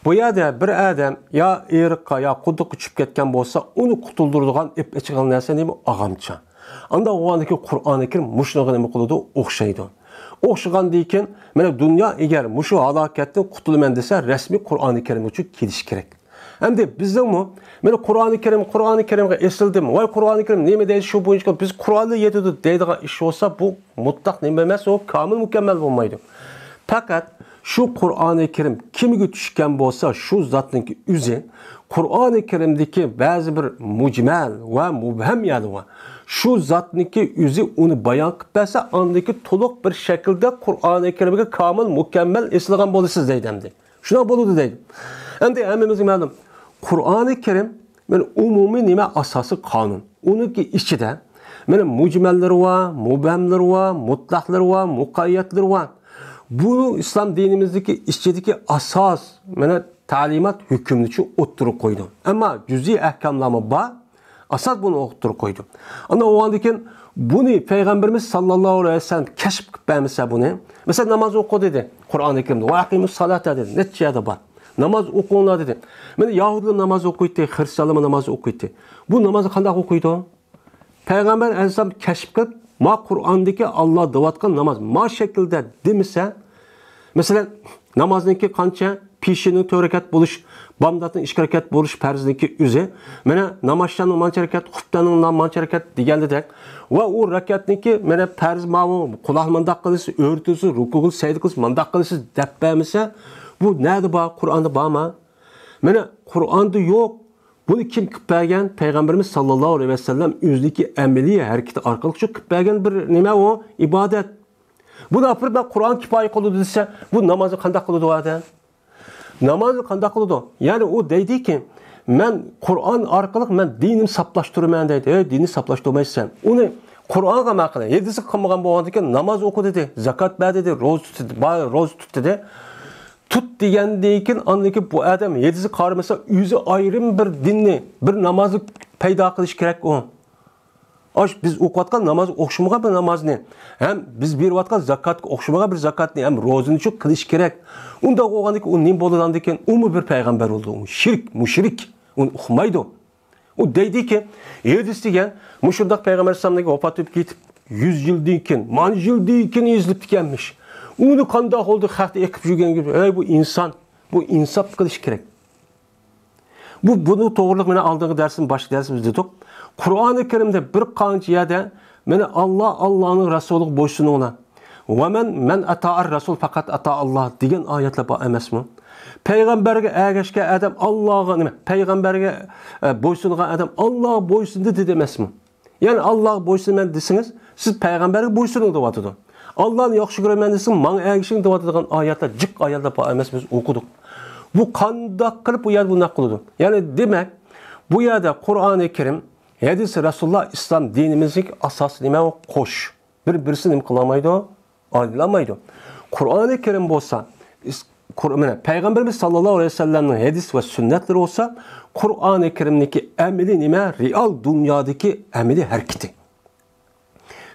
بۇ يەردە بىر ئادەم يا ئېرىققا، يا قۇدۇققا چۈشۈپ كەتكەن بولسا، ئۇنى قۇتۇلدۇرىدىغان، ئېپ ئېچىدىغان نەرسە نېمە؟ ئاغامچا. ئانداق بولغاندىكىن قۇرئانى كەرىم مۇشۇنىڭغا نېمە قىلىدۇ؟ ئوخشايدۇ. ئوخشىغاندىن كېيىن، مانا دۇنيا ئەگەر مۇشۇ ھالاكەتتىن قۇتۇلىمەن دېسە، رەسمىي قۇرئانى كەرىم ئۈچۈن كېلىشى كېرەك. ئەمدى بىزنىڭمۇ، مانا قۇرئانى كەرىم، قۇرئانى كەرىمگە ئېسىلدىم، ۋاي قۇرئانى كەرىم نېمە دەيدۇ شۇ بويىچە، بىز قۇرئاندا يېتىدۇ دەيدىغان ئىش بولسا، بۇ مۇتلەق نېمە ئەمەس، ئۇ كامىل مۇكەممەل بولمايدۇ. پەقەت شۇ قۇرئانى كەرىم كىمگە چۈشكەن بولسا، شۇ زاتنىڭكى ئۆزى، قۇرئانى كەرىمدىكى بەزى بىر مۇجمەل ۋە مۇبھەم يەرلىرى بار. شۇ زاتنىڭكى ئۆزى ئۇنى بايان قىلىپ بەرسە، ئاندىكى تولۇق بىر شەكىلدە قۇرئانى كەرىمگە كامىل مۇكەممەل ئېسىلغان بولىسىز دەيدۇ ئەمدى. شۇنداق بولىدۇ دەيدۇ. ئەمدى ھەممىمىزگە مەلۇم، قۇرئانى كەرىم، مانا ئومۇمىي نېمە؟ ئاساسىي قانۇن. ئۇنىڭكى ئىچىدە، مانا مۇجمەللىرى بار، مۇبھەملىرى بار، مۇتلەقلىرى بار، مۇقەييەتلىرى بار. بۇ ئىسلام دىنىمىزدىكى ئىچىدىكى ئاساس، مانا تەلىمات ھۆكۈمنىچۇ ئوتتۇرىغا قويىدۇ. ئەمما جۈزئىي ئەھكاملارمۇ بار. ئاساس بۇنى ئوتتۇرىغا قويدى. ئاندىن ئۇنىڭدىن كېيىن بۇنى پەيغەمبىرىمىز ساللاللاھۇ ئەلەيھى ۋەسەللەم كەشىپ قىلىپ بەرمىسە بۇنى. مەسىلەن، ناماز ئوقۇ دېدى. قۇرئانى كەرىمدە، ۋە ئەقىمۇس سالاتا دېدى. نەچچە يەردە بار. ناماز ئوقۇڭلار دېدى. مانا يەھۇدىيلار ناماز ئوقۇيتتى، خرىستىيانلارمۇ ناماز ئوقۇيتتى. بۇ نامازنى قانداق ئوقۇيدۇ؟ پەيغەمبەر ئەلەيھىسسالام كەشىپ قىلىپ، ما قۇرئاندىكى ئاللا دەۋاتقان ناماز ما شەكىلدە دېمىسە، مەسىلەن، نامازنىڭكى قانچە، پېشىننىڭ تۆت رەكەت بولۇش، بامداتنىڭ ئىككى رەكەت بولۇش پەرزنىڭكى ئۆزى، مانا نامازشامنىڭ مانچە رەكەت، خۇپتەننىڭ مانچە رەكەت دېگەندەك، ۋە ئۇ رەكەتنىڭكى مانا پەرز ماۋۇ، قۇلاقنى مۇنداق قىلىسىز، ئۆرتىسىز، رۇكۇغا سەجدە قىلىسىز، مۇنداق قىلىسىز دەپ بەرمىسە، بۇ نەدە بار؟ قۇرئاندا بارمۇ؟ مانا قۇرئاندا يوق. بۇنى كىم قىلىپ بەرگەن؟ پەيغەمبىرىمىز ساللاللاھۇ ئەلەيھى ۋەسەللەم ئۆزىنىڭكى ئەمەلىي ھەرىكىتى ئارقىلىق شۇ قىلىپ بەرگەن بىر نېمە ئۇ؟ ئىبادەت. بۇنى ئاپىرىپ، مەن قۇرئان كىپايە قىلىدۇ دېسە، بۇ نامازنى قانداق قىلىدۇ ئادەم؟ نامازنى قانداق قىلىدۇ؟ يەنى ئۇ دەيدىكى، مەن قۇرئان ئارقىلىق مەن دىنىمنى ساپلاشتۇرىمەن دەيدۇ. ھەي، دىننى ساپلاشتۇرمايسەن. ئۇنى قۇرئانغا ئەمەل قىلىڭ. ھەدىسكە قىلمىغان بولغاندىكىن ناماز ئوقۇ دېدى، زاكات بەر دېدى، روزا تۇت دېدى، با-، روزا تۇت دېدى. تۇت دېگەندىن كېيىن، ئاندىن كېيىن بۇ ئادەم ھەدىسكە قارىمىسا، ئۆزى ئايرىم بىر دىننى، بىر نامازنى پەيدا قىلىش كېرەك ئۇ. ئاش بىز ئوقۇۋاتقان ناماز ئوخشىمىغان بىر نامازنى، ھەم بىز بېرىۋاتقان زاكاتقا ئوخشىمىغان بىر زاكاتنى، ھەم روزىنى شۇ قىلىش كېرەك. ئۇنداق بولغاندىكىن ئۇ نېمە بولىدىكىن؟ ئۇمۇ بىر پەيغەمبەر بولىدۇ. ئۇ شىرك، مۇشرىك. ئۇنى ئۇقمايدۇ. ئۇ دەيدىكى، ھەدىس دېگەن مۇشۇنداق پەيغەمبەر ئەلەيھىسسالامدىن ۋاپات بولۇپ كېتىپ، يۈز يىلدىن كېيىن، مانچە يىلدىن كېيىن يېزىلىپتىكەنمىش. ئۇنى قانداق بولدى خەقتە ئېقىپ يۈرگەنگە، ھەي، بۇ ئىنسان، بۇ ئىنساپ قىلىش كېرەك. بۇ، بۇنىڭ توغرىلىق مانا ئالدىنقى دەرسىمىز، باشقا دەرسىمىزدە دېدۇق. قۇرئانى كەرىمدە بىر قانچە يەردە مانا، «ئاللا، ئاللانىڭ رەسۇلىغا بويسۇنۇڭلار. ۋە مەن، مەن ئەتائەر رەسۇل پەقەت ئەتائەللا» دېگەن ئايەتلەر بار ئەمەسمۇ؟ پەيغەمبەرگە ئەگەشكەن ئادەم ئاللاغا، نېمە، پەيغەمبەرگە، ئە، بويسۇنغان ئادەم ئاللاغا بويسۇندى دېدى ئەمەسمۇ؟ يەنى ئاللاغا بويسۇنىمەن دېسىڭىز، سىز پەيغەمبەرگە بويسۇنۇڭ دەۋاتىدۇ. ئاللانى ياخشى كۆرىمەن دېسىڭ، ماڭا ئەگىشىڭ دەۋاتىدىغان ئايەتلەر، جىق ئايەتلەر بار ئەمەس، بىز ئوقۇدۇق. بۇ قانداق قىلىپ بۇ يەردە بۇنداق قىلىدۇ؟ يەنى دېمەك، بۇ يەردە قۇرئانى كەرىم، ھەدىسى رەسۇلۇللا ئىسلام دىنىمىزنىڭ ئاساسى نېمە؟ ئۇ قوش. بىر-بىرسىنى نېمە قىلالمايدۇ؟ ئايرىلالمايدۇ. قۇرئانى كەرىم بولسا، ئىس-، قۇر-، مانا، پەيغەمبىرىمىز ساللاللاھۇ ئەلەيھى ۋەسەللەمنىڭ ھەدىس ۋە سۈننەتلىرى بولسا، قۇرئانى كەرىمنىڭكى ئەمەلىي نېمە؟ رېئال دۇنيادىكى ئەمەلىي ھەرىكىتى.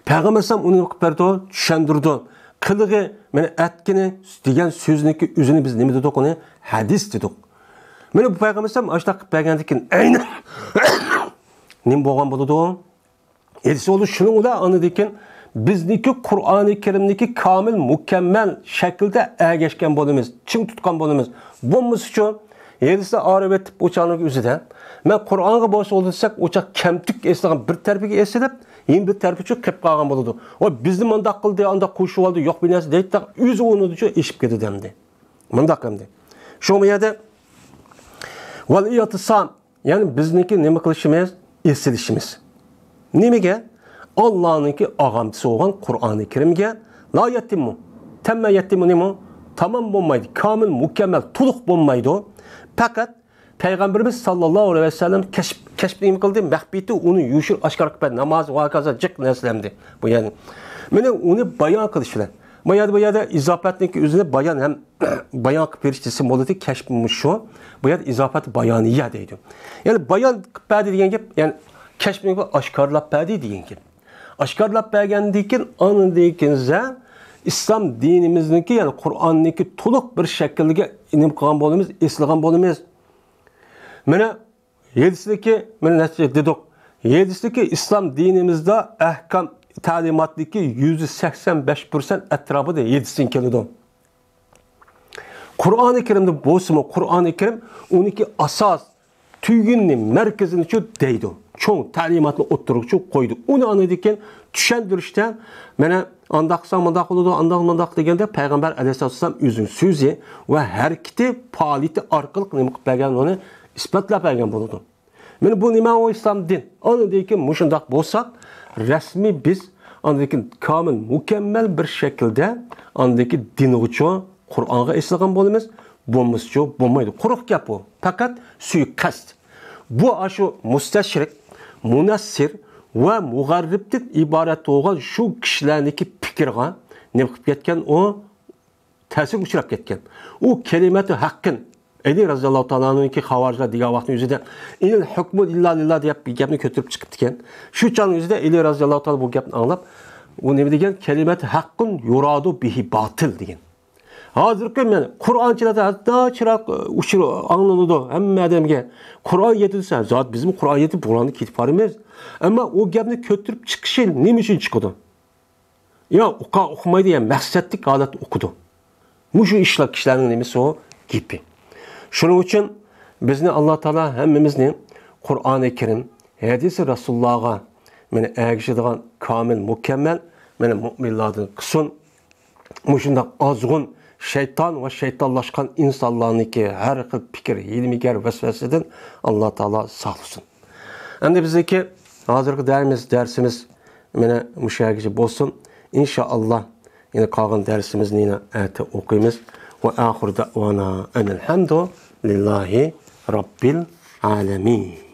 پەيغەمبەر ئەلەيھىسسالام ئۇنى نېمە قىلىپ بەردى؟ چۈشەندۈردى. قىلىقى، مانا، ئەتكىنى دېگەن سۆزنىڭكى ئۆزىنى بىز نېمە دېدۇق؟ ئۇنى ھەدىس دېدۇق. مانا بۇ پەيغەمبەر ئەلەيھىسسالام ئاشۇنداق قىلىپ بەرگەندىن كېيىن ئەينەن نېمە بولغان بولىدۇ؟ ھەدىس بولدى. شۇنىڭ بىلەن ئاندىن كېيىن بىزنىڭكى قۇرئانى كەرىمنىڭكى كامىل، مۇكەممەل شەكىلدە ئەگەشكەن بولىمىز، چىڭ تۇتقان بولىمىز. بولمىسىچۇ، ھەدىسنى ئايرىۋېتىپ ئۇ چاغنىڭ ئۆزىدە، مەن قۇرئانغا بويسۇندۇم دېسەك، ئۇ چاغ كەمتۈك ئېسىلغان بىر تەرىپىگە ئېسىلىپ، يەنە بىر تەرىپىچۇ قېلىپ قالغان بولىدۇ. ۋاي، بىزنى مۇنداق قىلدى، ئانداق قوشۇۋالدى، يوق بىر نەرسە دەيدۇ، ئۆزى ئۇنىدىچۇ ئېشىپ كېتىدۇ ئەمدى. مۇنداق ئەمدى. شۇڭا بۇ يەردە ۋەل ئىئتىسام، يەنى بىزنىڭكى نېمە قىلىشىمىز؟ ئېسىلىشىمىز. نېمىگە؟ ئاللانىڭكى ئاغامچىسى بولغان قۇرئانى كەرىمگە. لا يەتىممۇ. تەممە يەتىممۇ نېمە؟ تامام بولمايدۇ. كامىل، مۇكەممەل، تولۇق بولمايدۇ. پەقەت پەيغەمبىرىمىز ساللاللاھۇ ئەلەيھى ۋەسەللەم كەشپ، كەشپ نېمە قىلدى؟ مەخپىيىتى ئۇنى يوشۇرۇن ئاشكارا قىلىپ بەردى. ناماز ۋە ھاكازا جىق نەرسىلەمدى. بۇ يەنى. مانا ئۇنى بايان قىلىش بىلەن. بۇ يەردە، بۇ يەردە ئىزاپەتنىڭكى ئۆزىنى بايان ھەم بايان قىلىپ بېرىش دېسە بولىدۇ، كەشپ مۇشۇ. بۇ يەردە ئىزاپەت بايانىيە دەيدۇ. يەنى بايان قىلىپ بەردى دېگەن گەپ، يەنى كەشپنى ئاشكارىلاپ بەردى دېگەن گەپ. ئاشكارىلاپ بەرگەندىن كېيىن، ئاندىن كېيىن بىزە ئىسلام دىنىمىزنىڭكى، يەنى قۇرئاننىڭكى تولۇق بىر شەكىلگە نېمە قىلغان بولىمىز، ئېسىلغان بولىمىز. مانا ھەدىستىكى، مانا نەچچە دېدۇق. ھەدىستىكى ئىسلام دىنىمىزدا ئەھكام تەلىماتتىكى يۈزدە سەكسەن بەش پىرسەنت ئەتراپىدا ھەدىستىن كېلىدۇ. قۇرئانى كەرىمدە بولسىمۇ، قۇرئانى كەرىم ئۇنىڭكى ئاساس تۈگۈننى، مەركىزىنىچۇ دەيدۇ. چوڭ تەلىماتنى ئوتتۇرىغىچۇ قويدى. ئۇنى ئاندىن كېيىن چۈشەندۈرۈشتە، مانا، ئانداق قىلساڭ مۇنداق بولىدۇ، ئانداق مۇنداق دېگەندە، پەيغەمبەر ئەلەيھىسسالام ئۆزىنىڭ سۆزى ۋە ھەرىكىتى، پائالىيىتى ئارقىلىق نېمە قىلىپ بەرگەن، ئۇنى ئىسپاتلاپ بەرگەن بولىدۇ. مانا بۇ نېمە؟ ئۇ ئىسلام دىن. ئاندىن كېيىن مۇشۇنداق بولساق، رەسمىي بىز ئاندىن كېيىن كامىل، مۇكەممەل بىر شەكىلدە ئاندىن كېيىن دىنغىچۇ، قۇرئانغا ئېسىلغان بولىمىز، بولمىسىچۇ بولمايدۇ. قۇرۇق گەپ بۇ. پەقەت سۇيىقەست. بۇ ئاشۇ مۇستەشرىق، مۇنەسسىر ۋە مۇغەررىبتىن ئىبارەت بولغان شۇ كىشىلەرنىڭكى پىكرىغا نېمە قىلىپ كەتكەن ئۇ؟ تەسىرگە ئۇچراپ كەتكەن. ئۇ كەلىمەتۇ ھەققىن، ئەلى رەزىياللاھۇ تائالا ئەنھۇنىڭكى خاۋارىجلار دېگەن ۋاقىتنىڭ ئۆزىدە، ئىنىل ھۇكمۇ ئىللا لىللا دەپ بىر گەپنى كۆتۈرۈپ چىقىپتىكەن. شۇ چاغنىڭ ئۆزىدە ئەلى رەزىياللاھۇ تائالا بۇ گەپنى ئاڭلاپ، ئۇ نېمە دېگەن؟ كەلىمەتۇ ھەققۇن يۇرادۇ بىھى باتىل دېگەن. ھازىرقى مەن قۇرئانچىلاردا ھەتتا چىراغ ئۇچۇر ئاڭلىنىدۇ ھەممە ئادەمگە. قۇرئان يېتىدۇ دېسە، زادى بىزمۇ قۇرئان يېتىپ بۇراننى كېتىپ بارىمىز. ئەمما ئۇ گەپنى كۆتۈرۈپ چىقىشى نېمە ئۈچۈن چىقىدۇ؟ يا ئۇقا ئۇقمايدۇ، يا مەقسەتلىك ھالەتتە ئۇقىدۇ. مۇشۇ ئىشلار كىشىلەرنىڭ نېمىسى ئۇ؟ گېپى. شۇنىڭ ئۈچۈن بىزنى ئاللا تائالا ھەممىمىزنى قۇرئانى كەرىم، ھەدىسى رەسۇلۇللاغا مانا ئەگىشىدىغان كامىل، مۇكەممەل، مانا مۇئمىنلاردىن قىلسۇن. مۇشۇنداق ئازغۇن شەيتان ۋە شەيتانلاشقان ئىنسانلارنىڭكى ھەر خىل پىكىر، ھىيلە-مىكىر، ۋەسۋەسىدىن ئاللا تائالا ساقلىسۇن. ئەمدى بىزنىڭكى ھازىرقى دەرسىمىز، دەرسىمىز مانا مۇشۇ يەرگىچە بولسۇن. ئىنشائاللا، يەنە قالغان دەرسىمىزنى يەنە ئەتە ئوقۇيمىز. وآخر دعوانا أن الحمد لله رب العالمين.